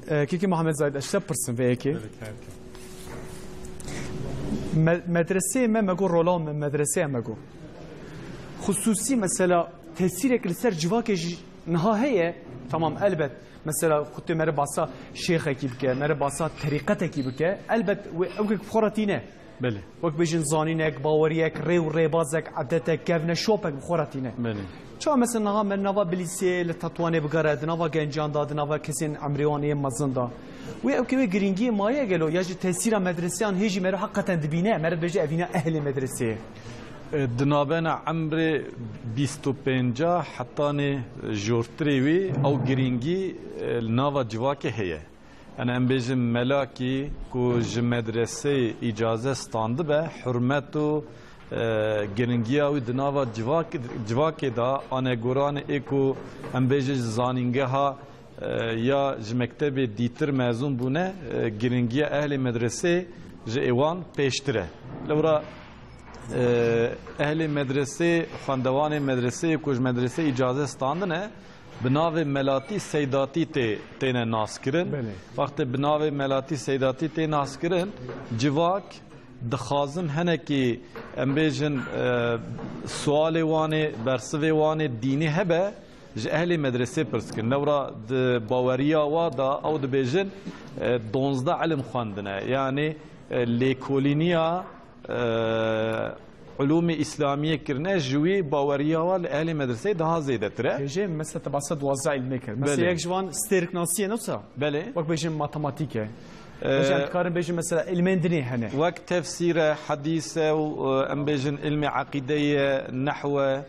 e, kekê Muhammed Zahid, ez te pirsim vê yekê. Evet, her kim. Me-, medreseyê me, me got rola me, medreseya me got. Xisûsî mesela tesîrek li ser civakê jî niha heye. Tamam, elbet. Mesela, xutê mere basa şêxekî bike, mere basa terîqetekî bike, elbet wê ewkek bi xwe re tîne. Belê. Wek bêjin zanînek, baweriyek, rê û rêbazek, edetek, kevne, şopek bi xwe re tîne. Belê. Çawa mesela niha me nava Bilîsê li Tetwanê bigere, di nava gencan de, di nava kesên emrê wan ê mezin de. Wê ewkê wê girîngiyê maye gelo, ya jî tesîra medreseyan hê jî mero heqeten dibîne, mere dibêje evîna ehlê medreseyê. E, di navbena emrê bîst û pênca hetanê jortirê wî ew girîngî, e, li nava civakê heye. Yani em bêjin melakî ku ji medreseyê îcaze standibe, hurmet û, e, giringiya wî di nava civak-, civakê de, anegoranê ê ku em bêjin ji zanîngeha e, ya ji mektebê dîtir mezûn bûne, e, giringiya ehlê medresê ji êwan pêştir e. Lewra, e, ehlê medresê, xwendevanê medresê ku ji medresê îcaze standine, bi navê Melatî Seydatî tê, têne naskirin. Belê. Wextê bi navê Melatî Seydatî tê naskirin, civak dixwazin henekî, em bêjin, e, sualê wan ê, bersivê wan ê dînî hebe, ji ehlê medresê pirs dikin. Lewra di baweriya wa da ew dibêjin, e, donzdeh ilim xwendine. Yanî, e, lêkolîniya, e, ulûmê îslamiyê kirine, ji wî baweriya wa li ehlê medreseyê daha zêdetir e. Hêjê, mesela te behsa duwazdeh ilmê kir. Mesela Belê. yek ji van stêrknasiyê ne wisa? Belê. Wek bêjin matematîk e. Ee, Hêjê, em dikarin bêjin mesela ilmên dinê hene. Wek tefsîr e, hedîs e û, e, em bêjin ilmê eqîdeyê ye, nehw e,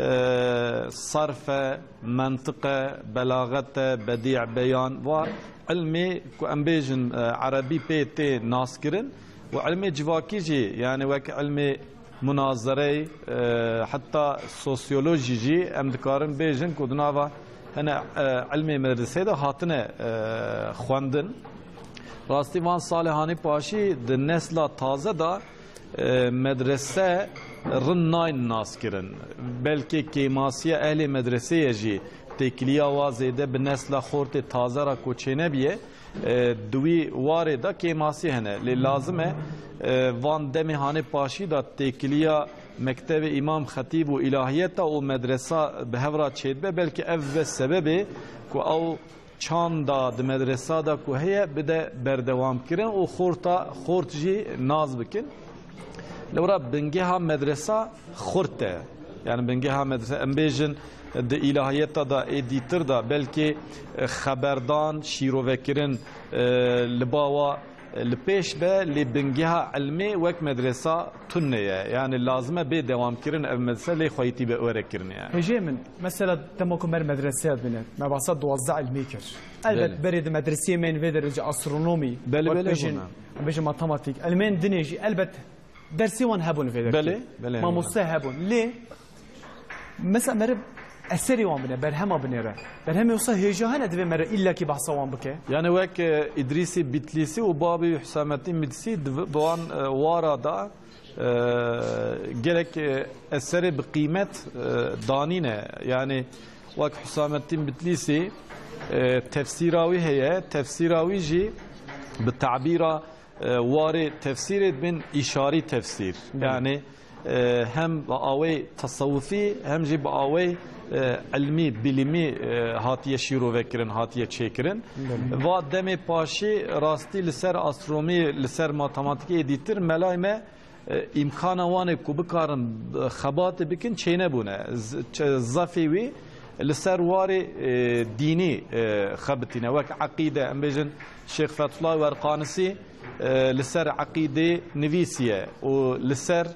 e, sarf e, mentiq e, belaxet e, bedî, beyan. Va ilmê ku em bêjin, e, erebî pê tê naskirin û ilmê civakî jî, yani wek ilmê munazereyê, e, heta sosyolojî jî em dikarin bêjin ku di nava hene, e, ilmê medreseyê de hatine, e, xwendin. Rastî van salê hanî paşî di nesla taze de, e, medrese rind nayên naskirin. Belkî kêmasiya ehlê medreseyê jî têkiliya wa zêde bi nesla xortê taze re ku çênebiye, e, di wî warê de kêmasî hene. Lê lazim e, e, van demê hanê paşî de têkiliya mektevê Îmam Xetîb û îlahiyeta û medresa bi hev re çêdibe. Belkî ev be sebebê ku ew çanda di medresa de ku heye bide berdewamkirin û xorta, xort jî nas bikin. Lewra bingeha medresa xurt e. Yani bingeha medresa, em bêjin di îlahiyeta de ê dîtir de belkî, e, xeberdan, şîrovekirin, e, li ba wa, e, li pêş be, lê bingeha ilmê wek medresa tune ye. Yani lazim e bê dewamkirin ev medrese lê xweyîtî be werekirinê yani. Hêjê min, mesela dema ku me li medreseyê bîne, me behsa duwazdeh ilmê kir. Elbet Belê. berê di medreseyê me yên vê derece astronomî, Belê, wek belê bêjin, bûne. bêjin matematîk, ilmên dinê jî elbet dersê wan hebûn vê derê. Belê, belê, Mamoste hebûn. Lê mesela meriv eserê wan bine, berhema binêre. Berhemê wisa hêja hene divê meriv îllakî behsa wan bike? Yani wek, e, Îdrîsî Bitlîsî û babî Hüsamettin Bitlîsî di vi-, bi wan, e, wara da, e, gelek, e, eserê bi qîmet, e, danîne. Yani wek Hüsamettin Bitlîsî, e, tefsîra wî heye, tefsîra wî jî bi tabîra e, warê tefsîrê dibên îşarî tefsîr. Belê. Yani, e, hem bi awê tesewufî hem jî bi awê, e, ilmî, bilimî, e, hatiye şîrovekirin, hatiye çêkirin. Belê. Va demê paşî rastî li ser astronomî, li ser matematîkê dîtir melayê me, e, îmkana wan ê ku bikarin, e, xebatê bikin çênebûne. Z-, ç-, zafê wî li ser warê, e, dînî, e, xebitîne. Wek eqîde, em bêjin Şêx Fethullah Werqanisî, e, li ser eqîdê nivîsiye û li ser,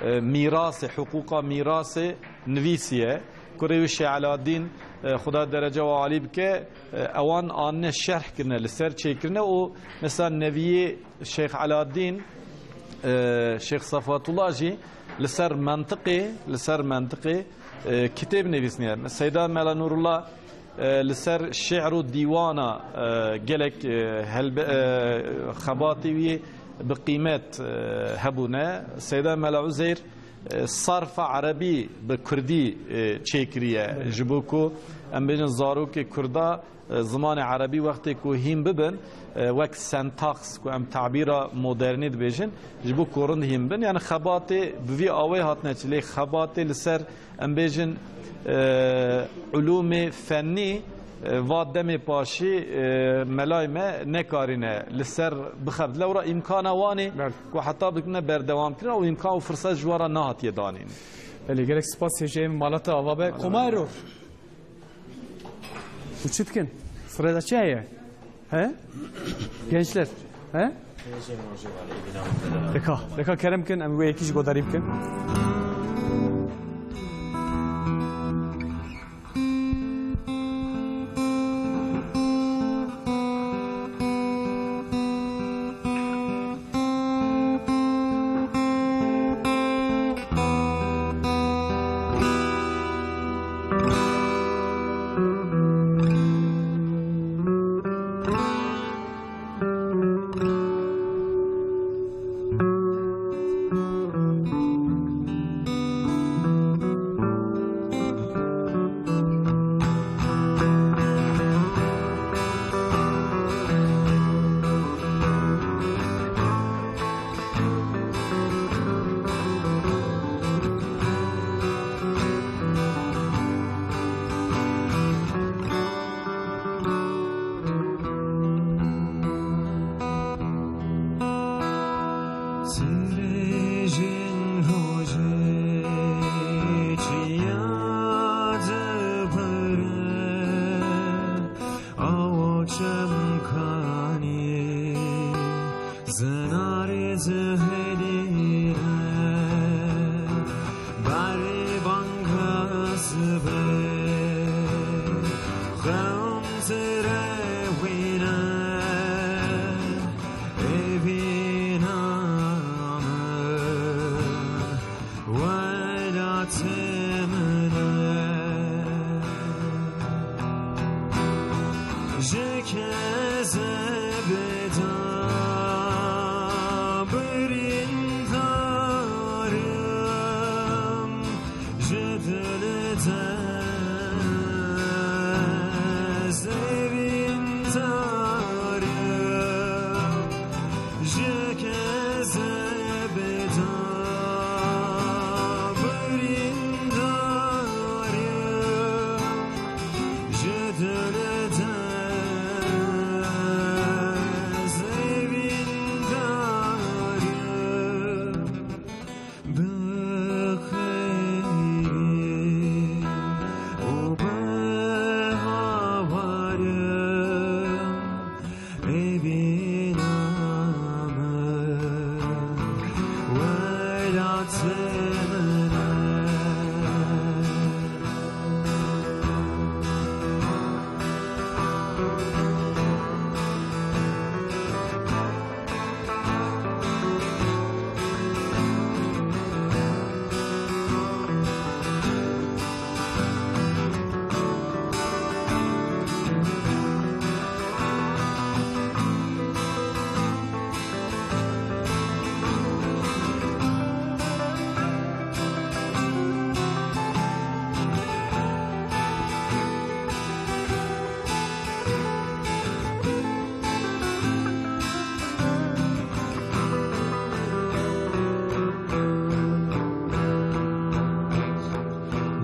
e, mîrasê, hiqûqa mîrasê nivîsiye. Kurê wî Şêx Eladîn, e, Xuda derece we alî bike, e, ewan anine şerh kirine, li ser çêkirine û mesela neviyê Şêx Eladîn, e, Şêx Safwatullah jî li ser mentiqê, li ser mentiqê, e, kitêb nivîsniye. Seyda Mela Nurullah, e, li ser şi'r û dîwana, e, gelek, e, helbe-, e, xebatê wî bi qîmet, e, hebûne. Seyda Mela Uzeyr, e, sarfa erebî bi kurdî, e, çêkiriye. Ji bo ku em bêjin zarokê kurda, e, zimanê erebî wextê ku hîn bibin, e, wek sentaks ku em tabîra modernî dibêjin, ji bo ku rind hîn bin. Yani xebatê bi vî awê hatine çi. Lê xebatê li ser, em bêjin, e, ulûmê fennî, e, va demê paşî, e, melayê me nekarîne li ser bixebit. Lewra îmkana wan ê Belê. ku heta bikine berdewamkirin û îmkan û firset ji wan re nehatiye danîn. Belê, gelek spas hêjeyê min, mala te ava be. Koma Eror. Û çi dikin? Sırada çi heye? He? Gençler. He? Deka, deka kerem kin, em wê yekî ji godarî bikin.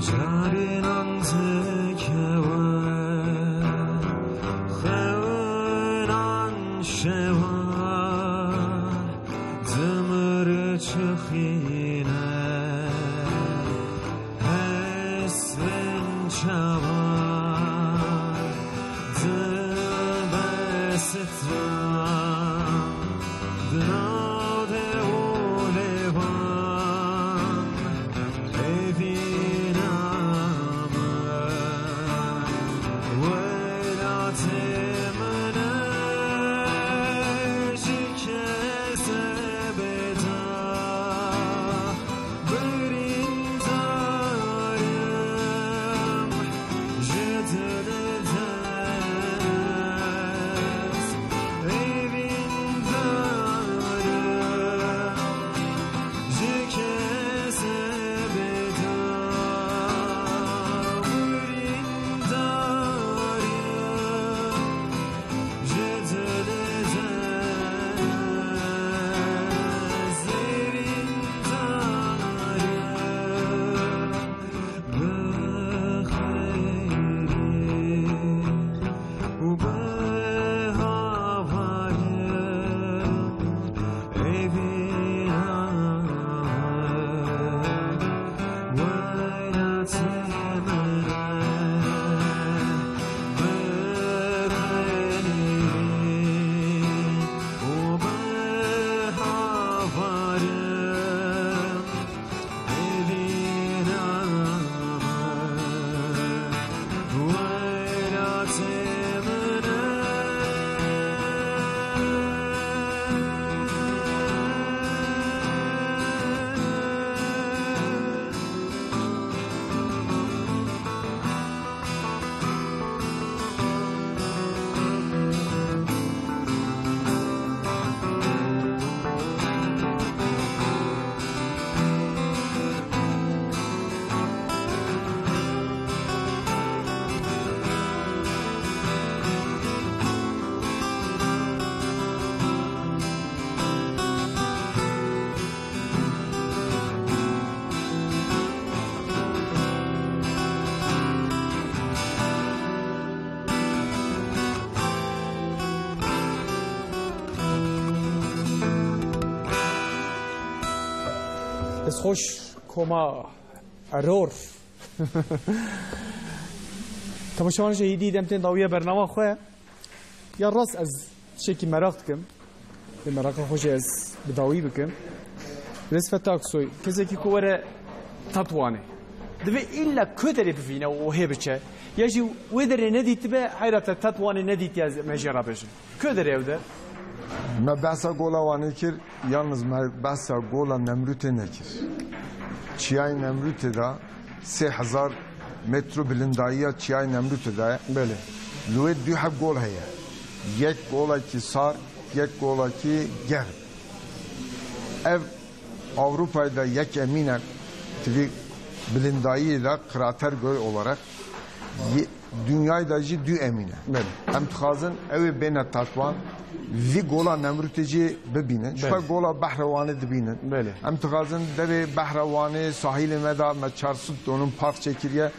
Carinan dikewe xewinan şewa, dimir çixîne hestin çawa, dibe sitra. Di nav dew û lêvan evîna min, welatê min e, ji kesê bêda birîndar im. Ji dilê dest evîndarim, ji kesê bêda birîndarim, ji dilê dest evîndarim. Bi xeyrî û bi havarî evîna welatê min e. Bi xeyrî û bi havarî Destxweş koma Eror. Temaşevan ji êdî dem tên dawiya bernama xwe. Ya rast ez tiştekî meraq dikim. Vê meraqa xwe jî ez bi dawî bikim. Rêz Feta Aksoy, kesekî ku were Tetwanê, divê îlla ku derê bivîne û hê biçe? Ya jî wê derê nedîtibe, heyra te Tetwanê nedîtiye, me jê re bêjin. Ku derê ew der? Me behsa Gola Wanê kir, yalniz me behsa Gola Nemrûtê nekir. Çiyayê Nemrûtê de sê hezar metro bilindayiya Çiyayê Nemrûtê de ye. Belê. Li wê du heb gol heye. Yek golekî sar, yek golekî germ. Ev Ewropayê de yek emîn e, tivî bilindayiyê de krater göl olarak. Ye-, dinyayê de jî du emîn e. Belê. Em dixwazin ew ê bêne Tetwan, vî gola Nemrûtê jî bibînin. Ji xwe Belê. Gola Behra Wanê dibînin. Belê. Em dixwazin devê Behra Wanê sahîlê me de me çar sed tonun park çêkiriye.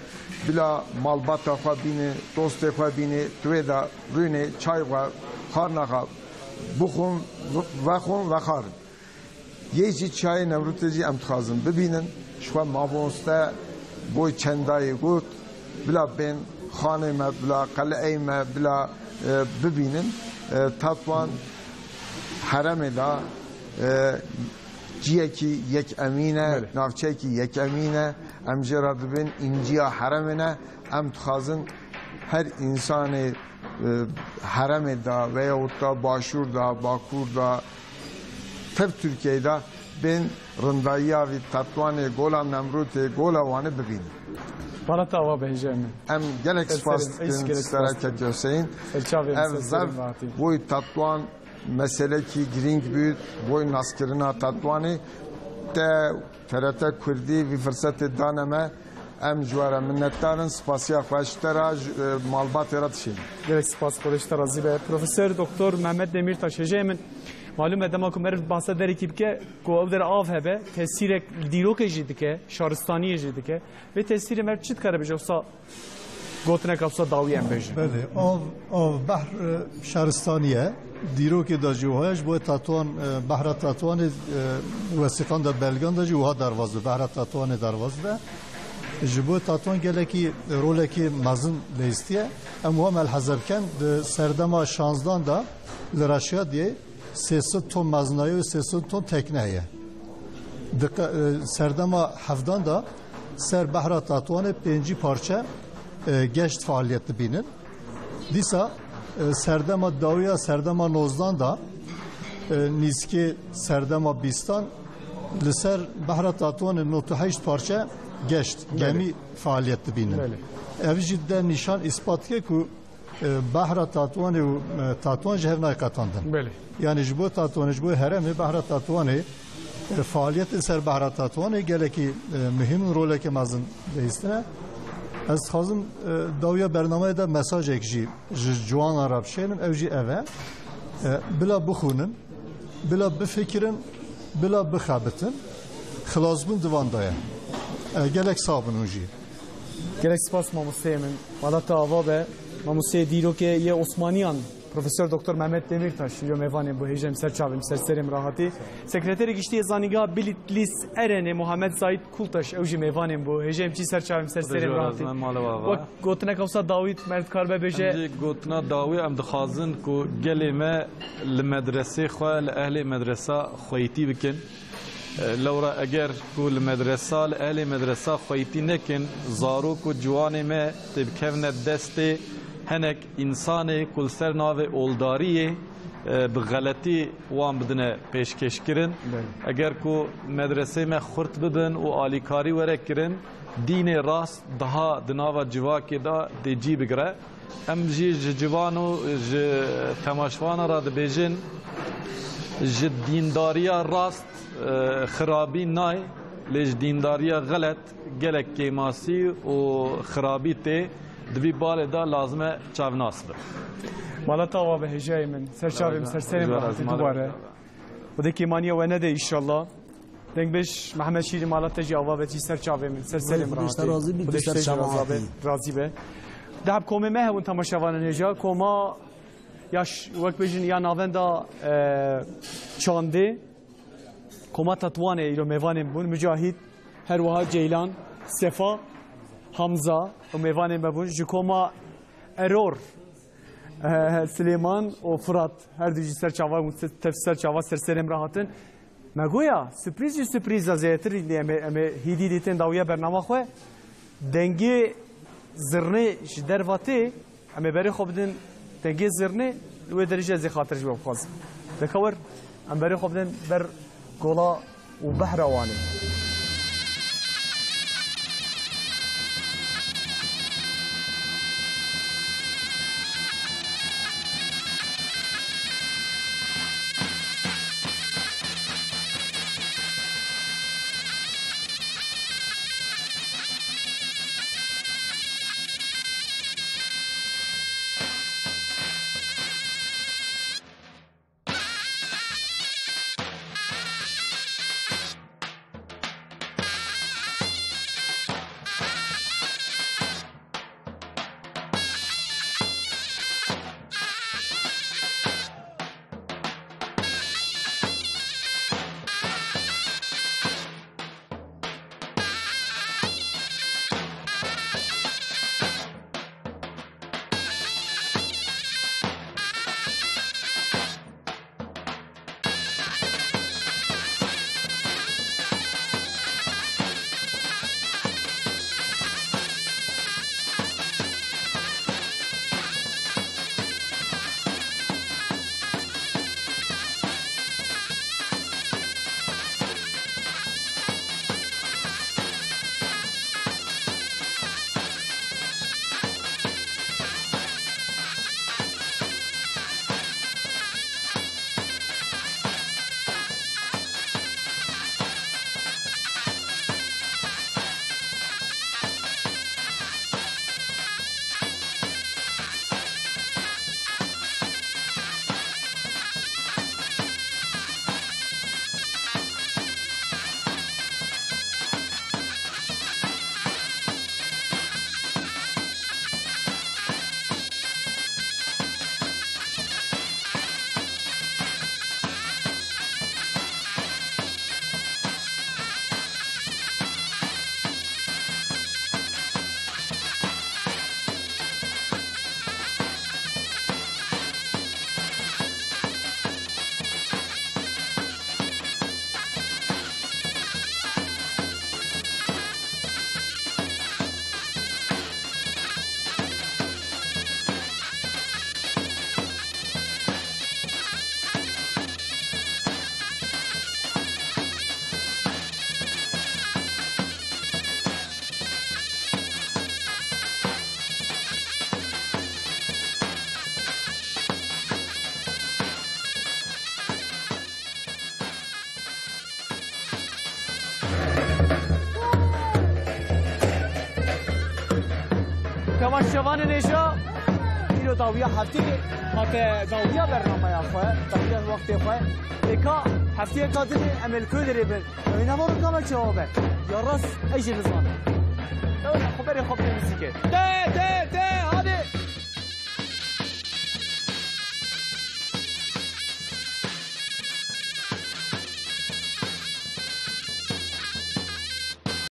Bila malbata xwe bîne, dostê xwe bîne, tu wê de rûnê çay xwe, xarina xwe bixwin, vexwin, vexwarin. Yê jî Çiyayê Nemrûtê jî em dixwazin bibînin. Ji xwe mamoste Boy Çendayê got, bila bên xanê me, bila qeleeyê me, bila, e, bibînin. E, Tetwan heremê de, e, ciyekî yek emîn e, Belê. Navçeyekî yek emîn e. Em jê re dibin înciya heremê ne. Em dixwazin her însanê, e, heremê de veyahut da başûr de, bakur de, tev Tirkiyeyê de bên rindayiya vî Tetwanê, Gola Nemrûtê, Gola Wanê bibînin. Bala te ava bêje min. Em gelek Ser spas serê, ey dikin gelek spas sereke dikin. Hüseyin. Ser çavê min, Ev ser serê zev min hatî. Boy Tetwan meselekî girîng bû, boy naskirina Tetwanê. Te T R T Kurdî vî firsetê dane me. Em ji we re minnetdar in. Spasiya xwe ji te re, ji, e, malbatê re dişînin. Gelek spas, Xwedê ji te razî be. Profesor Doktor Mehmet Demîrtaş, hêjayê min, Malûm e, dema ku meriv behsa derekî bike, ku ew der av hebe, tesîrek li dîrokê jî dike, şaristaniyê jî dike. Vê tesîrê meriv çi dikare bêje, wisa gotineka wisa dawî em bêjin? Belê, av, av behr, e, şaristanî ye. Dîrokê de jî wiha ye, ji bo Tatwan, e, behra Tatwanê, e, wesîqan de, belgan de jî wiha derbas dibe, behra Tatwanê derbas dibe. Ji bo Tatwan gelekî rolekî mezin leyîstiye. Em wiha melheze bikin, di serdema şanzdan de li Reşadiyê sê sed ton mezinayê û sê sed ton tekne heye. Di qe-, e, serdema hevdan de ser behra Tatwanê pêncî parçe, e, geşt faaliyet dibînin. Dîsa, e, serdema dawiya, serdema nozdan de, e, nîzikê serdema bîstan li ser behra Tatwanê nod û heşt parçe geşt, Belê. gemî faaliyet dibînin. Belê. Ev jî de nîşan îspat dike ku e, behra Tatwanê û, e, Tatwan ji hev nayê qetandin. Belê. Yanî ji bo Tatwanê, ji bo herêmê behra Tatwanê, e, faaliyetên ser behra Tatwanê gelekî, e, muhîm in, roleke mezin leyîstine. Ez dixwazim, e, dawiya bernameyê de mesajek jî ji ciwanan re bişênim, ew jî ev e. E, bila bixwînin, bila bifikirin, bila bixebitin, xilasbûn di van de ye. E, gelek sax bin hûn jî. Gelek spas mamosteyê min. Mala te ava be. Mamosteyê dîrokê yê Osmaniyan, Profesor Doktor Mehmet Demirtaş, îro mêvanên bû, hêja em ser çavê min, ser serê min re hatî. Sekreterê Giştî yê Zanîngeha Bitlîs Erenê Muhammed Saîd Kultaş, ew jî mêvanên bû, hêja em çî ser çavê min, ser serê min re hatî. Wek gotineka wisa dawî meriv dikaribe bêje. Em jî gotina dawî, em dixwazin ku gelê me li medresê xwe, li ehlê medresa xweytî bikin. Lewra eger ku li medresa, li ehlê medresa xweytî nekin, zarok û ciwanê me têbikevne destê hinek însanê ku li ser navê oldariyê, e, bi xeletî wan bidine pêşkêşkirin. Belê. Eger ku medresê me xurt bibin û alîkarî were kirin, dînê rast daha di nava civakê de dê cî bigire. Em jî ji ciwan û ji temaşevanan re dibêjin, ji dîndariya rast, e, xirabî nayê, lê ji dîndariya xelet gelek kêmasî û xirabî tê, di vî balê de lazim e çavnas bin. Mala te ava be hêjayê min, ser çavê min, ser serê min re hatî dubare. Xwedê kêmaniya we nede înşallah. Dengbêj Mihemed Şîrîn, mala te jî ava be, jî ser çavê min, ser serê min re hatî. Xwedê ji te jî razî be. Di heb komê me hebûn temaşevanên hêja, koma ya ş-, wek bêjin ya navenda, e, çandê, koma Tetwanê îro mêvanên bûn, Mücahit, her wiha Ceylan, Sefa, Hamza û mêvanên me bûn. Ji koma Eror, e, Silêman û Firat, her du jî ser çava, tev ser çava ser serê min re hatin. Me goya, sürprîz jî sürprîza zêdetir, em ê, em ê hîdî dîtin dawiya bernama xwe. Dengê zirnê ji derva tê, em ê berê xwe bidin dengê zirnê, li wê derê jî ez ê xatir ji we bixwazim. Deka wir, em berê xwe bidin ber gola û behra Wanê. Şevanê nêşa, îro dawiya heftê hate dawiya bernameya xwe, dawiya wextê xwe. Êka hefteyeka din em ê li Koyderê bin. Ew ê nava roka me çawa be? Ya rast, ez jî nizanim. Ew ê xwe berê xwe bidê muzîkê. De, de, de!